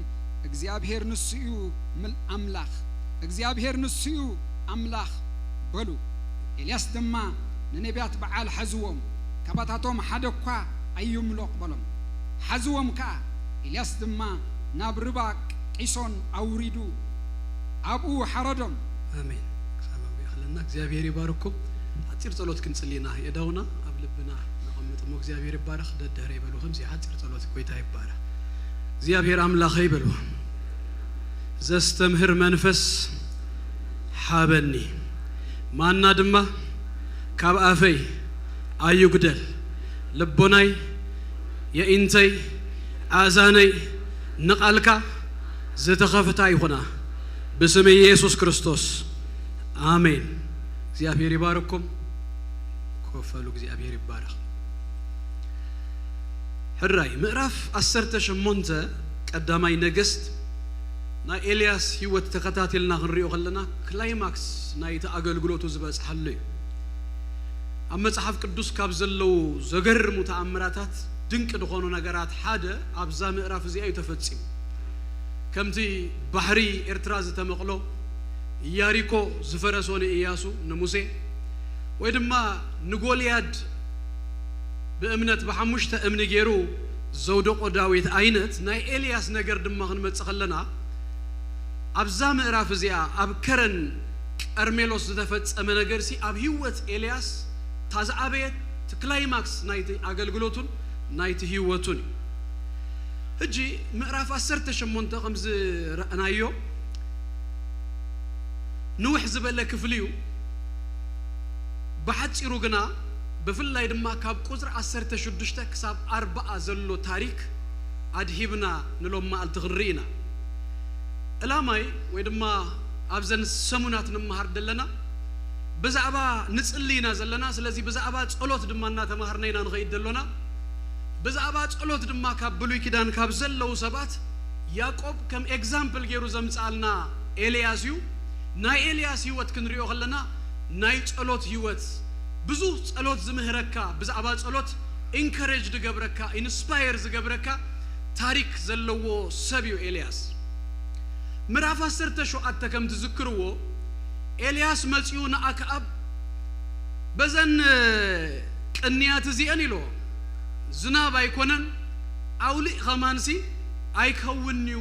"እግዚኣብሄር ንሱ እዩ ምል-፣ ኣምላኽ፣ እግዚኣብሄር ንሱ እዩ ኣምላኽ" በሉ። ኤልያስ ድማ ንነቢያት በዓል ሓዝዎም፣ "ካባታቶም ሓደ እኳ ኣይምሎቕ" በሎም። ሓዝዎም ከኣ። ኤልያስ ድማ ናብ ርባ ቂሶን ኣውሪዱ ኣብኡ ሓረዶም። ኣሜን። ክሳብ ኣብኡ ይኣኽለና። እግዚኣብሔር ይባርኩም። ሓጺር ጸሎት ክንጽሊ ኢና። የእዳውና ኣብ ልብና ነቐምጥ እሞ እግዚኣብሔር ይባረኽ። ደድሕረይ በሉ፣ ከምዚ ሓጺር ጸሎት። ጎይታ ይባረኽ። እግዚኣብሔር ኣምላኸይ በሉ፣ ዘስተምህር መንፈስ ሓበኒ፣ ማና ድማ ካብ ኣፈይ ኣይጉደል። ልቦናይ፣ የኢንተይ፣ ኣእዛነይ ንቓልካ ዝተኸፍታ ይኹና፣ ብስም ኢየሱስ ክርስቶስ፣ ኣሜን። እግዚኣብሔር ይባርኩም። ኮፍ በሉ፣ እግዚኣብሔር ይባረኽ። ሕራይ ምዕራፍ ዓሰርተ ሸሞንተ ቀዳማይ ነገስት ናይ ኤልያስ ህይወት ተኸታቲልና ክንሪኦ ከለና፣ ክላይማክስ ናይቲ ኣገልግሎቱ ዝበጽሓሉ እዩ። ኣብ መጽሓፍ ቅዱስ ካብ ዘለዉ ዘገርሙ ተኣምራታት፣ ድንቂ ዝኾኑ ነገራት ሓደ ኣብዛ ምዕራፍ እዚኣ እዩ ተፈጺሙ። ከምቲ ባሕሪ ኤርትራ ዝተመቕሎ፣ ኢያሪኮ ዝፈረሶ ንኢያሱ፣ ንሙሴ፣ ወይ ድማ ንጎልያድ ብእምነት ብሓሙሽተ እምኒ ገይሩ ዘውደቆ ዳዊት ዓይነት፣ ናይ ኤልያስ ነገር ድማ ክንመጽእ ከለና፣ ኣብዛ ምዕራፍ እዚኣ ኣብ ከረን ቀርሜሎስ ዝተፈጸመ ነገርሲ ኣብ ህይወት ኤልያስ እታ ዝዓበየት፣ እቲ ክላይማክስ ናይቲ ኣገልግሎቱን ናይቲ ህይወቱን እዩ። ሕጂ ምዕራፍ ዓሰርተ ሸሞንተ ከም ዝረኣናዮ ንውሕ ዝበለ ክፍሊ እዩ። ብሓጺሩ ግና፣ ብፍላይ ድማ ካብ ቁጽሪ ዓሰርተ ሽዱሽተ ክሳብ ኣርባዓ ዘሎ ታሪክ ኣድሂብና ንሎም መዓልቲ ክንርኢ ኢና። ዕላማይ ወይ ድማ ኣብዘን ሰሙናት ንመሃር ዘለና ብዛዕባ ንጽሊ ኢና ዘለና። ስለዚ ብዛዕባ ጸሎት ድማ እናተማሃርና ኢና ንኸይድ ዘሎና። ብዛዕባ ጸሎት ድማ ካብ ብሉይ ኪዳን ካብ ዘለዉ ሰባት ያዕቆብ ከም ኤግዛምፕል ገይሩ ዘምጽኣልና ኤልያስ እዩ። ናይ ኤልያስ ህይወት ክንሪኦ ከለና ናይ ጸሎት ህይወት፣ ብዙ ጸሎት ዝምህረካ፣ ብዛዕባ ጸሎት ኢንከሬጅ ዝገብረካ፣ ኢንስፓየር ዝገብረካ ታሪክ ዘለዎ ሰብ እዩ ኤልያስ። ምዕራፍ ዓሰርተ ሸውዓተ ከም ትዝክርዎ ኤልያስ መጺኡ ንኣክኣብ በዘን ቅንያት እዚአን ኢልዎ፣ ዝናብ ኣይኮነን ኣውሊእ ኸማንሲ ኣይከውንንዩ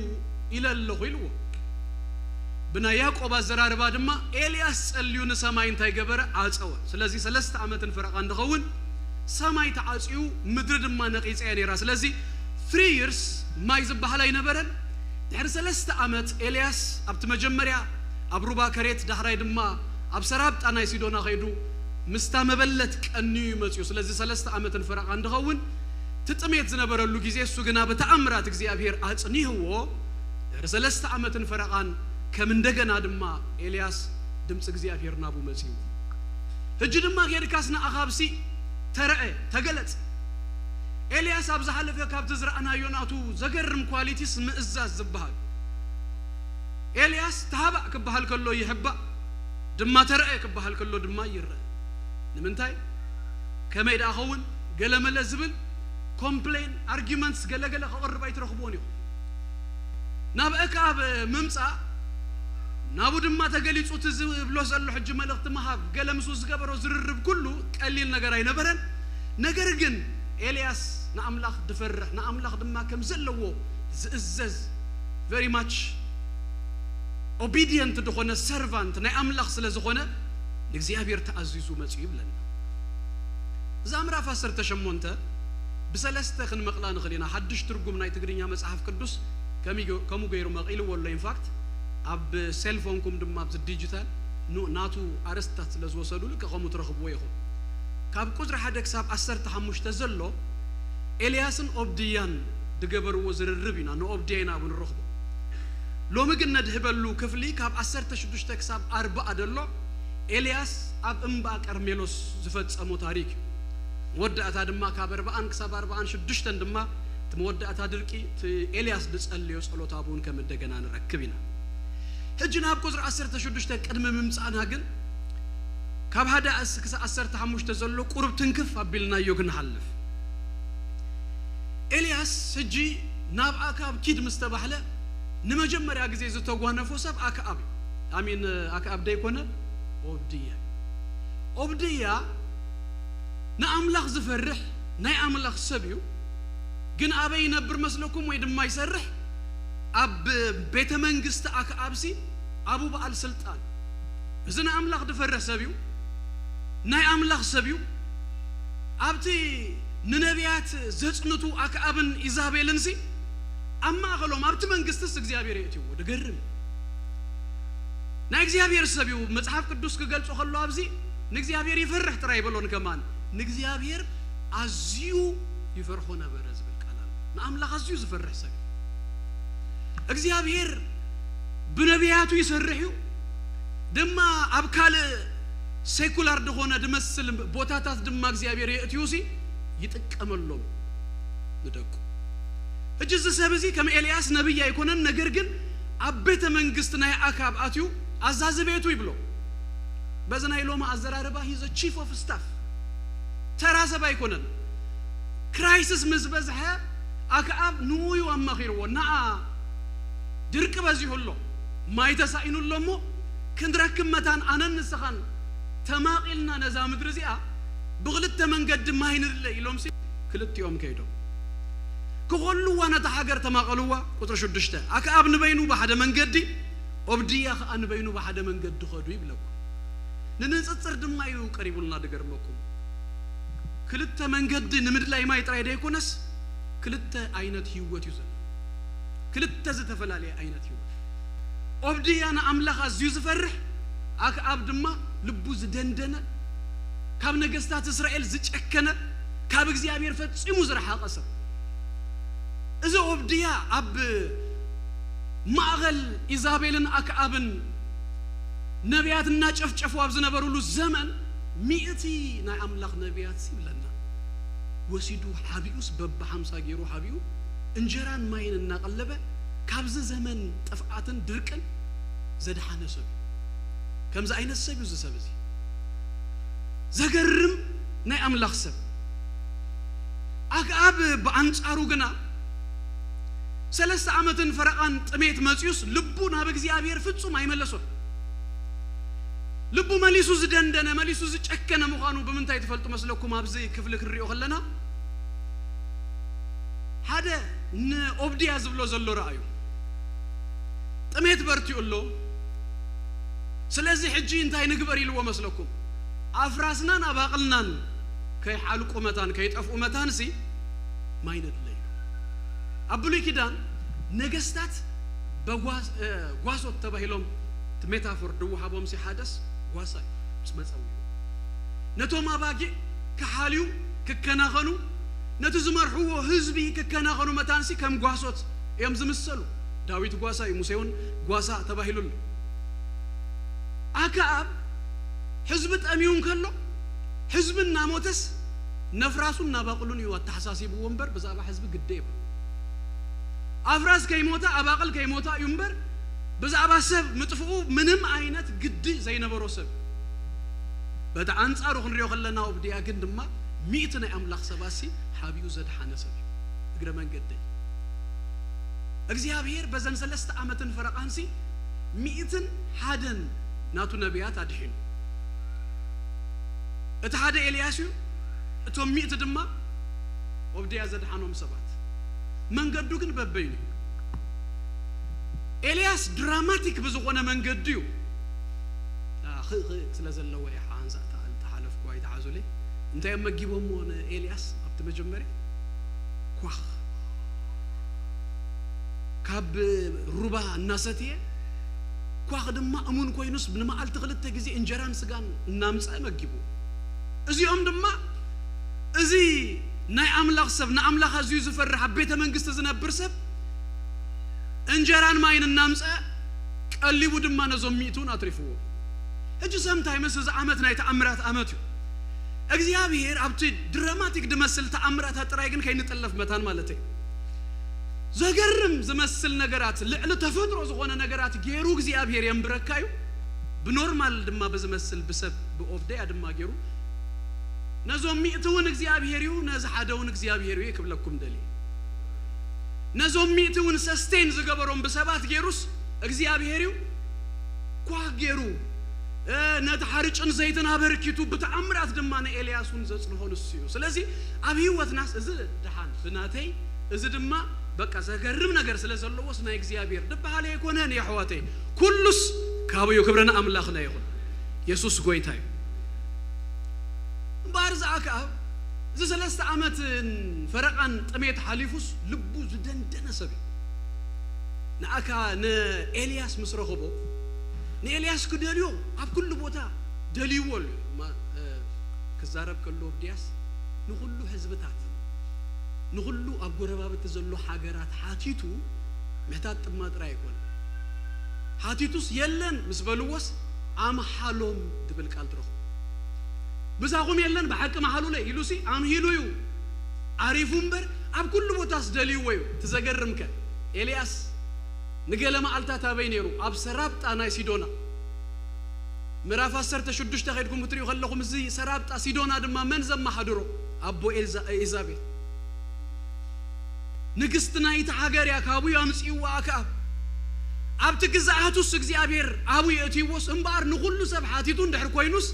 ኢለ ኣለኹ ኢልዎ። ብናይ ያዕቆብ ኣዘራርባ ድማ ኤልያስ ጸልዩ ንሰማይ እንታይ ገበረ? ዓጸወ። ስለዚ ሰለስተ ዓመትን ፈረቓን ዝኸውን ሰማይ ተዓጽዩ ምድሪ ድማ ነቒጸ እያ ነይራ። ስለዚ ትሪ ይርስ ማይ ዝበሃል ኣይነበረን። ድሕሪ ሰለስተ ዓመት ኤልያስ ኣብቲ መጀመርያ ኣብ ሩባ ከሬት ዳሕራይ ድማ ኣብ ሰራብጣ ናይ ሲዶና ኸይዱ ምስታ መበለት ቀንዩ እዩ መጽኡ። ስለዚ ሰለስተ ዓመትን ፈረቓን ዝኸውን እቲ ጥሜት ዝነበረሉ ግዜ እሱ ግና ብተኣምራት እግዚኣብሔር ኣጽኒህዎ። ድሕሪ ሰለስተ ዓመትን ፈረቓን ከም እንደገና ድማ ኤልያስ ድምፂ እግዚኣብሔር ናቡ መጽኡ። ሕጂ ድማ ኬድካስ ንኣኻብሲ ተረአ ተገለጸ። ኤልያስ ኣብ ዝሓለፈ ካብቲ ዝረኣናዮ ናቱ ዘገርም ኳሊቲስ ምእዛዝ ዝበሃል። ኤልያስ ተሃባእ ክበሃል ከሎ ይሕባእ፣ ድማ ተረአ ክበሃል ከሎ ድማ ይረአ። ንምንታይ? ከመይ ደኣ ኸውን? ገለመለ ዝብል ኮምፕሌን ኣርጊመንትስ ገለገለ ከቕርብ ኣይትረኽብዎን ኢኹም። ናብ ኣክኣብ ምምጻእ ናቡ ድማ ተገሊጹ እቲ ዝብሎ ዘሎ ሕጂ መልእኽቲ ምሃብ ገለ ምስኡ ዝገበሮ ዝርርብ ኩሉ ቀሊል ነገር ኣይነበረን። ነገር ግን ኤልያስ ንኣምላኽ ዝፈርሕ ንኣምላኽ ድማ ከም ዘለዎ ዝእዘዝ very much obedient ዝኾነ ሰርቫንት ናይ ኣምላኽ ስለ ዝኾነ ንእግዚኣብሔር ተኣዚዙ መጺኡ ይብለና። እዛ ምዕራፍ ዓሰርተ ሸሞንተ ብሰለስተ ክንመቕላ ንኽእል ኢና። ሓድሽ ትርጉም ናይ ትግርኛ መጽሓፍ ቅዱስ ከምኡ ገይሩ መቒልዎ ኣሎ። ኢንፋክት ኣብ ሴልፎንኩም ድማ ኣብዚ ዲጂታል ናቱ ኣርእስትታት ስለ ዝወሰዱ ልክእ ከምኡ ትረኽብዎ ኢኹም። ካብ ቁጽሪ ሓደ ክሳብ ዓሰርተ ሓሙሽተ ዘሎ ኤልያስን ኦብድያን ዝገበርዎ ዝርርብ ኢና ንኦብድያ ኢና ኣብ ንረኽቦ። ሎሚ ግን ነድህበሉ ክፍሊ ካብ ዓሰርተ ሽዱሽተ ክሳብ ኣርብዓ ዘሎ ኤልያስ ኣብ እምባ ቀርሜሎስ ዝፈጸሞ ታሪክ እዩ። መወዳእታ ድማ ካብ ኣርብዓን ክሳብ ኣርብዓን ሽዱሽተን ድማ እቲ መወዳእታ ድርቂ እቲ ኤልያስ ዝጸለዮ ጸሎት ኣብኡን ከም እንደገና ንረክብ ኢና። ሕጂ ናብ ቁጽሪ ዓሰርተ ሽዱሽተ ቅድሚ ምምጻእና ግን ካብ ሓደ ክሳብ ዓሰርተ ሓሙሽተ ዘሎ ቁሩብ ትንክፍ ኣቢልናዮ ክንሓልፍ። ኤልያስ ሕጂ ናብ ኣክኣብ ኪድ ምስ ተባህለ ንመጀመርያ ግዜ ዝተጓነፎ ሰብ ኣክኣብ እዩ። ኣሚን ኣክኣብ ደይኮነ ኦብድያ። ኦብድያ ንኣምላኽ ዝፈርሕ ናይ ኣምላኽ ሰብ እዩ። ግን ኣበይ ይነብር መስለኩም ወይ ድማ ይሰርሕ? ኣብ ቤተ መንግስቲ ኣክኣብሲ ኣቡ በዓል ስልጣን። እዚ ንኣምላኽ ዝፈርሕ ሰብ እዩ። ናይ ኣምላኽ ሰብ እዩ። ኣብቲ ንነቢያት ዘጽንቱ ኣክኣብን ኢዛቤልን ሲ ኣብ ማእኸሎም ኣብቲ መንግስትስ እግዚኣብሔር የእትዎ። ድገርም እዩ። ናይ እግዚኣብሔር ሰብ እዩ። መጽሓፍ ቅዱስ ክገልጾ ከሎ ኣብዚ ንእግዚኣብሔር ይፈርሕ ጥራይ ይበሎን ከማን ንእግዚኣብሔር ኣዝዩ ይፈርሖ ነበረ ዝብል ቃል ኣሎ። ንኣምላኽ ኣዝዩ ዝፈርሕ ሰብ እዩ። እግዚኣብሔር ብነቢያቱ ይሰርሕ እዩ። ድማ ኣብ ካልእ ሴኩላር ዝኾነ ዝመስል ቦታታት ድማ እግዚኣብሔር የእትዩ ሲ ይጥቀመሎም ንደቁ። ሕጂ እዚ ሰብ እዚ ከም ኤልያስ ነቢይ ኣይኮነን። ነገር ግን ኣብ ቤተ መንግስቲ ናይ ኣካብ ኣትዩ ኣዛዚ ቤቱ ይብሎ። በዚ ናይ ሎሚ ኣዘራርባ ሂዘ ቺፍ ኦፍ ስታፍ ተራ ሰብ ኣይኮነን። ክራይሲስ ምስ በዝሐ ኣክኣብ ንኡ እዩ ኣማኺርዎ። ንኣ ድርቂ በዚሑ ኣሎ፣ ማይ ተሳኢኑ ኣሎ እሞ ክንረክብ መታን ኣነን ንስኻን ተማቒልና ነዛ ምድሪ እዚኣ ብኽልተ መንገዲ ማይ ንድለ ኢሎምሲ ክልቲኦም ከይዶም ክኾልዋ ነታ ሃገር ተማቐልዋ። ቁፅሪ ሽዱሽተ ኣክኣብ ንበይኑ ብሓደ መንገዲ፣ ኦብድያ ከዓ ንበይኑ ብሓደ መንገዲ ኸዱ ይብለኩም። ንንፅፅር ድማ እዩ ቀሪቡልና ድገርመኩም። ክልተ መንገዲ ንምድላይ ማይ ጥራይ ደይኮነስ ክልተ ዓይነት ህይወት እዩ ዘሎ። ክልተ ዝተፈላለየ ዓይነት ህይወት። ኦብድያ ንኣምላኽ ኣዝዩ ዝፈርሕ፣ ኣክኣብ ድማ ልቡ ዝደንደነ፣ ካብ ነገስታት እስራኤል ዝጨከነ፣ ካብ እግዚኣብሔር ፈጺሙ ዝረሓቐ ሰብ። እዚ ኦብድያ ኣብ ማእኸል ኢዛቤልን ኣክኣብን ነቢያት እናጨፍጨፉ ኣብ ዝነበሩሉ ዘመን ሚእቲ ናይ ኣምላኽ ነቢያት ይብለና። ወሲዱ ሓቢኡስ በብሓምሳ ገይሩ ሓቢኡ እንጀራን ማይን እናቐለበ ካብዚ ዘመን ጥፍኣትን ድርቅን ዘድሓነ ሰብ እዩ። ከምዚ ዓይነት ሰብ እዩ እዚ ሰብ እዚ። ዘገርም ናይ ኣምላኽ ሰብ። ኣክኣብ ብኣንጻሩ ግና ሰለስተ ዓመትን ፈረቓን ጥሜት መጺኡስ ልቡ ናብ እግዚኣብሔር ፍጹም ኣይመለሶን። ልቡ መሊሱ ዝደንደነ፣ መሊሱ ዝጨከነ ምዃኑ ብምንታይ ትፈልጡ መስለኩም? ኣብዚ ክፍሊ ክንሪኦ ከለና ሓደ ንኦብድያ ዝብሎ ዘሎ ረኣዩ። ጥሜት በርቲኡ ኣሎ። ስለዚ ሕጂ እንታይ ንግበር ኢልዎ መስለኩም? ኣፍራስናን ኣባቕልናን ከይሓልቁ መታን፣ ከይጠፍኡ መታንሲ ማይ ነድለዩ። ኣብ ብሉይ ኪዳን ነገስታት በጓስ-፣ እ፣ ጓሶት ተባሂሎም እቲ ሜታፎር ድወሃቦም ሲ ሓደስ ጓሳ እዩ ምስ መጸውዩ። ነቶም ኣባጊዕ ክሓልዩ፣ ክከናኸኑ፣ ነቲ ዝመርሕዎ ህዝቢ ክከናኸኑ መታንሲ ከም ጓሶት እዮም ዝምሰሉ። ዳዊት ጓሳ እዩ፣ ሙሴ እውን ጓሳ ተባሂሉሉ። ኣክኣብ ህዝቢ ጠምዩ እንከሎ፣ ህዝቢ እናሞተስ ነፍራሱን ናባቕሉን እዩ ኣተሓሳሲብዎ እምበር ብዛዕባ ህዝቢ ግደ የብሉ። ኣፍራስ ከይሞታ፣ ኣባቕል ከይሞታ እዩ እምበር ብዛዕባ ሰብ ምጥፍኡ ምንም ዓይነት ግዲ ዘይነበሮ ሰብ። በቲ ኣንጻሩ ክንሪኦ ከለና፣ ኦብድያ ግን ድማ ሚእቲ ናይ ኣምላኽ ሰባሲ ሓቢኡ ዘድሓነ ሰብ እዩ። እግረ መንገደይ፣ እግዚኣብሔር በዘን ሰለስተ ዓመትን ፈረቓንሲ ሚእትን ሓደን ናቱ ነቢያት ኣድሒኑ። እቲ ሓደ ኤልያስ እዩ፣ እቶም ሚእቲ ድማ ኦብድያ ዘድሓኖም ሰባት። መንገዱ ግን በበይኑ እዩ። ኤልያስ ድራማቲክ ብዝኾነ መንገዲ እዩ። ኣ፣ ኽእ ኽእ ስለ ዘለዎ እየ ሓንሳእ ተኣ-፣ ተሓለፍኩ፣ ኣይተሓዙለይ። እንታይ እዮም መጊቦምዎ ንኤልያስ ኣብቲ መጀመርያ? ኳኽ። ካብ ሩባ እናሰትየ፣ ኳኽ ድማ እሙን ኮይኑስ ንመዓልቲ ክልተ ግዜ እንጀራን ስጋን እናምጸአ መጊቡ። እዚኦም ድማ፣ እዚ ናይ ኣምላኽ ሰብ፣ ንኣምላኽ ኣዝዩ ዝፈርሕ፣ ኣብ ቤተ መንግስቲ ዝነብር ሰብ፣ እንጀራን ማይን እናምጸአ ቀሊቡ ድማ ነዞም ሚእቲ እውን ኣትሪፍዎ። ሕጂ ሰምታይምስ እዚ ዓመት ናይ ተኣምራት ዓመት እዩ። እግዚኣብሔር ኣብቲ ድራማቲክ ድመስል ተኣምራታት ጥራይ ግን ከይንጥለፍ መታን ማለት እዩ። ዘገርም ዝመስል ነገራት፣ ልዕሊ ተፈጥሮ ዝኾነ ነገራት ገይሩ እግዚኣብሔር የንብረካ እዩ። ብኖርማል ድማ ብዝመስል ብሰብ ብኦብደያ ድማ ገይሩ ነዞም ሚእቲ እውን እግዚኣብሔር እዩ፣ ነዚ ሓደ እውን እግዚኣብሔር እዩ ክብለኩም ደልየ። ነዞም ሚእቲ እውን ሰስቴን ዝገበሮም ብሰባት ገይሩስ እግዚኣብሔር እዩ። ኳ ገይሩ፣ እ፣ ነቲ ሓርጭን ዘይትን ኣበርኪቱ ብተኣምራት ድማ ንኤልያስ እውን ዘጽንሖ ንሱ እዩ። ስለዚ ኣብ ህይወትናስ እዚ ደሓን ብናተይ፣ እዚ ድማ በቃ ዘገርም ነገር ስለ ዘለዎስ ናይ እግዚኣብሔር ድበሃል ኣይኮነን የሕዋተይ። ኩሉስ ካብኡ እዩ። ክብሪ ንኣምላኽና ይኹን። የሱስ ጎይታ እዩ። እምበኣር እዚ ኣክኣብ እዚ ሰለስተ ዓመትን ፈረቓን ጥሜት ሓሊፉስ ልቡ ዝደንደነ ሰብ እዩ። ንኣካ ንኤልያስ ምስ ረኸቦ ንኤልያስ ክደልዮ ኣብ ኩሉ ቦታ ደልይዎ ኣሎ። ማ-፣ እ፣ ክዛረብ ከሎ ኦብድያስ ንኹሉ ህዝብታት ንኹሉ ኣብ ጎረባብቲ ዘሎ ሃገራት ሓቲቱ ምሕታት ጥማ ጥራይ ኣይኮነን። ሓቲቱስ የለን ምስ በልዎስ ኣምሓሎም ዝብል ቃል ትረኽቡ። ብሳኹም የለን ብሓቂ መሓሉለይ ኢሉሲ ኣምሂሉ እዩ ዓሪፉ እምበር ኣብ ኩሉ ቦታስ ደልይዎ እዩ። እቲ ዘገርምከ ኤልያስ ንገለ መዓልታት ኣበይ ነይሩ? ኣብ ሰራብጣ ናይ ሲዶና። ምዕራፍ ዓሰርተ ሽዱሽተ ከይድኩም ክትሪኡ ከለኹም፣ እዚ ሰራብጣ ሲዶና ድማ መን ዘመሓድሮ? ኣቦ ኤልዛ-፣ ኤልዛቤል። ንግስቲ ናይቲ ሃገር እያ፣ ካብኡ ኣምጺእዋ ኣክኣብ። ኣብቲ ግዝኣቱስ እግዚኣብሔር ኣብኡ የእትይዎስ እምበኣር ንኹሉ ሰብ ሓቲቱ እንድሕር ኮይኑስ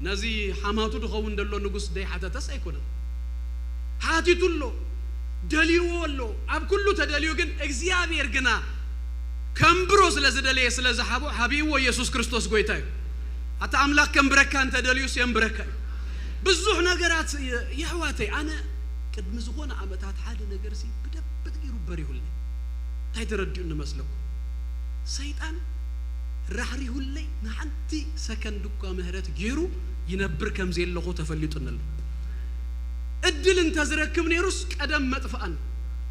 ነዚ ሓማቱ ድኸውን ደሎ ንጉስ ደይሓተተስ ኣይኮነን። ሓቲቱ ኣሎ፣ ደልይዎ ኣሎ፣ ኣብ ኩሉ ተደልዩ ግን እግዚኣብሔር ግና ከንብሮ ስለ ዝደለየ ስለ ዝሓቦ ሓቢእዎ ኢየሱስ ክርስቶስ ጎይታ እዩ። ኣታ ኣምላኽ ከንብረካ እንተ ደልዩስ የንብረካ እዩ። ብዙሕ ነገራት የ-፣ የሕዋተይ፣ ኣነ ቅድሚ ዝኾነ ዓመታት ሓደ ነገርሲ ብደብጥ ገይሩ በሪሁለይ። እንታይ ተረዲኡ ንመስለኩም? ሰይጣን ራሕሪሁለይ ንሓንቲ ሰከንድ እኳ ምህረት ገይሩ ይነብር ከም ዘየለኹ ተፈሊጡኒ ኣሎ። እድል እንተ ዝረክብ ነይሩስ ቀደም መጥፍኣን።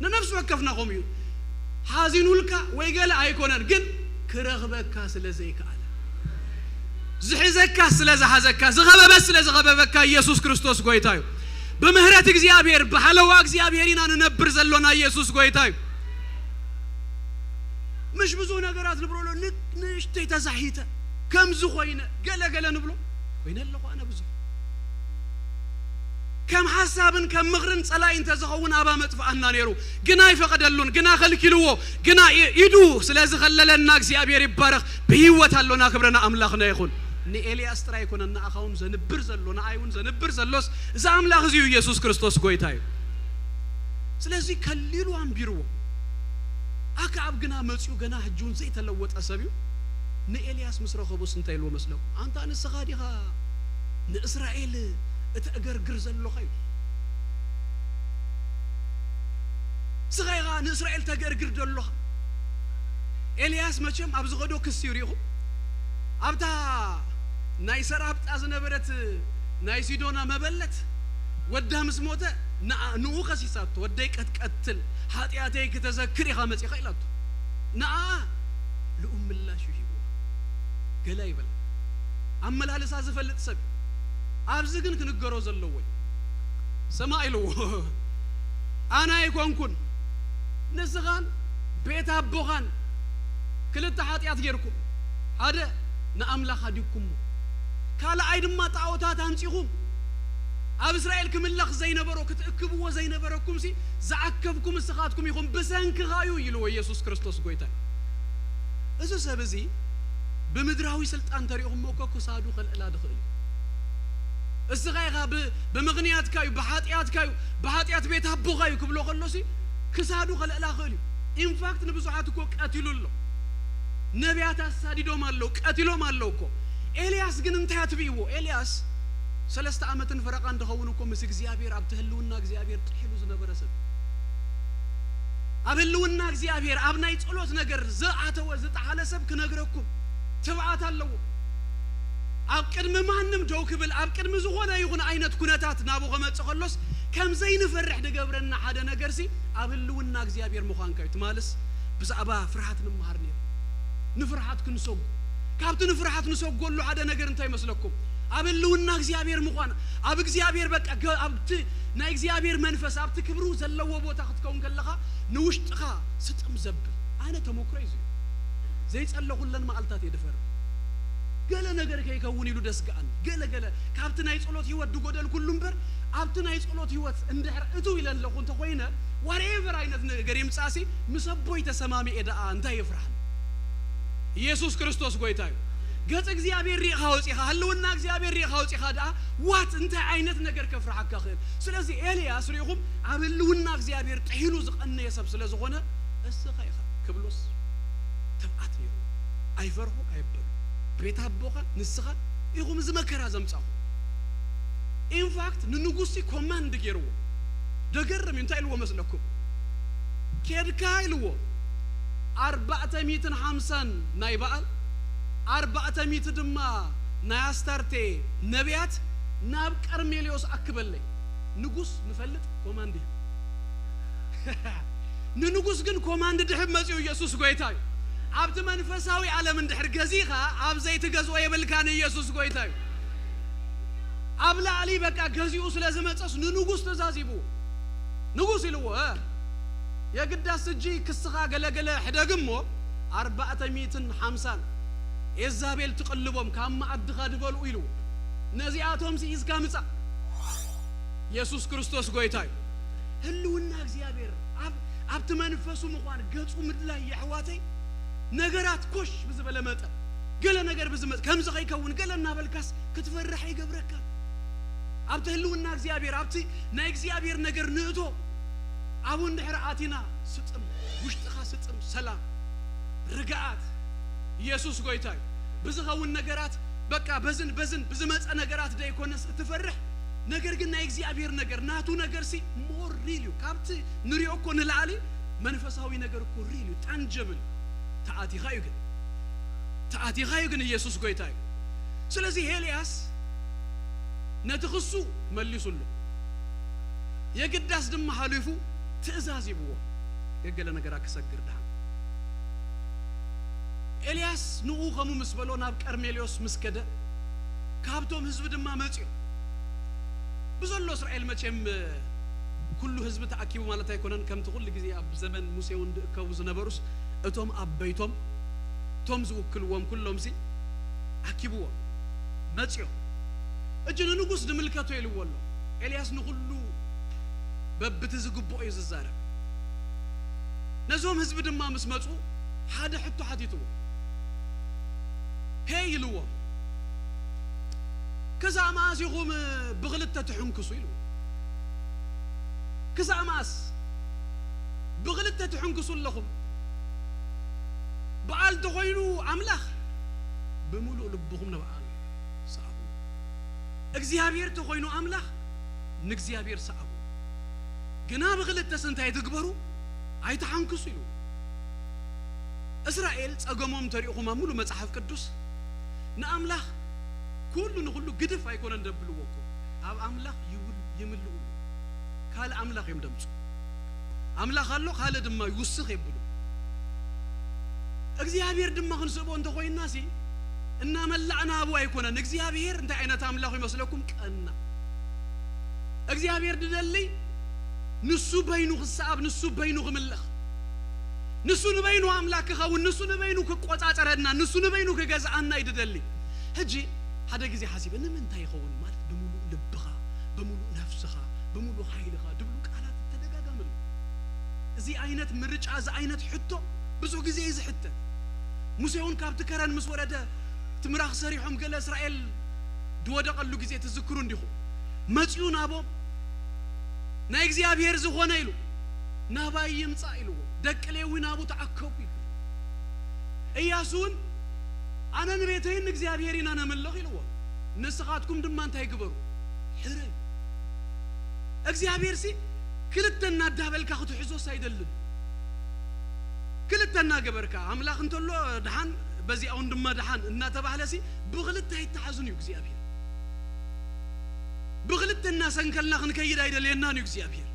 ንነፍሲ ወከፍና ከምኡ እዩ። ሓዚኑልካ ወይ ገለ ኣይኮነን፣ ግን ክረኽበካ ስለ ዘይከኣለ። ዝሕዘካ ስለ ዝሓዘካ፣ ዝኸበበ ስለ ዝኸበበካ ኢየሱስ ክርስቶስ ጎይታ እዩ። ብምህረት እግዚኣብሔር፣ ብሓለዋ እግዚኣብሔር ኢና ንነብር ዘሎና። ኢየሱስ ጎይታ እዩ። ምሽ ብዙ ነገራት ንብረሎ፣ ን-፣ ንእሽተይ ተዛሒተ፣ ከምዚ ኮይነ፣ ገለ ገለ ንብሎ፣ ኮይነ ኣለኹ ኣነ ብዙ። ከም ሓሳብን ከም ምኽርን ጸላኢ እንተ ዝኸውን ኣባ መጥፍኣና ነይሩ። ግና ኣይፈቐደሉን፣ ግና ከልኪልዎ፣ ግና ኢ-፣ ኢዱ ስለ ዝኸለለና እግዚኣብሔር ይባረኽ። ብህይወት ኣሎና፣ ክብረና ኣምላኽና ይኹን። ንኤልያስ ጥራይ ኣይኮነን፣ ንኣኻ እውን ዘንብር ዘሎ፣ ንኣይ እውን ዘንብር ዘሎስ እዚ ኣምላኽ እዚ እዩ፣ ኢየሱስ ክርስቶስ ጎይታ እዩ። ስለዚ ከሊሉ ኣንቢርዎ። ኣክዓብ ግና መጺኡ፣ ገና ሕጂ እውን ዘይተለወጠ ሰብ እዩ። ንኤልያስ ምስ ረኸቦስ እንታይ ኢልዎ መስለኩም? ኣንታ ንስኻ ዲኻ ንእስራኤል እተእገርግር ዘሎኻ? ኢሉ። ንስኻ ኢኻ ንእስራኤል ተገርግር ደሎኻ። ኤልያስ መቸም ኣብ ዝኸዶ ክሲ ሪኢኹም? ኣብታ ናይ ሰራብጣ ዝነበረት ናይ ሲዶና መበለት ወዳ ምስ ሞተ ንኣ-፣ ንኡ ከሲሳቶ፣ "ወደይ ቀትቀትል፣ ሓጢኣተይ ክተዘክር ኢኻ መጺኻ?" ኢላቶ። ንኣ ልኡም ምላሽ እዩ ሂብዋ። ገለ ይበል። ኣመላልሳ ዝፈልጥ ሰብ እዩ። ኣብዚ ግን ክንገሮ ዘለዎ እዩ። ስማዕ ኢልዎ፣ "ኣነ ኣይኮንኩን፣ ንስኻን ቤት ኣቦኻን ክልተ ሓጢኣት ጌርኩም፣ ሓደ ንኣምላኽ ሃዲግኩሞ፣ ካልኣይ ድማ ጣዖታት ኣምጺኹም፣ ኣብ እስራኤል ክምለኽ ዘይነበሮ፣ ክትእክብዎ ዘይነበረኩምሲ ዝኣከብኩም ንስኻትኩም ኢኹም፣ ብሰንክኻ እዩ" ኢልዎ ኢየሱስ ክርስቶስ ጎይታ። እዚ ሰብ እዚ ብምድራዊ ስልጣን ተሪእኹሞ እኮ ክሳዱ ከልዕላ ድኽእል እዩ። እስኻ ኢኻ ብ-፣ ብምኽንያትካ እዩ፣ ብሓጢኣትካ እዩ፣ ብሓጢኣት ቤት ኣቦኻ እዩ ክብሎ ከሎሲ ክሳዱ ከልዕላ ክእል እዩ። ኢንፋክት ንብዙሓት እኮ ቀቲሉ ኣሎ። ነቢያት ኣሳዲዶም ኣለዉ፣ ቀቲሎም ኣለዉ እኮ። ኤልያስ ግን እንታይ ኣትብይዎ? ኤልያስ ሰለስተ ዓመትን ፈረቓን ድኸውን እኮ ምስ እግዚኣብሔር፣ ኣብቲ ህልውና እግዚኣብሔር ጥሒሉ ዝነበረ ሰብ። ኣብ ህልውና እግዚኣብሔር፣ ኣብ ናይ ጸሎት ነገር ዝኣተወ ዝጠሓለ ሰብ ክነግረኩም ትብዓት ኣለዎ። ኣብ ቅድሚ ማንም ደው ክብል፣ ኣብ ቅድሚ ዝኾነ ይኹን ዓይነት ኩነታት ናብኡ ክመጽእ ከሎስ ከም ዘይንፈርሕ ድገብረና ሓደ ነገርሲ ኣብ ህልውና እግዚኣብሔር ምዃንካ እዩ። ትማልስ ብዛዕባ ፍርሃት ንምሃር ነይሩ። ንፍርሃት ክንሰጉ፣ ካብቲ ንፍርሃት ንሰጎሉ ሓደ ነገር እንታይ ይመስለኩም? ኣብ ህልውና እግዚኣብሔር ምዃን፣ ኣብ እግዚኣብሔር በቃ ገ-፣ ኣብቲ ናይ እግዚኣብሔር መንፈስ ኣብቲ ክብሩ ዘለዎ ቦታ ክትከውን ከለኻ ንውሽጥኻ ስጥም ዘብል። ኣነ ተመክሮ እዩ። ዘይጸለኹለን መዓልታት እየ ድፈርህ። ገለ ነገር ከይከውን ኢሉ ደስግኣኒ። ገለ ገለ ካብቲ ናይ ጸሎት ህይወት ድጎደልኩሉ እምበር፣ ኣብቲ ናይ ጸሎት ህይወት እንድሕር እትው ኢለ ኣለኹ እንተኾይነ፣ ዋትኤቨር ዓይነት ነገር ይምጻእሲ፣ ምስ ኣቦይ ተሰማሚኤ ደኣ እንታይ የፍርሓኒ? ኢየሱስ ክርስቶስ ጎይታ እዩ። ገጽ እግዚኣብሔር ሪኢኻ ወጺኻ፣ ህልውና እግዚኣብሔር ሪኢኻ ወጺኻ ደኣ፣ ዋት እንታይ ዓይነት ነገር ከፍርሓካ ክእል? ስለዚ ኤልያስ ሪኢኹም፣ ኣብ ህልውና እግዚኣብሔር ጥሒሉ ዝቐነየ ሰብ ስለ ዝኾነ፣ እስኻ ኢኻ ክብሎስ ትብዓት ነይሩ። ኣይፈርሆ ኣየበሎ። ቤት ኣቦኻ ንስኻ ኢኹም እዚ መከራ ዘምጻኹም። ኢንፋክት ንንጉሲ ኮማንድ ገይርዎ። ደገርም እዩ። እንታይ ኢልዎ መስለኩም? "ኬድካ" ኢልዎ፣ "ኣርባዕተ ሚእትን ሓምሳን ናይ በኣል፣ ኣርባዕተ ሚእቲ ድማ ናይ ኣስታርቴ ነቢያት ናብ ቀርሜሌዎስ ኣክበለይ። ንጉስ ንፈልጥ ኮማንድ እዩ." ንንጉስ ግን ኮማንድ ድሕብ መጺኡ ኢየሱስ ጎይታ እዩ። ኣብቲ መንፈሳዊ ዓለም እንድሕር ገዚኻ ኣብ ዘይትገዝኦ የብልካን። ኢየሱስ ጎይታ እዩ። ኣብ ላዕሊ በቃ ገዚኡ ስለ ዝመጸስ ንንጉስ ትእዛዝ ሂቡ። ንጉስ ኢልዎ፣ "እ፣ የግዳስ እጂ ክስኻ ገለገለ ሕደግ እሞ ኣርባዕተ ሚእትን ሓምሳን ኤዛቤል ትቕልቦም ካብ መኣድኻ ድበልኡ" ኢልዎ። "ነዚኣቶም ሲ ሒዝካ ምጻእ።" ኢየሱስ ክርስቶስ ጎይታ እዩ። ህልውና እግዚኣብሔር ኣብ፣ ኣብቲ መንፈሱ ምዃን ገጹ ምድላይ የሕዋተይ፣ ነገራት ኮሽ ብዝበለ መጠን፣ ገለ ነገር ብዝመ-፣ ከምዚ ከይከውን ገለ እናበልካስ ክትፈርሕ ይገብረካ። ኣብቲ ህልውና እግዚኣብሔር፣ ኣብቲ ናይ እግዚኣብሔር ነገር ንእቶ፣ ኣብኡ እንድሕር ኣቲና ስጥም፣ ውሽጥኻ ስጥም፣ ሰላም፣ ርግኣት። ኢየሱስ ጎይታ እዩ። ብዝኸውን ነገራት በቃ በዝን በዝን ብዝመጸ ነገራት ደይኮነስ እትፈርሕ፣ ነገር ግን ናይ እግዚኣብሔር ነገር፣ ናቱ ነገር ሲ ሞር ሪል እዩ። ካብቲ ንሪኦ እኮ ንላዕሊ መንፈሳዊ ነገር እኮ ሪል እዩ፣ ታንጀብል። ተኣቲኻ እዩ ግን፣ ተኣቲኻ እዩ ግን ኢየሱስ ጎይታ እዩ። ስለዚ ኤልያስ ነቲ ክሱ መሊሱሉ፣ የግዳስ ድማ ሓሊፉ ትእዛዝ ሂብዎ፣ ገገለ ነገራ ክሰግር ድሓን። ኤልያስ ንኡ ከምኡ ምስ በሎ ናብ ቀርሜሌዎስ ምስ ከደ፣ ካብቶም ህዝቢ ድማ መጺኦም፣ ብዘሎ እስራኤል መቸም ኩሉ ህዝቢ ተኣኪቡ ማለት ኣይኮነን። ከምቲ ኩሉ ግዜ ኣብ ዘመን ሙሴ እውን ዝእከቡ ዝነበሩስ እቶም ኣበይቶም እቶም ዝውክልዎም ኩሎምሲ ኣኪብዎም መጺኦም። እጂ ንንጉስ ድምልከቶ ኢልዎ ኣሎ። ኤልያስ ንኹሉ በብቲ ዝግብኦ እዩ ዝዛረብ። ነዞም ህዝቢ ድማ ምስ መጹ ሓደ ሕቶ ሓቲትዎ። ሄይ ኢልዎም። ክሳብ መኣስ ኢኹም ብኽልተ ትሕንክሱ ኢሉ። ክሳብ መኣስ ብኽልተ ትሕንክሱ ኣለኹም? በዓል ተኾይኑ ኣምላኽ ብምሉእ ልብኹም ንበዓል ሰኣቡ። እግዚኣብሔር ተኾይኑ ኣምላኽ ንእግዚኣብሔር ሰኣቡ። ግና ብኽልተስ እንታይ ትግበሩ? ኣይትሓንክሱ ኢሉ። እስራኤል ጸገሞም ተሪእኹም ኣብ ሙሉ መጽሓፍ ቅዱስ ንኣምላኽ ኩሉ ንኹሉ ግድፍ ኣይኮነን ደብልዎ እኮ። ኣብ ኣምላኽ ይውል-፣ ይምልኡሉ። ካልእ ኣምላኽ እዮም ደምጹ። ኣምላኽ ኣሎ፣ ካልእ ድማ ይውስኽ የብሉ። እግዚኣብሔር ድማ ክንስእቦ እንተኾይንና ሲ እናመላእና ኣብኡ ኣይኮነን። እግዚኣብሔር እንታይ ዓይነት ኣምላኽ ይመስለኩም? ቀና። እግዚኣብሔር ድደሊ ንሱ በይኑ ክሰኣብ፣ ንሱ በይኑ ክምለኽ፣ ንሱ ንበይኑ ኣምላኽ ክኸውን፣ ንሱ ንበይኑ ክቆጻጸረና፣ ንሱ ንበይኑ ክገዝኣና እዩ ድደሊ። ሕጂ ሓደ ግዜ ሓሲበ፣ ንምንታይ ይኸውን ማለት ብምሉእ ልብኻ፣ ብምሉእ ነፍስኻ፣ ብምሉእ ሓይልኻ ድብሉ ቃላት ተደጋጋሚ ኣሎ። እዚ ዓይነት ምርጫ፣ እዚ ዓይነት ሕቶ ብዙሕ ግዜ እዩ ዝሕተት። ሙሴ እውን ካብቲ ከረን ምስ ወረደ፣ እቲ ምራኽ ሰሪሖም ገለ እስራኤል ዝወደቐሉ ግዜ ትዝክሩ እንዲኹም። መጺኡ ናቦም፣ ናይ እግዚኣብሔር ዝኾነ ኢሉ፣ ናባይ ይምጻእ ኢልዎ። ደቂ ሌዊ ናብኡ ተኣከቡ ኢሉ። እያሱ እውን፣ ኣነን ቤተይን ንእግዚኣብሔር ኢና ነምልኽ ኢልዎ። ንስኻትኩም ድማ እንታይ ግበሩ? ሕረዩ። እግዚኣብሔር ሲ ክልተ እናዳበልካ ክትሕዞስ ኣይደልን። ክልተ እናገበርካ፣ ኣምላኽ እንተሎ ደሓን፣ በዚኣ እውን ድማ ደሓን እናተባህለ ሲ ብኽልተ ኣይተሓዝን እዩ እግዚኣብሔር። ብኽልተ እናሰንከልና ክንከይድ ኣይደልየናን እዩ እግዚኣብሔር።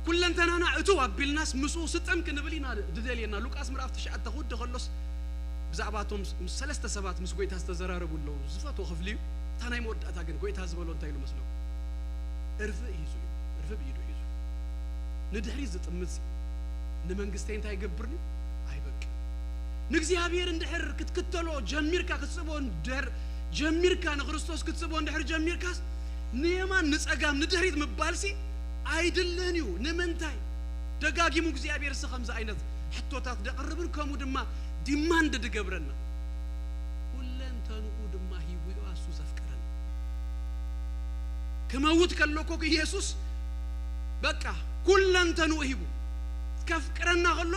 ኩለንተናና እትው ኣቢልናስ ምስኡ ስጥም ክንብል ኢና ድደልየና። ሉቃስ ምዕራፍ ትሽዓተ ክውዲ ከሎስ ብዛዕባ እቶም ምስ ሰለስተ ሰባት ምስ ጎይታ ዝተዘራረቡ ኣለዉ። ዝፈትዎ ክፍሊ እዩ። እታ ናይ መወዳእታ ግን ጎይታ ዝበሎ እንታይ ኢሉ መስለኩም? እርፊ ሒዙ እዩ። እርፊ ብኢዱ ሒዙ። ንድሕሪት ዝጥምት ንመንግስተይ እንታይ ይገብርኒ? ኣይበቅዕን። ንእግዚኣብሔር እንድሕር ክትክተሎ ጀሚርካ፣ ክትስቦ እንድሕር ጀሚርካ፣ ንክርስቶስ ክትስቦ እንድሕር ጀሚርካስ ንየማን ንጸጋም ንድሕሪት ምባልሲ ኣይድልን እዩ። ንምንታይ? ደጋጊሙ እግዚኣብሔር ሲ ከምዚ ዓይነት ሕቶታት ደቕርብን ከምኡ ድማ ዲማንድ ድገብረና። ኩለንተንኡ ድማ ሂቡ እዩ ኣሱ ዘፍቅረና። ክመውት ከሎ እኮ ኢየሱስ በቃ ኩለንተንኡ ሂቡ ከፍቅረና ከሎ፣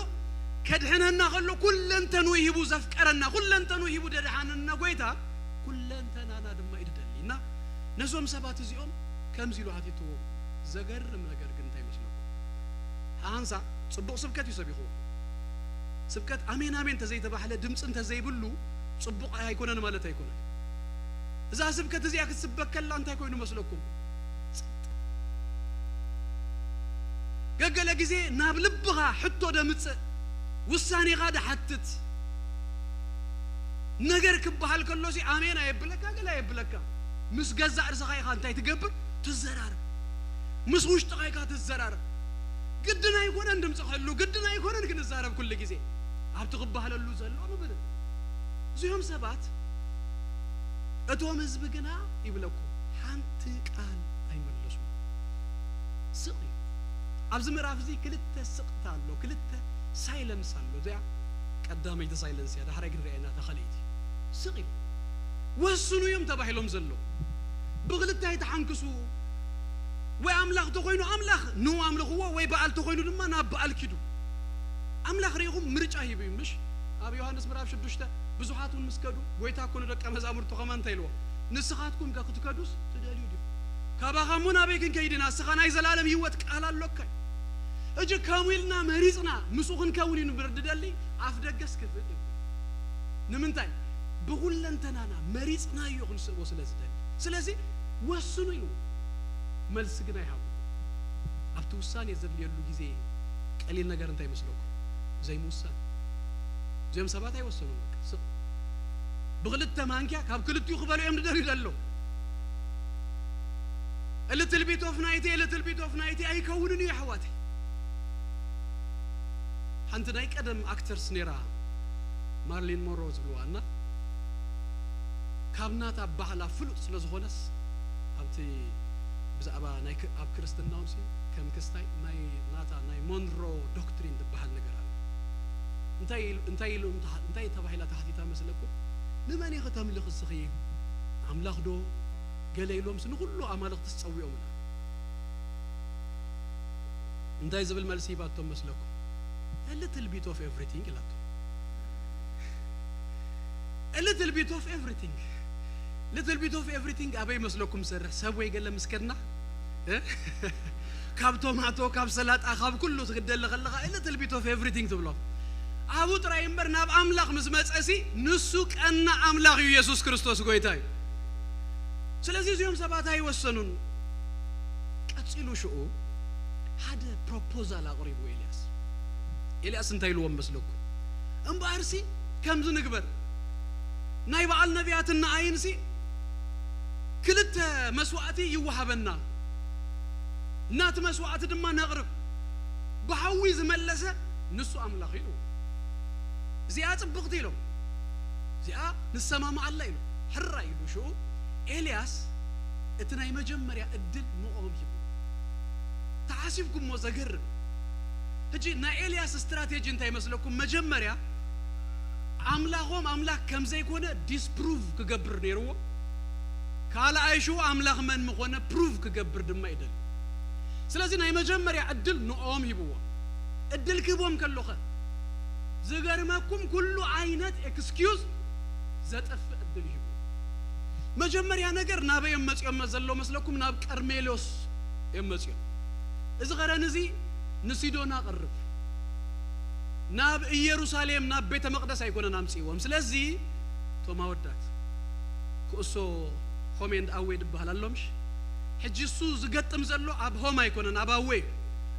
ከድሕነና ከሎ ኩለንተንኡ ሂቡ ዘፍቀረና፣ ኩለንተንኡ ሂቡ ደድሓነና ጎይታ ኩለንተናና ድማ እዩ ድደሊ። እና ነዞም ሰባት እዚኦም ከምዚ ኢሉ ሓቲትዎም። ዘገርም ነገር ግን እንታይ ይመስለኩም? ሓንሳ ጽቡቕ ስብከት እዩ ሰቢኽዎ። ስብከት ኣሜን ኣሜን እንተዘይተባህለ፣ ድምጺ እንተዘይብሉ ጽቡቕ ኣይኮነን ማለት ኣይኮነን። እዛ ስብከት እዚኣ ክትስበክ ከላ እንታይ ኮይኑ መስለኩም? ጽጥ። ገገለ ግዜ ናብ ልብኻ ሕቶ ደምጽእ፣ ውሳኔኻ ደሓትት ነገር ክበሃል ከሎሲ ኣሜን ኣየብለካ፣ ገለ ኣየብለካ። ምስ ገዛእ ርእስኻ ኢኻ እንታይ ትገብር? ትዘራረብ። ምስ ውሽጥኻ ኢኻ ትዘራረብ። ግድን ኣይኮነን ድምጺ ክህሉ፣ ግድን ኣይኮነን ክንዛረብ ኩሉ ግዜ። ኣብቲ ክበሃለሉ ዘሎ ንብል። እዚኦም ሰባት፣ እቶም ህዝቢ ግና ይብለኩም፣ ሓንቲ ቃል ኣይመለሱን። ስቕ ኢሉ። ኣብዚ ምዕራፍ እዚ ክልተ ስቕታ ኣሎ፣ ክልተ ሳይለንስ ኣሎ። እዚኣ ቀዳመይቲ ሳይለንስ እያ፣ ዳሕራይ ክንሪኣ ኢና እታ ካልኣይቲ። ስቕ ኢሉ። ወስኑ እዮም ተባሂሎም ዘለዉ። ብኽልተ ኣይትሓንክሱ። ወይ ኣምላኽ ተኾይኑ ኣምላኽ ንኡ ኣምልኽዎ፣ ወይ በዓል ተኾይኑ ድማ ናብ በዓል ኪዱ። ኣምላኽ ርኢኹም ምርጫ ሂቡ እዩ፣ ምሽ? ኣብ ዮሃንስ ምዕራፍ ሽዱሽተ ብዙሓት እውን ምስ ከዱ፣ ጎይታ እኮ ንደቀ መዛሙርቱ ከማን እንታይ ኢልዎ? ንስኻትኩም ከ ክትከዱስ ትደልዩ ዲኹም? ካባኻ እሞ ናበይ ክንከይድ ኢና? እስኻ ናይ ዘላለም ህይወት ቃል ኣሎካ እዩ። እጂ ከምኡ ኢልና መሪጽና ምስኡ ክንከውን እዩ ንበር ድደሊ፣ ኣፍ ደገስ ክፍል እዩ። ንምንታይ? ብኹለንተናና መሪጽናዮ ክንስእቦ ስለ ዝደሊ። ስለዚ ወስኑ ኢሉ። መልሲ ግን ኣይሃቡ። ኣብቲ ውሳኔ ዘድልየሉ ግዜ ቀሊል ነገር እንታይ ይመስለኩም? ዘይምውሳን። እዚኦም ሰባት ኣይወሰኑን። በቃ ስቕ። ብኽልተ ማንኪያ ካብ ክልቲኡ ክበልዑ እዮም ዝደልዩ ዘለዉ። A little bit of ናይቲ a little bit of ናይቲ ኣይከውንን እዩ ኣሕዋተይ። ሓንቲ ናይ ቀደም ኣክተርስ ነይራ ማርሊን ሞንሮ ዝብልዋ እና ካብ ናታ ኣባህላ ፍሉጥ ስለ ዝኾነስ ኣብቲ ብዛዕባ ናይ ክ- ኣብ ክርስትናውን ሲ ከም ክስታይ ናይ ናታ ናይ ሞንሮ ዶክትሪን ዝበሃል ነገር ኣሎ። እንታይ ኢሉ- እንታይ ኢሉ እንታይ ተባሂላ ተሓቲታ መስለኩም? ንመን ኢኺ ተምልኽ እስኺ ኣምላኽ ዶ ገለ ኢሎምስ ንኹሉ ኣማልኽቲ ዝጸውዖምና እንታይ ዝብል መልሲ ሂባቶም መስለኩም? A little bit of everything ኢላቶ። A little bit of everything. Little bit of everything ኣበይ መስለኩም ሰርሕ ሰብ ወይ ገለ ምስ ከድና እ? ካብ ቶማቶ ካብ ሰላጣ ካብ ኩሉ ትግደለ ከለኻ A little bit of everything ትብሎ ኣብኡ ጥራይ እምበር ናብ ኣምላኽ ምስ መጸሲ ንሱ ቀና ኣምላኽ እዩ። ኢየሱስ ክርስቶስ ጎይታ እዩ። ስለዚ እዚኦም ሰባት ኣይወሰኑን። ቀጺሉ ሽኡ ሓደ ፕሮፖዛል ኣቕሪቡ ኤልያስ። ኤልያስ እንታይ ኢልዎም መስለኩም? እምበኣርሲ ከምዚ ንግበር፣ ናይ በዓል ነቢያትን ንኣይንሲ ክልተ መስዋእቲ ይወሃበና፣ እናቲ መስዋእቲ ድማ ነቕርብ፣ ብሓዊ ዝመለሰ ንሱ ኣምላኽ ኢሉ። እዚኣ ጽብቕቲ ኢሎም፣ እዚኣ ንሰማማዓላ ኢሎም። ሕራይ ኢሉ ሽኡ ኤልያስ እቲ ናይ መጀመርያ እድል ንኦም ሂቡ። ተሓሲብኩሞ ዘገርም። ሕጂ ናይ ኤልያስ ስትራቴጂ እንታይ መስለኩም? መጀመርያ ኣምላኾም ኣምላኽ ከም ዘይኮነ ዲስፕሩቭ ክገብር ነይርዎ። ካልኣይ ሽኡ ኣምላኽ መን ምኾነ ፕሩቭ ክገብር ድማ ይደሊ። ስለዚ ናይ መጀመርያ ዕድል ንኦም ሂብዎ። ዕድል ክህቦም ከሎኸ ዝገርመኩም ኩሉ ዓይነት ኤክስኪዩዝ ዘጠፍእ ዕድል ይህቡ። መጀመርያ ነገር ናበይ እዮም መጺኦም ዘሎ መስለኩም? ናብ ቀርሜሎስ እዮም መጺኦም። እዚ ኸረን እዚ ንሲዶና ቀርብ ናብ ኢየሩሳሌም ናብ ቤተ መቕደስ ኣይኮነን ኣምጽእዎም። ስለዚ እቶም ኣወዳት ኩእሶ ሆም ኤንድ ኣዌ ድበሃል ኣሎምሽ ሕጂ እሱ ዝገጥም ዘሎ ኣብ ሆም ኣይኮነን ኣብ ኣዌ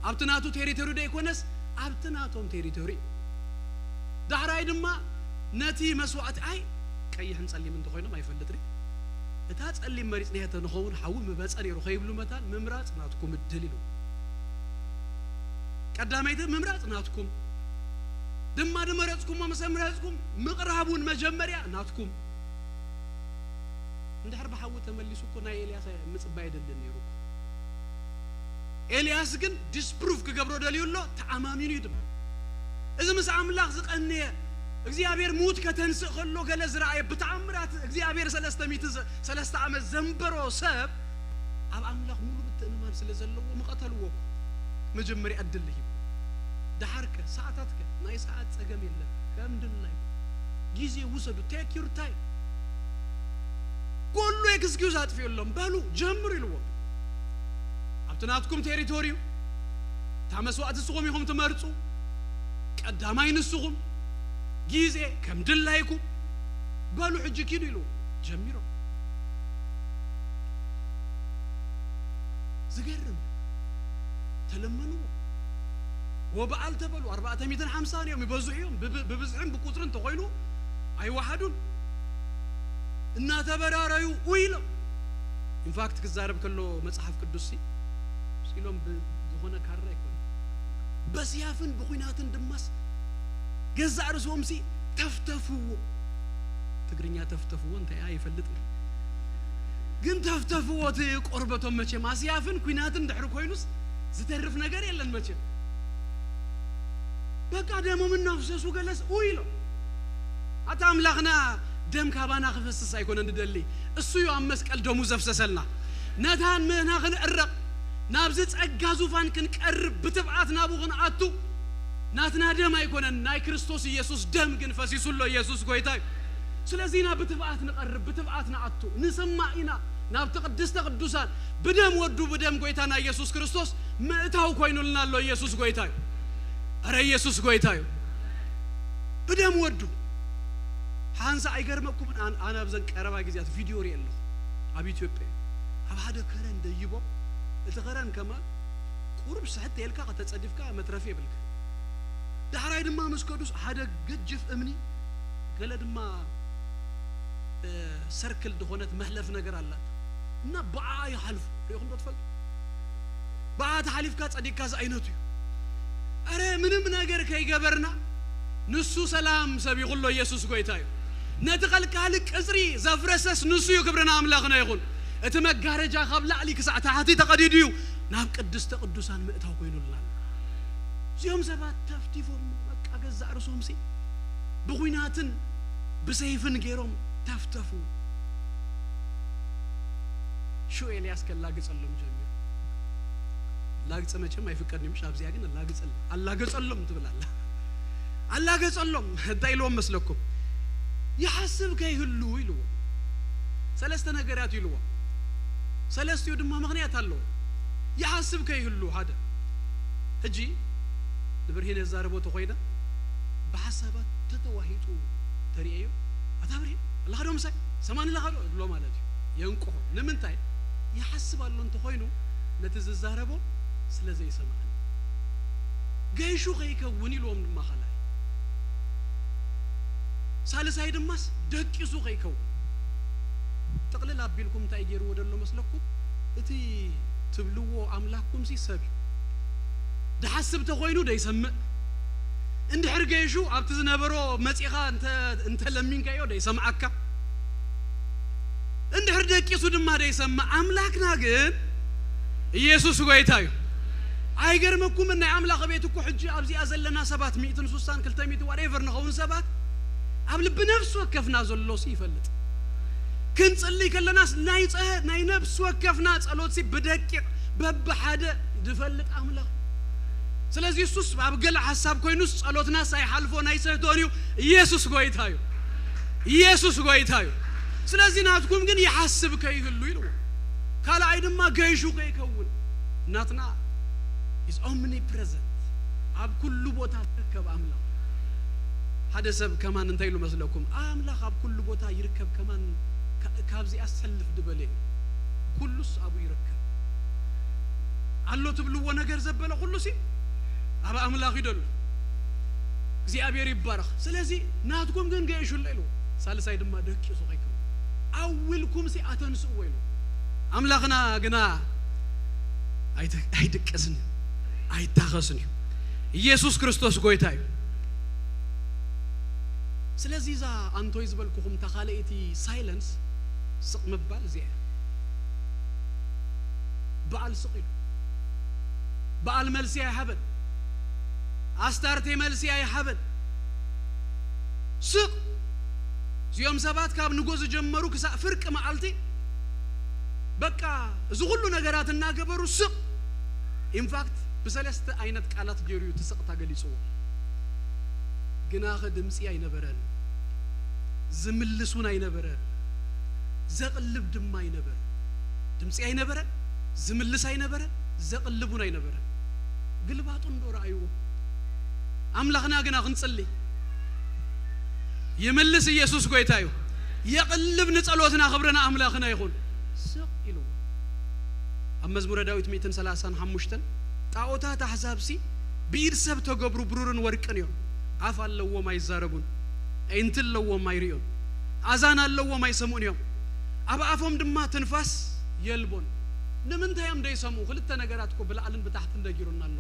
ኣብቲ ናቱ ቴሪቶሪ ዶ ኣይኮነስ ኣብቲ ናቶም ቴሪቶሪ። ዳሕራይ ድማ ነቲ መስዋእቲ ኣይ ቀይሕን ጸሊም እንተኮይኖም ኣይፈልጥን እታ ጸሊም መሪጽ ንያ ተንኸውን ሓዊ ምበጸ ነይሩ ከይብሉ መታን ምምራጽ ናትኩም እድል ኢሉ ቀዳመይቲ ምምራጽ ናትኩም ድማ ድመረጽኩሞ ምስ ኣምረጽኩም ምቕራብ እውን መጀመርያ ናትኩም። እንድሕር ብሓዊ ተመሊሱ እኮ ናይ ኤልያስ ምጽባይ የደልን ነይሩ እኮ። ኤልያስ ግን ዲስፕሩቭ ክገብሮ ደልዩ ኣሎ፣ ተኣማሚኑ እዩ ድማ። እዚ ምስ ኣምላኽ ዝቐነየ እግዚኣብሔር ምዉት ከተንስእ ከሎ ገለ ዝረኣየ ብተኣምራት እግዚኣብሔር ሰለስተ ሚእቲ ሰለስተ ዓመት ዘንበሮ ሰብ ኣብ ኣምላኽ ሙሉ ምትእምማን ስለ ዘለዎ ምቐተልዎ እኮ። መጀመርያ ዕድል ሂቡ። ደሓርከ ሰዓታትከ ናይ ሰዓት ጸገም የለን። ከም ድላዩ ግዜ ውሰዱ። ቴክ ዩር ታይም። ኩሉ ኤክስኪውዝ ኣጥፍኡሎም በሉ ጀምሩ ኢልዎም። ኣብቲ ናትኩም ቴሪቶሪዩ እታ መስዋእቲ ንስኹም ኢኹም ትመርጹ። ቀዳማይ ንስኹም ግዜ ከም ድላይኩም በሉ ሕጂ ኪዱ ኢሉ ጀሚሮም። ዝገርም ተለመንዎ። ወበዓል ተበሉ ኣርባዕተ ሚእትን ሓምሳን እዮም ይበዝሑ እዮም። ብብ- ብብዝሕን ብቁፅርን እንተኮይኑ ኣይወሓዱን። እናተበራረዩ ኡ ኢሎም። ኢንፋክት ክዛረብ ከሎ መፅሓፍ ቅዱስ ሲ ኢሎም ብዝኾነ ካራ ኣይኮነ በስያፍን ብኩናትን ድማስ ገዛእ ርእሶም ሲ ተፍተፍዎ። ትግርኛ ተፍተፍዎ እንታይ እያ ይፈልጥ ግን ተፍተፍዎ እቲ ቆርበቶም መቼም ኣስያፍን ኩናትን ድሕሪ ኮይኑስ ዝተርፍ ነገር የለን መቼም። በቃ ደሞም እናፍሰሱ ገለስ ኡ ኢሎም። ኣታ ኣምላኽና ደም ካባና ክፈስስ ኣይኮነ ንደሊ እሱ እዩ ኣብ መስቀል ደሙ ዘፍሰሰልና። ነታን ምህና ክንዕረቕ ናብዚ ጸጋ ዙፋን ክንቀርብ ብትብዓት ናብኡ ክንኣቱ ናትና ደም ኣይኮነን ናይ ክርስቶስ ኢየሱስ ደም ግን ፈሲሱ ኣሎ። ኢየሱስ ጎይታ እዩ። ስለዚ ኢና ብትብዓት ንቐርብ ብትብዓት ንኣቱ ንስማዕ ኢና ናብቲ ቅድስተ ቅዱሳን ብደም ወዱ ብደም ጎይታና ኢየሱስ ክርስቶስ ምእታው ኮይኑልና ኣሎ። ኢየሱስ ጎይታ እዩ። ኣረ ኢየሱስ ጎይታ እዩ። ብደም ወዱ ሓንሳ ኣይገርመኩምን ኣን- ኣነ ኣብዘን ቀረባ ግዜያት ቪድዮ ሪእ ኣለኹ ኣብ ኢትዮጵያ ኣብ ሓደ ከረን ደይቦም እቲ ከረን ከማ ቁሩብ ስሕት የልካ ከተጸድፍካ መትረፊ የብልካ። ዳሕራይ ድማ ምስ ከዱስ ሓደ ገጅፍ እምኒ ገለ ድማ ሰርክል ዝኾነት መሕለፍ ነገር ኣላት እና ብኣ ይሓልፉ። ሪኢኹም ዶ ትፈልጡ? ብኣ ተሓሊፍካ ጸዲቅካ ዝኣይነቱ እዩ። ኣረ ምንም ነገር ከይገበርና ንሱ ሰላም ሰቢኹ ኣሎ። ኢየሱስ ጎይታ እዩ። ነቲ ከልካሊ ቅጽሪ ዘፍረሰስ ንሱ እዩ። ክብሪ ንኣምላኽና ይኹን። እቲ መጋረጃ ካብ ላዕሊ ክሳዕ ታሕቲ ተቐዲዱ እዩ። ናብ ቅድስተ ቅዱሳን ምእታው ኮይኑልና ኣሎ። እዚኦም ሰባት ተፍቲፎም በቃ ገዛእ ርእሶምሲ ብኹናትን ብሰይፍን ገይሮም ተፍተፉ። ሽዑ ኤልያስ ከላግጸሎም ጀሚሩ። ላግጺ መቸም ኣይፍቀድን እዩ፣ ምሽ ኣብዚኣ ግን ኣላግጸሎም፣ ኣላገጸሎም ትብል ኣላ። ኣላገጸሎም እንታይ ኢልዎም መስለኩም? ይሓስብ ከይህሉ ኢልዎም። ሰለስተ ነገራት ኢልዎም። ሰለስቲኡ ድማ ምኽንያት ኣለዎ። ይሓስብ ከይህሉ ሓደ። ሕጂ ንብርሂን የዛረቦ ተኾይነ ብሓሳባት ተተዋሂጡ ተርእዮ። ኣታ ብርሂን ኣለኻ ዶ ምሳይ? ሰማኒ ኣለኻ ዶ? እብሎ ማለት እዩ። የንቅሖ። ንምንታይ? ይሓስብ ኣሎ እንተኾይኑ ነቲ ዝዛረቦ ስለ ዘይሰምዓኒ። ገይሹ ከይከውን ኢልዎም ድማ ካልኣይ። ሳልሳይ ድማስ ደቂሱ ከይከውን። ጥቕልል ኣቢልኩም እንታይ ገይርዎ ደሎ መስለኩም? እቲ ትብልዎ ኣምላኽኩምሲ ሰብ እዩ። ድሓስብ ተኾይኑ ደይሰምዕ። እንድሕር ገይሹ ኣብቲ ዝነበሮ መጺኻ እንተ-፣ እንተለሚንካዮ ደይሰምዓካ። እንድሕር ደቂሱ ድማ ደይሰምዕ። ኣምላኽና ግን ኢየሱስ ጎይታ እዩ። ኣይገርመኩምን? ናይ ኣምላኽ ቤት እኮ ሕጂ ኣብዚኣ ዘለና ሰባት ሚእትን ሱሳን ክልተ ሚእቲ ዋትኤቨር ንኸውን ሰባት ኣብ ልቢ ነፍሲ ወከፍና ዘሎሲ ይፈልጥ። ክንጽሊ ከለናስ ናይ ጸ-፣ ናይ ነፍሲ ወከፍና ጸሎትሲ ብደቂቕ በብሓደ ዝፈልጥ ኣምላኽ። ስለዚ እሱስ ኣብ ገለ ሓሳብ ኮይኑስ ጸሎትናስ ኣይሓልፎን ኣይሰህቶን እዩ። ኢየሱስ ጎይታ እዩ። ኢየሱስ ጎይታ እዩ። ስለዚ ናትኩም ግን ይሓስብ ከይህሉ ኢልዎ። ካልኣይ ድማ ገይሹ ከይከውን። ናትና is omnipresent፣ ኣብ ኩሉ ቦታ ዝርከብ ኣምላኽ። ሓደ ሰብ ከማን እንታይ ኢሉ መስለኩም? ኣምላኽ ኣብ ኩሉ ቦታ ይርከብ ከማን ካ-፣ ካብዚኣ ሰልፍ ድበለ እዩ። ኩሉስ ኣብኡ ይርከብ። ኣሎ ትብልዎ ነገር ዘበለ ኩሉሲ ኣብ ኣምላኽ እዩ ደሎ። እግዚኣብሔር ይባረኽ። ስለዚ ናትኩም ግን ገይሹ ኣሎ ኢልዎ። ሳልሳይ ድማ ደቂሱ ከይከውን። ኣዊልኩምሲ ኣተንስእዎ ኢልዎ። ኣምላኽና ግና ኣይተ-፣ ኣይድቅስን እዩ፣ ኣይታኸስን እዩ። ኢየሱስ ክርስቶስ ጎይታ እዩ። ስለዚ እዛ ኣንቶይ ዝበልኩኹም እታ ካልኣይቲ ሳይለንስ ስቕ ምባል እዚኣ እያ። በዓል ስቕ ኢሉ። በዓል መልሲ ኣይሃበን። ኣስታርቴ መልሲ ኣይሃበን። ስቕ። እዚኦም ሰባት ካብ ንጎ ዝጀመሩ ክሳብ ፍርቂ መዓልቲ በቃ እዚ ኩሉ ነገራት እናገበሩ ስቕ። ኢንፋክት ብሰለስተ ዓይነት ቃላት ገይሩ እዩ እቲ ስቕታ ገሊጽዎ። ግናኸ ድምጺ ኣይነበረን፣ ዝምልስ እውን ኣይነበረ፣ ዘቕልብ ድማ ኣይነበረ። ድምጺ ኣይነበረ፣ ዝምልስ ኣይነበረ፣ ዘቕልብ እውን ኣይነበረ። ግልባጡ እንዶ ረኣይዎ። ኣምላኽና ግና ክንጽሊ ይምልስ። ኢየሱስ ጎይታ እዩ። የቕልብ ንጸሎትና። ክብሪ ንኣምላኽና ይኹን። ስቕ ኢልዎ። ኣብ መዝሙረ ዳዊት ሚእትን ሰላሳን ሓሙሽተን ጣዖታት ኣሕዛብሲ ብኢድ ሰብ ተገብሩ ብሩርን ወርቅን እዮም። ኣፍ ኣለዎም ኣይዛረቡን፣ ኣዒንቲ ኣለዎም ኣይርእዩን፣ ኣዛን ኣለዎም ኣይሰምዑን እዮም። ኣብ ኣፎም ድማ ትንፋስ የልቦን። ንምንታይ እዮም ደይሰምዑ? ክልተ ነገራት እኮ ብላዕልን ብታሕትን ደጊሩና ኣሎ።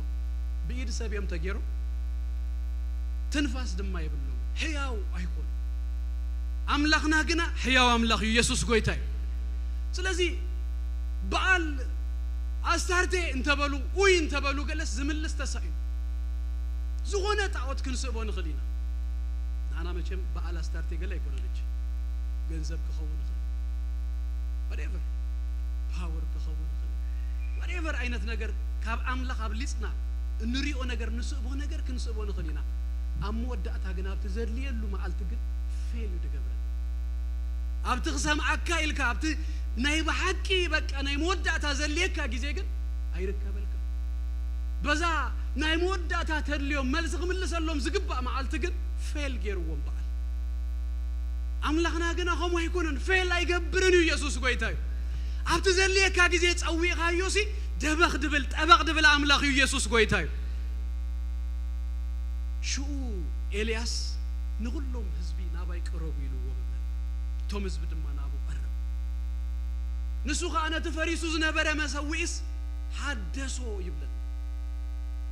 ብኢድ ሰብ እዮም ተገይሮም፣ ትንፋስ ድማ የብሎም፣ ሕያው ኣይኮኑ። ኣምላኽና ግና ሕያው ኣምላኽ እዩ። ኢየሱስ ጎይታ እዩ። ስለዚ በዓል ኣስታርቴ እንተበሉ፣ ኡይ እንተበሉ፣ ገለስ ዝምልስ ተሳኢኑ። ዝኾነ ጣዖት ክንስእቦ ንኽእል ኢና። ንዓና መቸም በዓል ኣስታርቴ ገለ ኣይኮነን። እጅ ገንዘብ ክኸውን ይኽእል፣ whatever፣ ፓወር ክኸውን ይኽእል፣ whatever ዓይነት ነገር ካብ ኣምላኽ ኣብሊጽና እንሪኦ ነገር፣ ንስእቦ ነገር ክንስእቦ ንኽእል ኢና። ኣብ መወዳእታ ግን ኣብቲ ዘድልየሉ መዓልቲ ግን ፌል እዩ ድገብረን። ኣብቲ ክሰምዓካ ኢልካ ኣብቲ ናይ ብሓቂ በቃ ናይ መወዳእታ ዘድልየካ ግዜ ግን ኣይርከበልካ። በዛ ናይ መወዳእታ ተድልዮም መልሲ ክምልሰሎም ዝግባእ መዓልቲ ግን ፌል ገይርዎም በዓል። ኣምላኽና ግና ከምኡ ኣይኮነን፣ ፌል ኣይገብርን እዩ። ኢየሱስ ጎይታ እዩ። ኣብቲ ዘድልየካ ግዜ ጸዊቕካዮሲ ደበኽ ድብል ጠበቕ ድብል ኣምላኽ እዩ። ኢየሱስ ጎይታ እዩ። ሽኡ ኤልያስ ንኹሎም ህዝቢ ናባይ ቅረቡ ኢልዎም እመን። እቶም ህዝቢ ድማ ናብኡ ቀረቡ። ንሱ ኸኣ ነቲ ፈሪሱ ዝነበረ መሰውኢስ ሓደሶ ይብለና።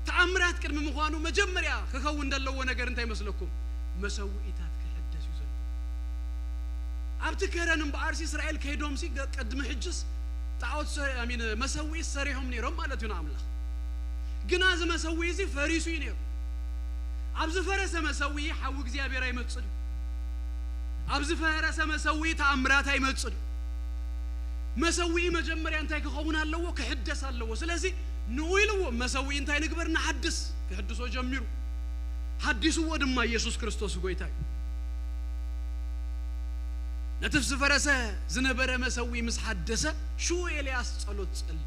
ተኣምራት ቅድሚ ምዃኑ መጀመርያ ክኸውን ዘለዎ ነገር እንታይ ይመስለኩም? መሰውኢታት ክሕደስ እዩ ዘሎ። ኣብቲ ከረን እምበኣርሲ እስራኤል ከይዶምሲ ገ-፣ ቅድሚ ሕጅስ ጣዖት ሰ-፣ I mean፣ መሰውኢስ ሰሪሖም ነይሮም ማለት እዩ ንኣምላኽ። ግና እዚ መሰውኢ እዚ ፈሪሱ እዩ ነይሩ። ኣብ ዝፈረሰ መሰውኢ ሓዊ እግዚኣብሔር ኣይመጽእን እዩ። ኣብ ዝፈረሰ መሰውኢ ተኣምራት ኣይመጽእን እዩ። መሰውኢ መጀመርያ እንታይ ክኸውን ኣለዎ? ክሕደስ ኣለዎ። ስለዚ ንኡ ኢልዎ መሰውኢ እንታይ ንግበር? ንሓድስ። ክሕድሶ ጀሚሩ። ሓዲስዎ ድማ ኢየሱስ ክርስቶስ ጎይታ እዩ። ነቲ ዝፈረሰ ዝነበረ መሰውኢ ምስ ሓደሰ ሽኡ ኤልያስ ጸሎት ጸልዩ።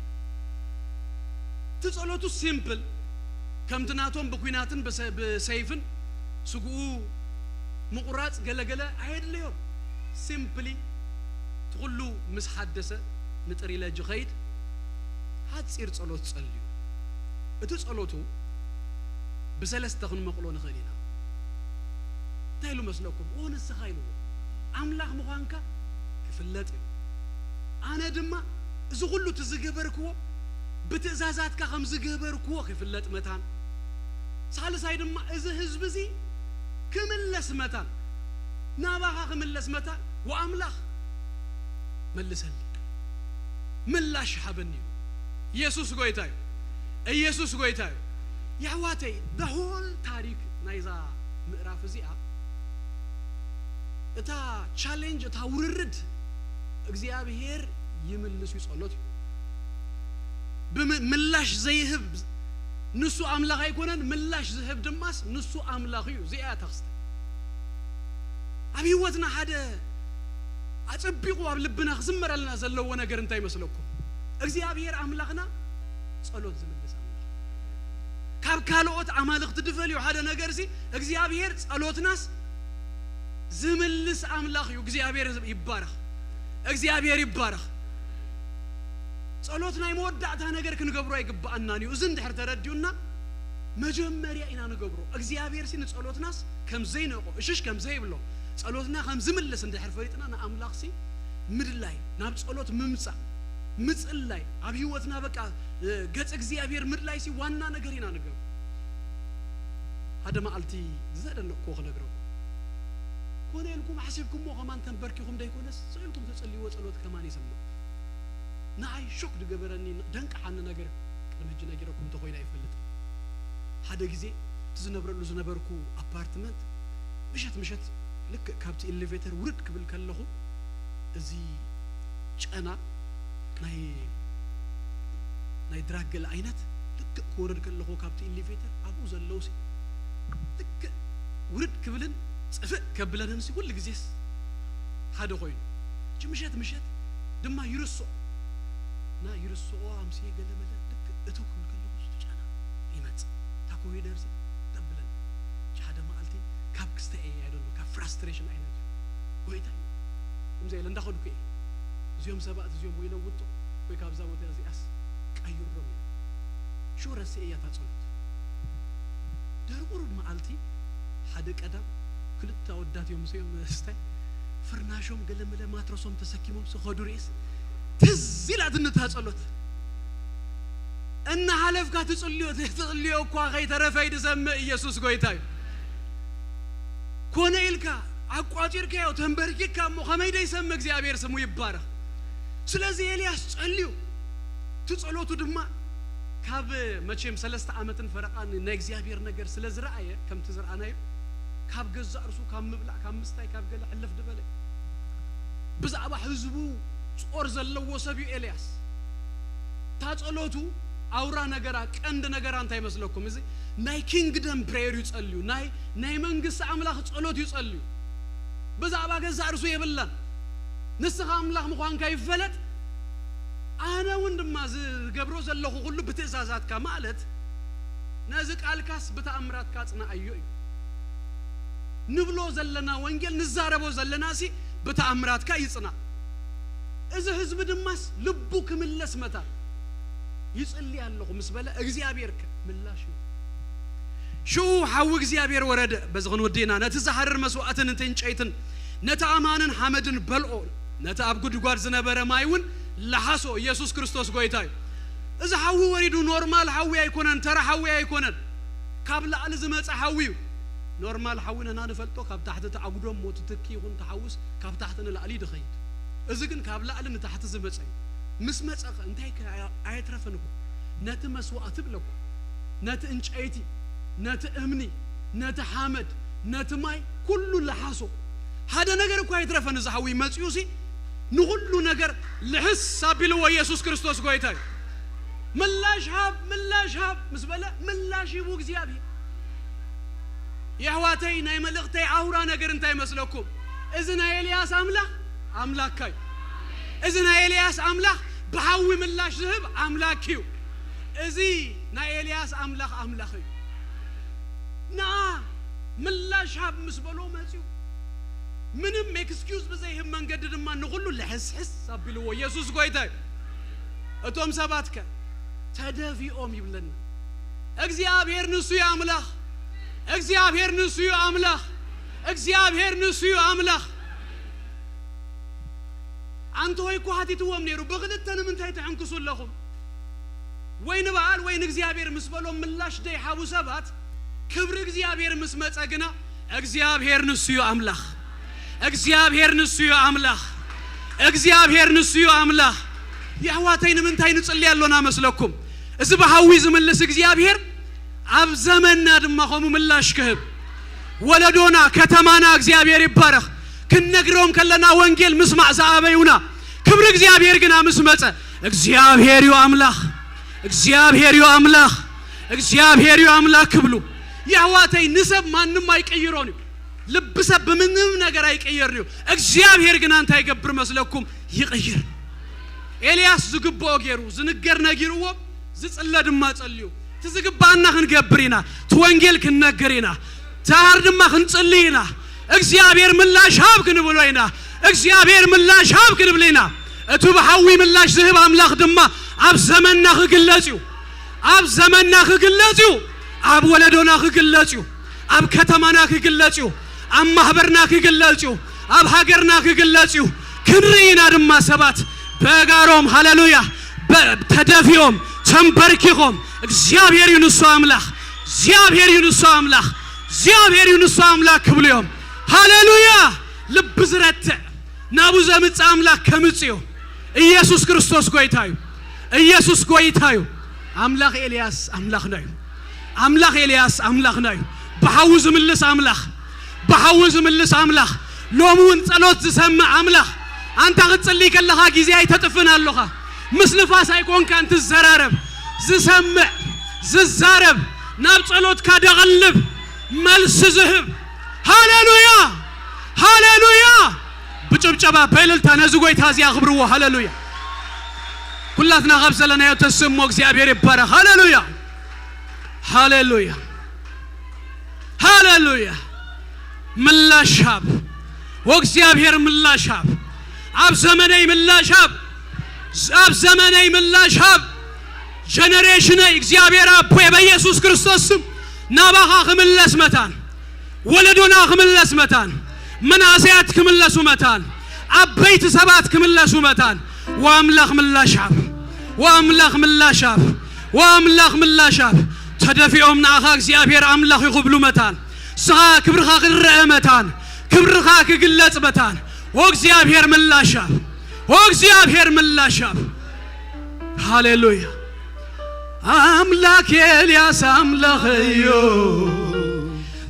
እቲ ጸሎቱ ሲምፕል፣ ከምቲ ናቶም ብኲናትን ብሰ-፣ ብሰይፍን ስግኡ ምቑራጽ ገለገለ ኣየድለዮን። ሲምፕሊ እቲ ኩሉ ምስ ሓደሰ ንጥር ኢለ ጅኸይድ ሓጺር ጸሎት ጸልዩ። እቲ ጸሎቱ ብሰለስተ ክንመቕሎ ንኽእል ኢና። እንታይ ኢሉ መስለኩም? ኦ ንስኻ ኢልዎ፣ ኣምላኽ ምዃንካ ክፍለጥ እዩ። ኣነ ድማ እዚ ኩሉ እቲ ዝገበርክዎ ብትእዛዛትካ ከም ዝገበርክዎ ክፍለጥ መታን። ሳልሳይ ድማ እዚ ህዝቢ እዚ ክምለስ መታን፣ ናባኻ ክምለስ መታን፣ ወኣምላኽ መልሰሊ፣ ምላሽ ሃበኒ እዩ። ኢየሱስ ጎይታ እዩ። ኢየሱስ ጎይታ እዩ። የሕዋተይ፣ the whole ታሪክ ናይዛ ምዕራፍ እዚኣ እታ ቻሌንጅ፣ እታ ውርርድ እግዚኣብሔር ይምልስ እዩ ጸሎት እዩ። ብም-፣ ምላሽ ዘይህብ ንሱ ኣምላኽ ኣይኮነን፣ ምላሽ ዝህብ ድማስ ንሱ ኣምላኽ እዩ። እዚኣ እያ ተኽስተ። ኣብ ህይወትና ሓደ ኣጸቢቑ ኣብ ልብና ክዝመረልና ዘለዎ ነገር እንታይ ይመስለኩም? እግዚኣብሔር ኣምላኽና ጸሎት ዝምልስ ኣምላኽ። ካብ ካልኦት ኣማልኽቲ ድፈልዩ ሓደ ነገር ሲ እግዚኣብሔር ጸሎትናስ ዝምልስ ኣምላኽ እዩ። እግዚኣብሔር ይባረኽ። እግዚኣብሔር ይባረኽ። ጸሎት ናይ መወዳእታ ነገር ክንገብሮ ኣይግብኣናን እዩ። እዚ እንድሕር ተረዲኡና መጀመርያ ኢና ንገብሮ። እግዚኣብሔር ሲ ንጸሎትናስ ከም ዘይንዕቆ፣ እሽሽ ከም ዘይብሎ፣ ጸሎትና ከም ዝምልስ እንድሕር ፈሊጥና ንኣምላኽ ሲ ምድላይ፣ ናብ ጸሎት ምምጻእ፣ ምጽላይ፣ ኣብ ህይወትና በቃ፣ እ፣ ገጽ እግዚኣብሔር ምድላይ ሲ ዋና ነገር ኢና ንገብሮ። ሓደ መዓልቲ ዘደነቕኩዎ ክነግረኩም። ኮነ ኢልኩም ሓሲብኩምዎ ከማን ተንበርኪኹም ደይኮነስ፣ ስቕ ኢልኩም ትጽልይዎ ጸሎት ከማን ይሰምዕ። ንዓይ ሾክ ዝገበረኒ፣ ደንቀሓኒ ነገር ቅድሚ ሕጂ ነጊረኩም እንተኾይነ ኣይፈልጥን። ሓደ ግዜ እቲ ዝነብረሉ ዝነበርኩ ኣፓርትመንት ምሸት ምሸት ልክዕ ካብቲ ኤሌቬተር ውርድ ክብል ከለኹ፣ እዚ ጨና ናይ፣ ናይ ድራግ ገለ ዓይነት ልክዕ ክወርድ ከለኹ ካብቲ ኤሌቬተር ኣብኡ ዘለዉ ሲ ልክዕ ውርድ ክብልን ጽፍእ ከብለንን ሲ ኩሉ ግዜስ ሓደ ኮይኑ። እጂ ምሸት ምሸት ድማ ይርስኦ እና ይርስኦ ኣምስየ ገለ መለ ልክዕ እትው ክብል ከለኹ ሲ ጨና ይመጽእ። እታ ኮሪደር ሲ ተብለን። እጂ ሓደ መዓልቲ ካብ ክስተ እየ፣ I don't know፣ ካብ ፍራስትሬሽን ዓይነት እዩ። ጎይታ እዩ። ከምዚ ኢለ እንዳኸድኩ እየ። እዚኦም ሰባት እዚኦም ወይ ለውጦ ወይ ካብዛ ቦታ እዚኣስ ቀይሮም እዮም። ሽዑ ረስኤ እያ እታ ጸሎት። ድሕሪ ቁሩብ መዓልቲ ሓደ ቀዳም ክልተ ኣወዳት እዮም ምስኦም ስታይ ፍርናሾም ገለመለ ማትረሶም ተሰኪሞም ዝኸዱ ርእስ ትዝ ኢላትኒ እታ ጸሎት። እናሓለፍካ ትጽልዮ፣ ትጽልዮ እኳ ከይተረፈ እዩ ዝሰምዕ። ኢየሱስ ጎይታ እዩ። ኮነ ኢልካ ኣቋጺርካዮ ተንበርኪካ እሞ ከመይ ደይሰምዕ? እግዚኣብሔር ስሙ ይባረኽ። ስለዚ ኤልያስ ጸልዩ፣ እቲ ጸሎቱ ድማ ካብ መቸም ሰለስተ ዓመትን ፈረቓን ናይ እግዚኣብሔር ነገር ስለ ዝረኣየ፣ ከምቲ ዝረኣናዮ ካብ ገዛእ ርእሱ ካብ ምብላዕ ካብ ምስታይ ካብ ገለ ሕልፍ ዝበለ ብዛዕባ ህዝቡ ጾር ዘለዎ ሰብ እዩ ኤልያስ። እታ ጸሎቱ ኣውራ ነገራ ቀንዲ ነገራ እንታይ ይመስለኩም? እዚ ናይ ኪንግደም ፕሬየር እዩ ጸልዩ፣ ናይ፣ ናይ መንግስቲ ኣምላኽ ጸሎት እዩ ጸልዩ። ብዛዕባ ገዛእ ርእሱ የብላን። ንስኻ ኣምላኽ ምዃንካ ይፈለጥ፣ ኣነ እውን ድማ ዝገብሮ ዘለኹ ኩሉ ብትእዛዛትካ ማለት ነዚ ቃልካስ ብተኣምራትካ ጽንዓዮ እዩ። ንብሎ ዘለና ወንጌል ንዛረቦ ዘለና ሲ ብተኣምራትካ ይጽናዕ። እዚ ህዝቢ ድማስ ልቡ ክምለስ መታን ይጽሊ ኣለኹ ምስ በለ እግዚኣብሔር ከ ምላሽ እዩ። ሽኡ ሓዊ እግዚኣብሔር ወረደ። በዚ ክንውዲ ኢና። ነቲ ዝሓርር መስዋእትን እቲ እንጨይትን ነቲ ኣማንን ሓመድን በልኦ። ነቲ ኣብ ጉድጓድ ዝነበረ ማይ እውን ለሓሶ ኢየሱስ ክርስቶስ ጎይታ እዩ። እዚ ሓዊ ወሪዱ ኖርማል ሓዊ ኣይኮነን፣ ተራ ሓዊ ኣይኮነን። ካብ ላዕሊ ዝመጸ ሓዊ እዩ። ኖርማል ሓዊ ንሕና ንፈልጦ ካብ ታሕቲ እቲ ኣጉዶ እሞ እቲ ትኪ ይኹን እቲ ሓውስ ካብ ታሕቲ ንላዕሊ እዩ ዝኸይድ። እዚ ግን ካብ ላዕሊ ንታሕቲ ዝመጸ እዩ። ምስ መጸ ኸ እንታይ ከ ኣያ-፣ ኣየትረፈን እኮ። ነቲ መስዋእቲ ብለኩ፣ ነቲ እንጨይቲ፣ ነቲ እምኒ፣ ነቲ ሓመድ፣ ነቲ ማይ፣ ኩሉ ለሓሶ። ሓደ ነገር እኳ ኣይትረፈን። እዚ ሓዊ መጺኡ ሲ ንኹሉ ነገር ልሕስ ኣቢልዎ ኢየሱስ ክርስቶስ ጎይታ እዩ። ምላሽ ሃብ፣ ምላሽ ሃብ ምስ በለ ምላሽ ሂቡ እግዚኣብሔር። የሕዋተይ፣ ናይ መልእኽተይ ኣውራ ነገር እንታይ መስለኩም? እዚ ናይ ኤልያስ ኣምላኽ ኣምላካ እዩ። እዚ ናይ ኤልያስ ኣምላኽ ብሓዊ ምላሽ ዝህብ ኣምላክ እዩ። እዚ ናይ ኤልያስ ኣምላኽ ኣምላኽ እዩ። ንዓ ምላሽ ሃብ ምስ በሎ መጺኡ። ምንም ኤክስኪውዝ ብዘይህብ መንገዲ ድማ ንኹሉ ልሕስሕስ ኣቢልዎ። ኢየሱስ ጎይታ እዩ። እቶም ሰባት ከ ተደፊኦም ይብለና። እግዚኣብሔር ንሱ እዩ ኣምላኽ። እግዚኣብሔር ንሱ እዩ ኣምላኽ። እግዚኣብሔር ንሱ እዩ ኣምላኽ። ኣንተ ሆይ እኮ ሓቲትዎም ነይሩ፣ "ብኽልተ ንምንታይ ትሕንክሱ ኣለኹም?" ወይ ንበዓል ወይ ንእግዚኣብሔር ምስ በሎም ምላሽ ዘይሃቡ ሰባት፣ ክብሪ እግዚኣብሔር ምስ መጸ ግና፣ "እግዚኣብሔር ንሱ እዩ ኣምላኽ። እግዚኣብሔር ንሱ እዩ ኣምላኽ። እግዚኣብሔር ንሱ እዩ ኣምላኽ።" የሕዋተይ፣ ንምንታይ ንጽሊ ኣሎና መስለኩም? እዚ ብሓዊ ዝምልስ እግዚኣብሔር ኣብ ዘመንና ድማ ከምኡ ምላሽ ክህብ፣ ወለዶና፣ ከተማና እግዚኣብሔር ይባረኽ። ክንነግሮም ከለና ወንጌል ምስማዕ ዝኣበዩና፣ ክብሪ እግዚኣብሔር ግና ምስ መጸ፣ "እግዚኣብሔር እዩ ኣምላኽ፣ እግዚኣብሔር እዩ ኣምላኽ፣ እግዚኣብሔር እዩ ኣምላኽ" ክብሉ። የሕዋተይ፣ ንሰብ ማንም ኣይቅይሮን እዩ። ልቢ ሰብ ብምንም ነገር ኣይቅየርን እዩ። እግዚኣብሔር ግና እንታይ ይገብር መስለኩም? ይቕይር። ኤልያስ ዝግብኦ ገይሩ፣ ዝንገር ነጊርዎ፣ ዝጽለ ድማ ጸልዩ። እቲ ዝግብኣና ክንገብር ኢና፣ እቲ ወንጌል ክንነግር ኢና፣ ተሃር ድማ ክንጽሊ ኢና። እግዚኣብሔር ምላሽ ሃብ ክንብሎ ኢና። እግዚኣብሔር ምላሽ ሃብ ክንብል ኢና። እቲ ብሓዊ ምላሽ ዝህብ ኣምላኽ ድማ ኣብ ዘመንና ክግለጽ እዩ። ኣብ ዘመንና ክግለጽ እዩ። ኣብ ወለዶና ክግለጽ እዩ። ኣብ ከተማና ክግለጽ እዩ። ኣብ ማህበርና ክግለጽ እዩ። ኣብ ሃገርና ክግለጽ እዩ። ክንርኢ ኢና ድማ ሰባት በጋሮም፣ ሃሌሉያ፣ በ-፣ ተደፊኦም፣ ተንበርኪኾም፣ "እግዚኣብሔር እዩ ንሱ ኣምላኽ፣ እግዚኣብሔር እዩ ንሱ ኣምላኽ፣ እግዚኣብሔር እዩ ንሱ ኣምላኽ" ክብሉ እዮም። ሃሌሉያ! ልቢ ዝረትዕ ናብኡ ዘምጽእ ኣምላኽ ከምጽእ እዩ። ኢየሱስ ክርስቶስ ጎይታ እዩ። ኢየሱስ ጎይታ እዩ። ኣምላኽ ኤልያስ ኣምላኽና እዩ። ኣምላኽ ኤልያስ ኣምላኽና እዩ። ብሓዊ ዝምልስ ኣምላኽ፣ ብሓዊ ዝምልስ ኣምላኽ፣ ሎሚ እውን ጸሎት ዝሰምዕ ኣምላኽ። ኣንታ ክትጽሊ ከለኻ ግዜ ኣይተጥፍን ኣለኻ። ምስ ንፋስ ኣይኮንካን ትዘራረብ። ዝሰምዕ፣ ዝዛረብ፣ ናብ ጸሎትካ ደቐልብ፣ መልሲ ዝህብ። ሃሌሉያ! ሃሌሉያ! ብጭብጨባ፣ በእልልታ ነዚ ጎይታ እዚ ኣኽብርዎ። ሃሌሉያ! ኩላትና ካብ ዘለናዮ ተስሞ እግዚኣብሔር ይባረኽ። ሃሌሉያ! ሃሌሉያ! ሃሌሉያ! ምላሽ ሃብ ወእግዚኣብሔር፣ ምላሽ ሃብ። ኣብ ዘመነይ ምላሽ ሃብ። ኣብ ዘመነይ ምላሽ ሃብ። ጀነሬሽነይ እግዚኣብሔር ኣቦይ በኢየሱስ ክርስቶስ ስም ናባኻ ክምለስ መታን፣ ወለዶና ክምለስ መታን፣ መናእሰያት ክምለሱ መታን፣ ዓበይቲ ሰባት ክምለሱ መታን፣ ወኣምላኽ ምላሽ ሃብ። ወኣምላኽ ምላሽ ሃብ። ወኣምላኽ ምላሽ ሃብ። ተደፊኦም ንኣኻ እግዚኣብሔር ኣምላኽ እዩ ክብሉ መታን፣ ንስኻ ክብርኻ ክረአ መታን፣ ክብርኻ ክግለጽ መታን፣ ወእግዚኣብሔር ምላሽ ሃብ። ወእግዚኣብሔር ምላሽ ሃብ። ሃሌሉያ። ኣምላኽ ኤልያስ ኣምላኽ እዩ፣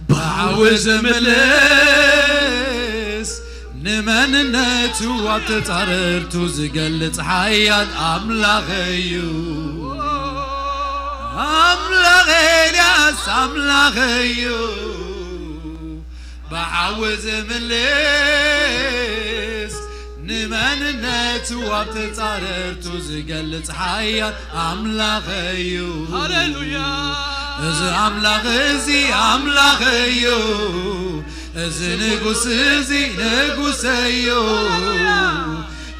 ብሓዊ ዝምልስ፣ ንመንነቱ ኣብ ተጻረርቱ ዝገልጽ ሓያል ኣምላኽ እዩ። ኣምላኽ ኤልያስ ኣምላኽ እዩ፣ ብሓዊ ዝምልስ፣ ንመንነቱ ኣብ ተጻረርቱ ዝገልጽ ሓያል ኣምላኽ እዩ። ሃሌሉያ። እዚ ኣምላኽ እዚ ኣምላኽ እዩ፣ እዚ ንጉስ እዚ ንጉስ እዩ።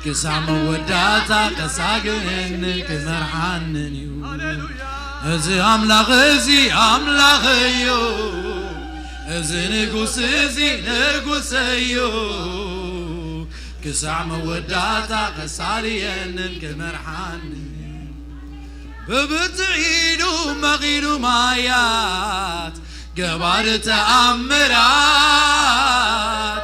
ክሳብ መወዳእታ ከሳግእንን ክመርሓንን እዩ። ሃሌሉያ። እዚ ኣምላኽ እዚ ኣምላኽ እዩ፣ እዚ ንጉስ እዚ ንጉስ እዩ። ክሳዕ መወዳእታ ከሳልየንን ክመርሓኒ፣ ብብርቱዕ ኢዱ መቒሉ ማያት ገባሪ ተኣምራት፣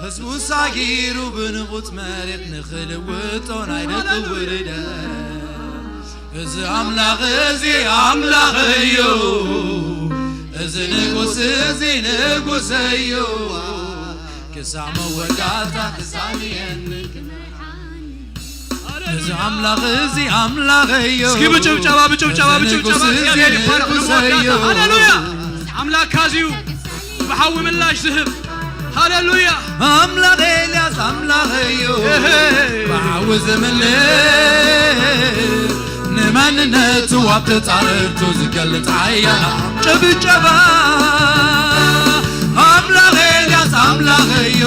ህዝቡ ሳጊሩ ብንቑጽ መሬት ንኽልውጦ ናይ ደቂ ውርደት። እዚ ኣምላኽ እዚ ኣምላኽ እዩ፣ እዚ ንጉስ እዚ ንጉስ እዩ። ክሳብ መወዳእታ ክሳልየኒ ክመርሓኒ። እዚ ኣምላኽ እዚ ኣምላኽ እዩ። እስኪ ብጭብጨባ፣ ብጭብጨባ፣ እዚ ብጭብጨባ ንጉስ እዚ እግዚኣብሔር ይባረክ። ንጉስ እዩ። ንመወዳእታ። ሃሌሉያ። ኣምላክ ካዝዩ ብሓዊ ምላሽ ዝህብ። ሃሌሉያ። ኣምላኽ ኤልያስ ኣምላኽ እዩ። እሄ። ብሓዊ ዝምልስ ንመንነቱ ኣብ ተጻረርቱ ዝገልጽ ሓያል ጭብጨባ። ኣምላኽ ኤልያስ ኣምላኽ እዩ።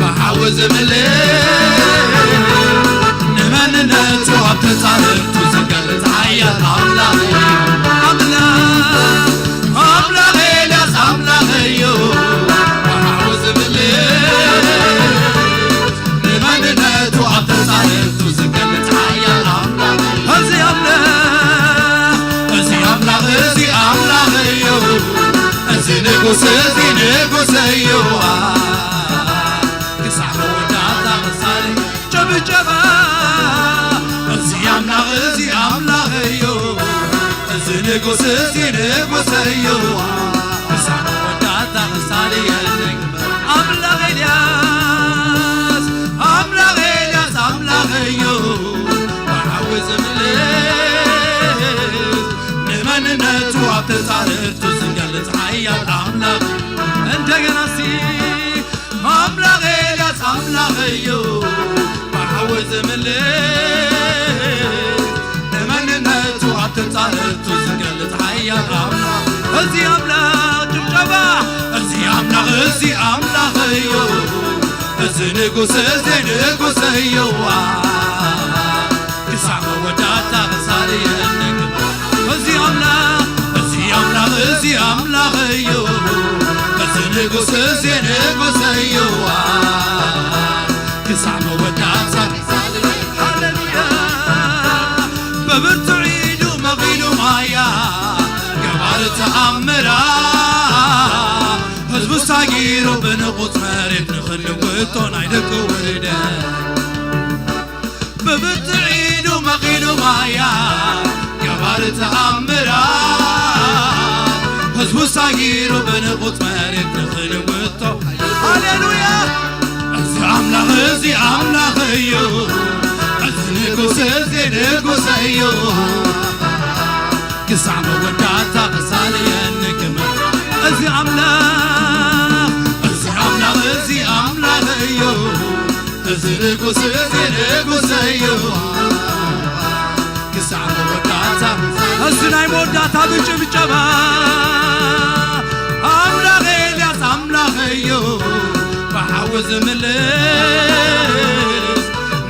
ብሓዊ ዝምልስ ንመንነቱ ኣብ ተጻረርቱ ዝገልጽ ሓያል ኣምላኽ እዩ። ኣምላኽ፣ ኣምላኽ ኤልያስ ኣምላኽ እዩ። ብሓዊ ዝምልስ ንመንነቱ ኣብ ተጻረርቱ ዝገልጽ ሓያል ኣምላኽ። እዚ ኣምላኽ፣ እዚ ኣምላኽ፣ እዚ ኣምላኽ እዩ። እዚ ንጉስ፣ እዚ ንጉስ እዩ። ክሳዕ መወዳእታ ክሳልየኒ ጭብጨባ። እዚ ኣምላኽ፣ እዚ ኣምላኽ እዩ። እዚ ንጉስ፣ እዚ ንጉስ እዩ። ክሳዕ መወዳእታ ክሳልየኒ ኣምላኽ ኤልያስ፣ ኣምላኽ ኤልያስ ኣምላኽ እዩ። ብሓዊ ዝምልስ ንመንነቱ ኣብ ተጻረርቱ ዝገልጽ ሓያል ኣምላኽ። እንደገና እስቲ ኣምላኽ ኤልያስ ኣምላኽ እዩ። ብሓዊ ዝምልስ ንመንነቱ ኣብ ተጻረርቱ ዝገልጽ ሓያል ኣምላኽ። እዚ ኣምላኽ ጭብጨባ። እዚ ኣምላኽ፣ እዚ ኣምላኽ እዩ። እዚ ንጉስ፣ እዚ ንጉስ እዩ። ክሳዕ መወዳእታ ክሳልየኒ። እዚ ኣምላኽ፣ እዚ ኣምላኽ፣ እዚ ኣምላኽ እዩ። እዚ ንጉስ፣ እዚ ንጉስ እዩ። ክሳዕ መወዳእታ። ሃሌሉያ። ብብርቱዕ ኢዱ መቒሉ ማያ ገባሪ ተኣምራት፣ ህዝቡ ሳጊሩ ብንቑጽ መሬት ንኽልውጦ ናይ ደቂ ውርደት። ብብርቱዕ ኢዱ መቒሉ ማያ ገባሪ ተኣምራት፣ ህዝቡ ሳጊሩ ብንቑጽ መሬት ንኽልውጦ። ሃሌሉያ። እዚ ኣምላኽ፣ እዚ ኣምላኽ እዩ። እዚ ንጉስ፣ እዚ ንጉስ እዩ። ክሳዕ መወዳእታ ክሳልየኒ ክመርሓኒ። እዚ ኣምላኽ፣ እዚ ኣምላኽ፣ እዚ ኣምላኽ እዩ። እዚ ንጉስ፣ እዚ ንጉስ እዩ። ክሳዕ መወዳእታ። እዚ ናይ መወዳእታ ብጭብጨባ። ኣምላኽ ኤልያስ ኣምላኽ እዩ። ብሓዊ ዝምልስ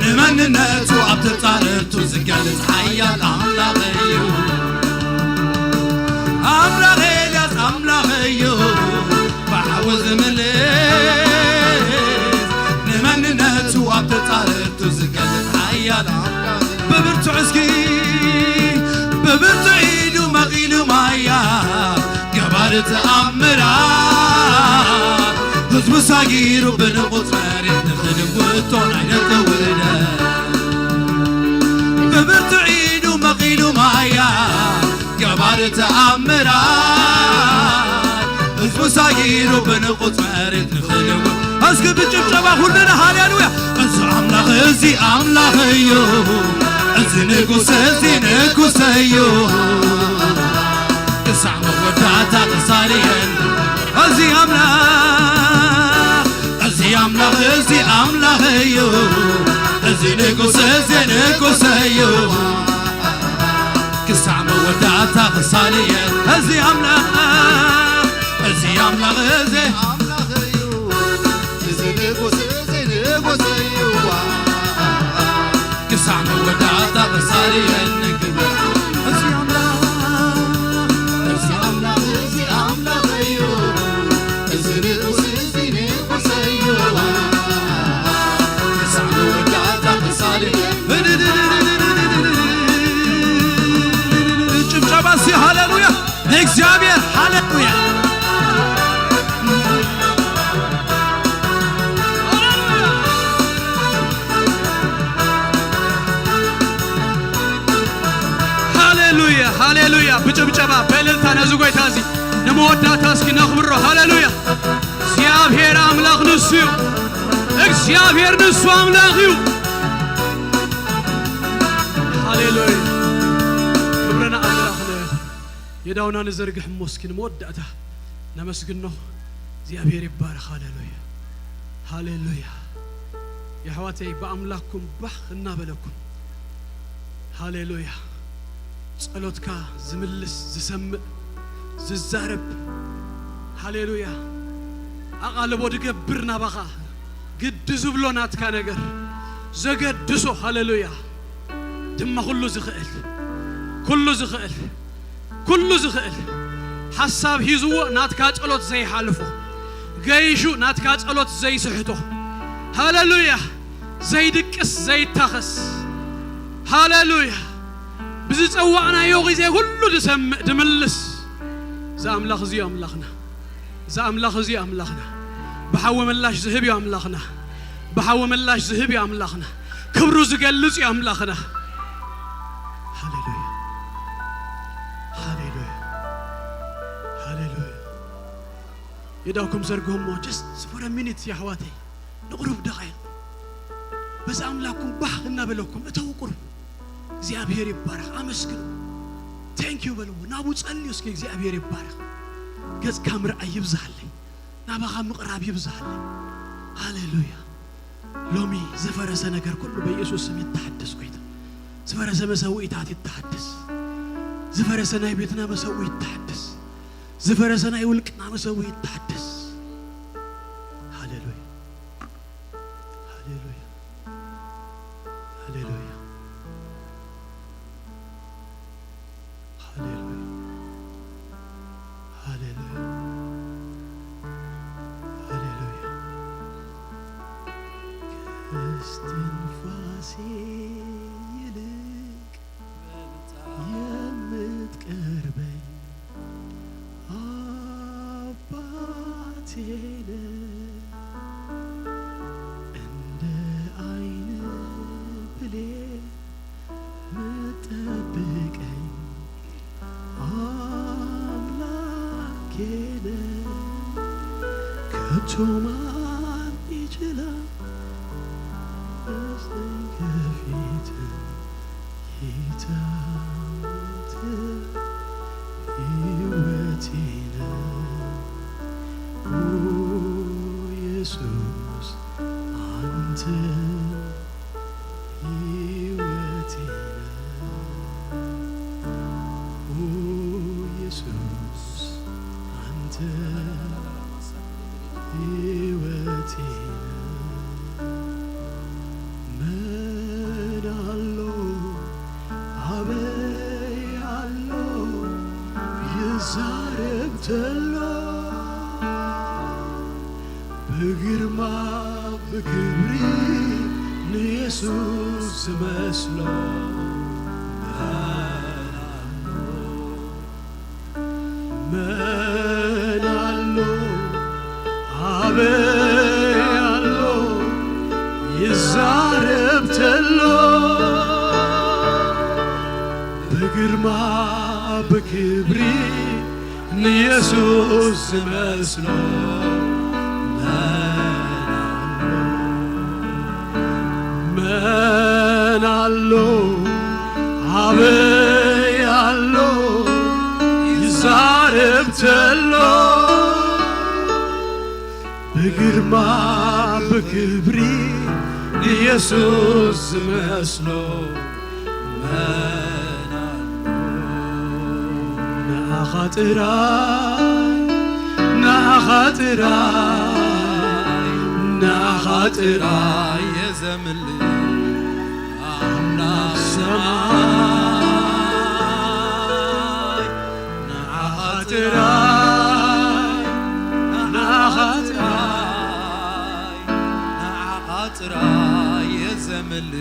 ንመንነቱ ኣብ ተጻረርቱ ዝገልጽ ሓያል ኣምላኽ እዩ። ኣምላኽ ኤልያስ ኣምላኽ እዩ። ብሓዊ ዝምልስ ንመንነቱ ኣብ ተጻረርቱ ዝገልጽ ሓያል ኣምላኽ። ብብርቱዕ እስኪ፣ ብብርቱዕ ኢዱ መቒሉ ማያ ገባሪ ተኣምራት፣ ህዝቡ ሳጊሩ ብንቑጽ መሬት ንኽልውጦ ናይ ደቂ ውርደት። ብብርቱዕ ኢዱ መቒሉ ማያ ገባሪ ተኣምራት፣ ህዝቡ ሳጊሩ ብንቑጽ መሬት ንኽልውጥ። እስኪ ብጭብጨባ ኩልና ሃሌሉያ። እዚ ኣምላኽ፣ እዚ ኣምላኽ እዩ። እዚ ንጉስ፣ እዚ ንጉስ እዩ። ክሳዕ መወዳእታ ክሳልየኒ። እዚ ኣምላኽ፣ እዚ ኣምላኽ፣ እዚ ኣምላኽ እዩ። እዚ ንጉስ፣ እዚ ንጉስ እዩ። ክሳዕ መወዳእታ ክሳልየኒ። እዚ ኣምላኽ፣ እዚ ኣምላኽ፣ እዚ ኣምላኽ እዩ። እዚ ንጉስ፣ እዚ ንጉስ እዩ። ክሳዕ መወዳእታ ክሳልየኒ ክብር። እዚ ኣምላኽ፣ እዚ ኣምላኽ፣ እዚ ኣምላኽ እዩ። እዚ ንጉስ፣ እዚ ንጉስ እዩ። ንመወዳእታ እስኪ ነኽብሮ። ሃሌሉያ! እግዚኣብሔር ኣምላኽ ንሱ እዩ። እግዚኣብሔር ንሱ ኣምላኽ እዩ። ሃሌሉያ! ክብሪ ንኣምላኽና ይኹን። የእዳውና ንዘርግሕ እሞ እስኪ ንመወዳእታ ነመስግኖ። እግዚኣብሔር ይባረኽ። ሃሌሉያ! ሃሌሉያ! የሕዋተይ ብኣምላኽኩም ባህ እናበለኩም። ሃሌሉያ! ጸሎትካ ዝምልስ፣ ዝሰምዕ፣ ዝዛረብ፣ ሃሌሉያ፣ ኣቓልቦ ድገብር ናባኻ፣ ግዲ ዝብሎ ናትካ ነገር ዘገድሶ፣ ሃሌሉያ፣ ድማ ኩሉ ዝኽእል፣ ኩሉ ዝኽእል፣ ኩሉ ዝኽእል፣ ሓሳብ ሒዝዎ ናትካ ጸሎት ዘይሓልፎ፣ ገይሹ ናትካ ጸሎት ዘይስሕቶ፣ ሃሌሉያ፣ ዘይድቅስ ዘይታኸስ፣ ሃሌሉያ፣ ብዝጸዋዕናዮ ግዜ ኩሉ ዝሰምዕ ድምልስ፣ እዚ ኣምላኽ እዚ እዩ ኣምላኽና። እዚ ኣምላኽ እዚ እዩ ኣምላኽና። ብሓዊ ምላሽ ዝህብ እዩ ኣምላኽና። ብሓዊ ምላሽ ዝህብ እዩ ኣምላኽና። ክብሩ ዝገልጽ እዩ ኣምላኽና። ሃሌሉያ፣ ሃሌሉያ፣ ሃሌሉያ። የእዳውኩም ዘርግሑ እሞ just for a minute የሕዋተይ፣ ንቑሩብ ደቓይቕ በዚ ኣምላኽኩም ባህ እናበለኩም እተው። ቁሩብ እግዚኣብሔር ይባረኽ፣ ኣመስግኑ። Thank you በልዎ፣ ናብኡ ጸልዩ እስኪ። እግዚኣብሔር ይባረኽ። ገጽካ ምርኣይ ይብዝሃለይ፣ ናባኻ ምቕራብ ይብዝሃለይ። ሃሌሉያ። ሎሚ ዝፈረሰ ነገር ኩሉ በኢየሱስ ስም ይተሓደስ። ጎይታ፣ ዝፈረሰ መሰውኢታት ይተሓደስ። ዝፈረሰ ናይ ቤትና መሰውኢ ይተሓደስ። ዝፈረሰ ናይ ውልቅና መሰውኢ ይተሓደስ። ሃሌሉያ፣ ሃሌሉያ፣ ሃሌሉያ፣ ሃሌሉያ፣ ሃሌሉያ፣ ሃሌሉያ። ከስትንፋሴ ይልቅ የምትቀርበኝ አባቴ ነህ። እንደ ዓይን ብሌን ምትጠብቀኝ አምላኬ ነህ። ከቶ ማን ይችላል ከፊትህ ጌታ አንተ ሕይወቴ ነህ። ኦ ኢየሱስ አንተ ሕይወቴ ነህ። ኦ ኢየሱስ አንተ ሕይወቴ ነህ። ምን አሎ አበይ አሎ ይዛረብ ተሎ ብግርማ ብክብሪ ንየሱስ ዝመስሎ። መን ኣሎ ኣበይ ኣሎ ይዛረብ ተሎ ብግርማ ብክብሪ ንየሱስ ዝመስሎ። መን ኣሎ መን ኣሎ ኣበይ ኣሎ ይዛረብ ተሎ ብግርማ ብክብሪ ንየሱስ ዝመስሎ። መን ኣሎ ንኣኻ ጥራይ ንኣኻ ጥራይ ንኣኻ ጥራይ የዘምል ኣምላኽ ሰማይ። ንኣኻ ጥራይ ንኣኻ ጥራይ ንኣኻ ጥራይ የዘምል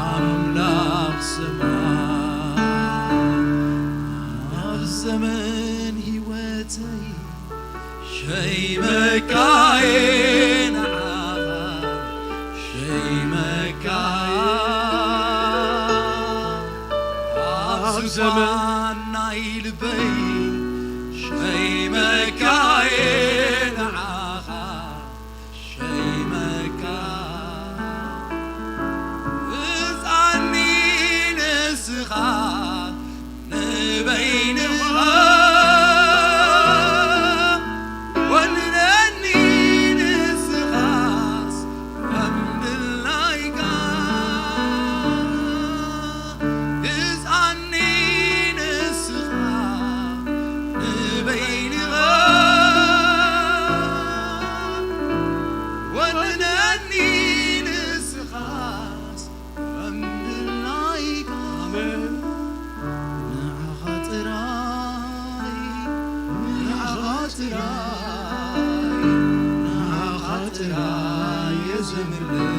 ኣምላኽ ሰማይ። ኣብ ዘመን ህይወተይ ሸይመካየ ንዓኻ ሸይመካ ኣብ ዘመን ናይ ልበይ ጥራይ፣ ንዓኻ ጥራይ እየ ዘምልኽ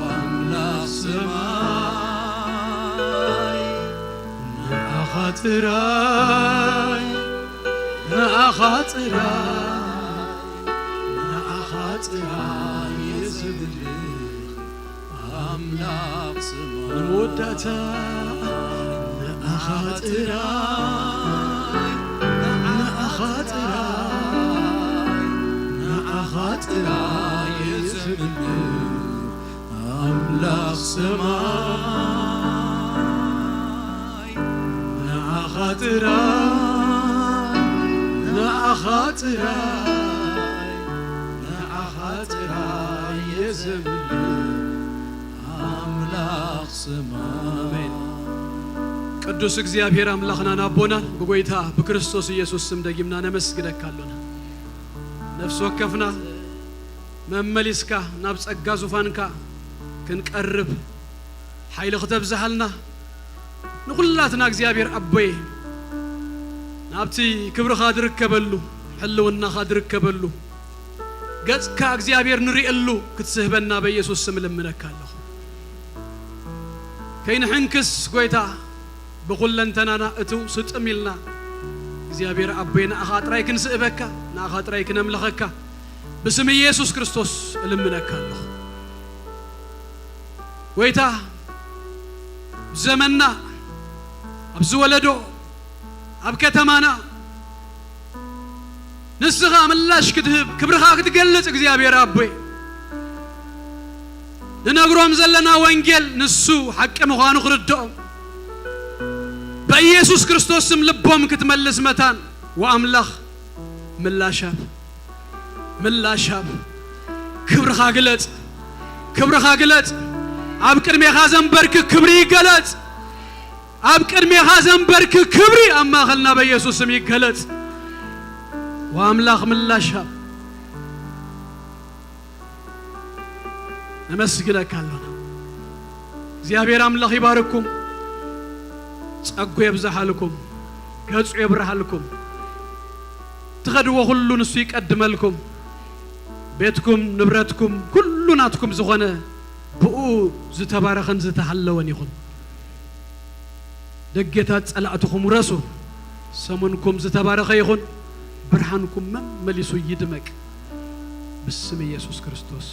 ኣምላኽ ሰማይ። ንዓኻ ጥራይ፣ ንዓኻ ጥራይ፣ ንዓኻ ጥራይ እየ ዘምልኽ ኣምላኽ ሰማይ። መወዳእታ ንዓኻ ጥራይ፣ ንዓኻ ጥራይ፣ ንዓኻ ጥራይ እየ ዘምልኽ ኣምላኽ ሰማይ። ንዓኻ ጥራይ፣ ንዓኻ ጥራይ፣ ንዓኻ ጥራይ እየ ዘምልኽ ኣምላኽ ሰማይ። ኣሜን። ቅዱስ እግዚኣብሔር ኣምላኽናን ኣቦናን ብጎይታ ብክርስቶስ ኢየሱስ ስም ደጊምና ነመስግነካ ኣሎና። ነፍሲ ወከፍና መመሊስካ ናብ ጸጋ ዙፋንካ ክንቀርብ ሓይሊ ክተብዝሃልና ንኹላትና እግዚኣብሔር ኣቦየ ናብቲ ክብርኻ ዝርከበሉ ሕልውናኻ ዝርከበሉ ገጽካ እግዚኣብሔር ንርእየሉ ክትስህበና በኢየሱስ ስም እልምነካ ኣለኹ። ከይንሕንክስ ጎይታ ብኹለንተናና እቱ ስጥም ኢልና እግዚኣብሔር ኣቦይ ንኣኻ ጥራይ ክንስእበካ ንኣኻ ጥራይ ክነምልኸካ ብስም ኢየሱስ ክርስቶስ እልምነካ ኣለኹ። ጎይታ ኣብ ዘመንና ኣብዚ ወለዶ ኣብ ከተማና ንስኻ ምላሽ ክትህብ ክብርኻ ክትገልጽ እግዚኣብሔር ኣቦይ ንነግሮም ዘለና ወንጌል ንሱ ሓቂ ምዃኑ ክርድኦም በኢየሱስ ክርስቶስ ስም ልቦም ክትመልስ መታን ወኣምላኽ ምላሻብ ምላሻብ ክብርኻ ግለጽ ክብርኻ ግለጽ ኣብ ቅድሜኻ ዘንበርክ ክብሪ ይገለጽ ኣብ ቅድሜኻ ዘንበርክ ክብሪ ኣብ ማእኸልና በኢየሱስ ስም ይገለጽ ወኣምላኽ ምላሻብ ነመስግነካ ኣሎና እግዚኣብሔር ኣምላኽ ይባርኩም ጸጉ የብዝሓልኩም ገጹ የብርሃልኩም ትኸድዎ ኩሉ ንሱ ይቀድመልኩም ቤትኩም ንብረትኩም ኩሉ ናትኩም ዝኾነ ብኡ ዝተባረኸን ዝተሃለወን ይኹን ደጌታት ጸላእትኹም ውረሱ ሰሙንኩም ዝተባረኸ ይኹን ብርሃንኩም መመሊሱ ይድመቅ ብስም ኢየሱስ ክርስቶስ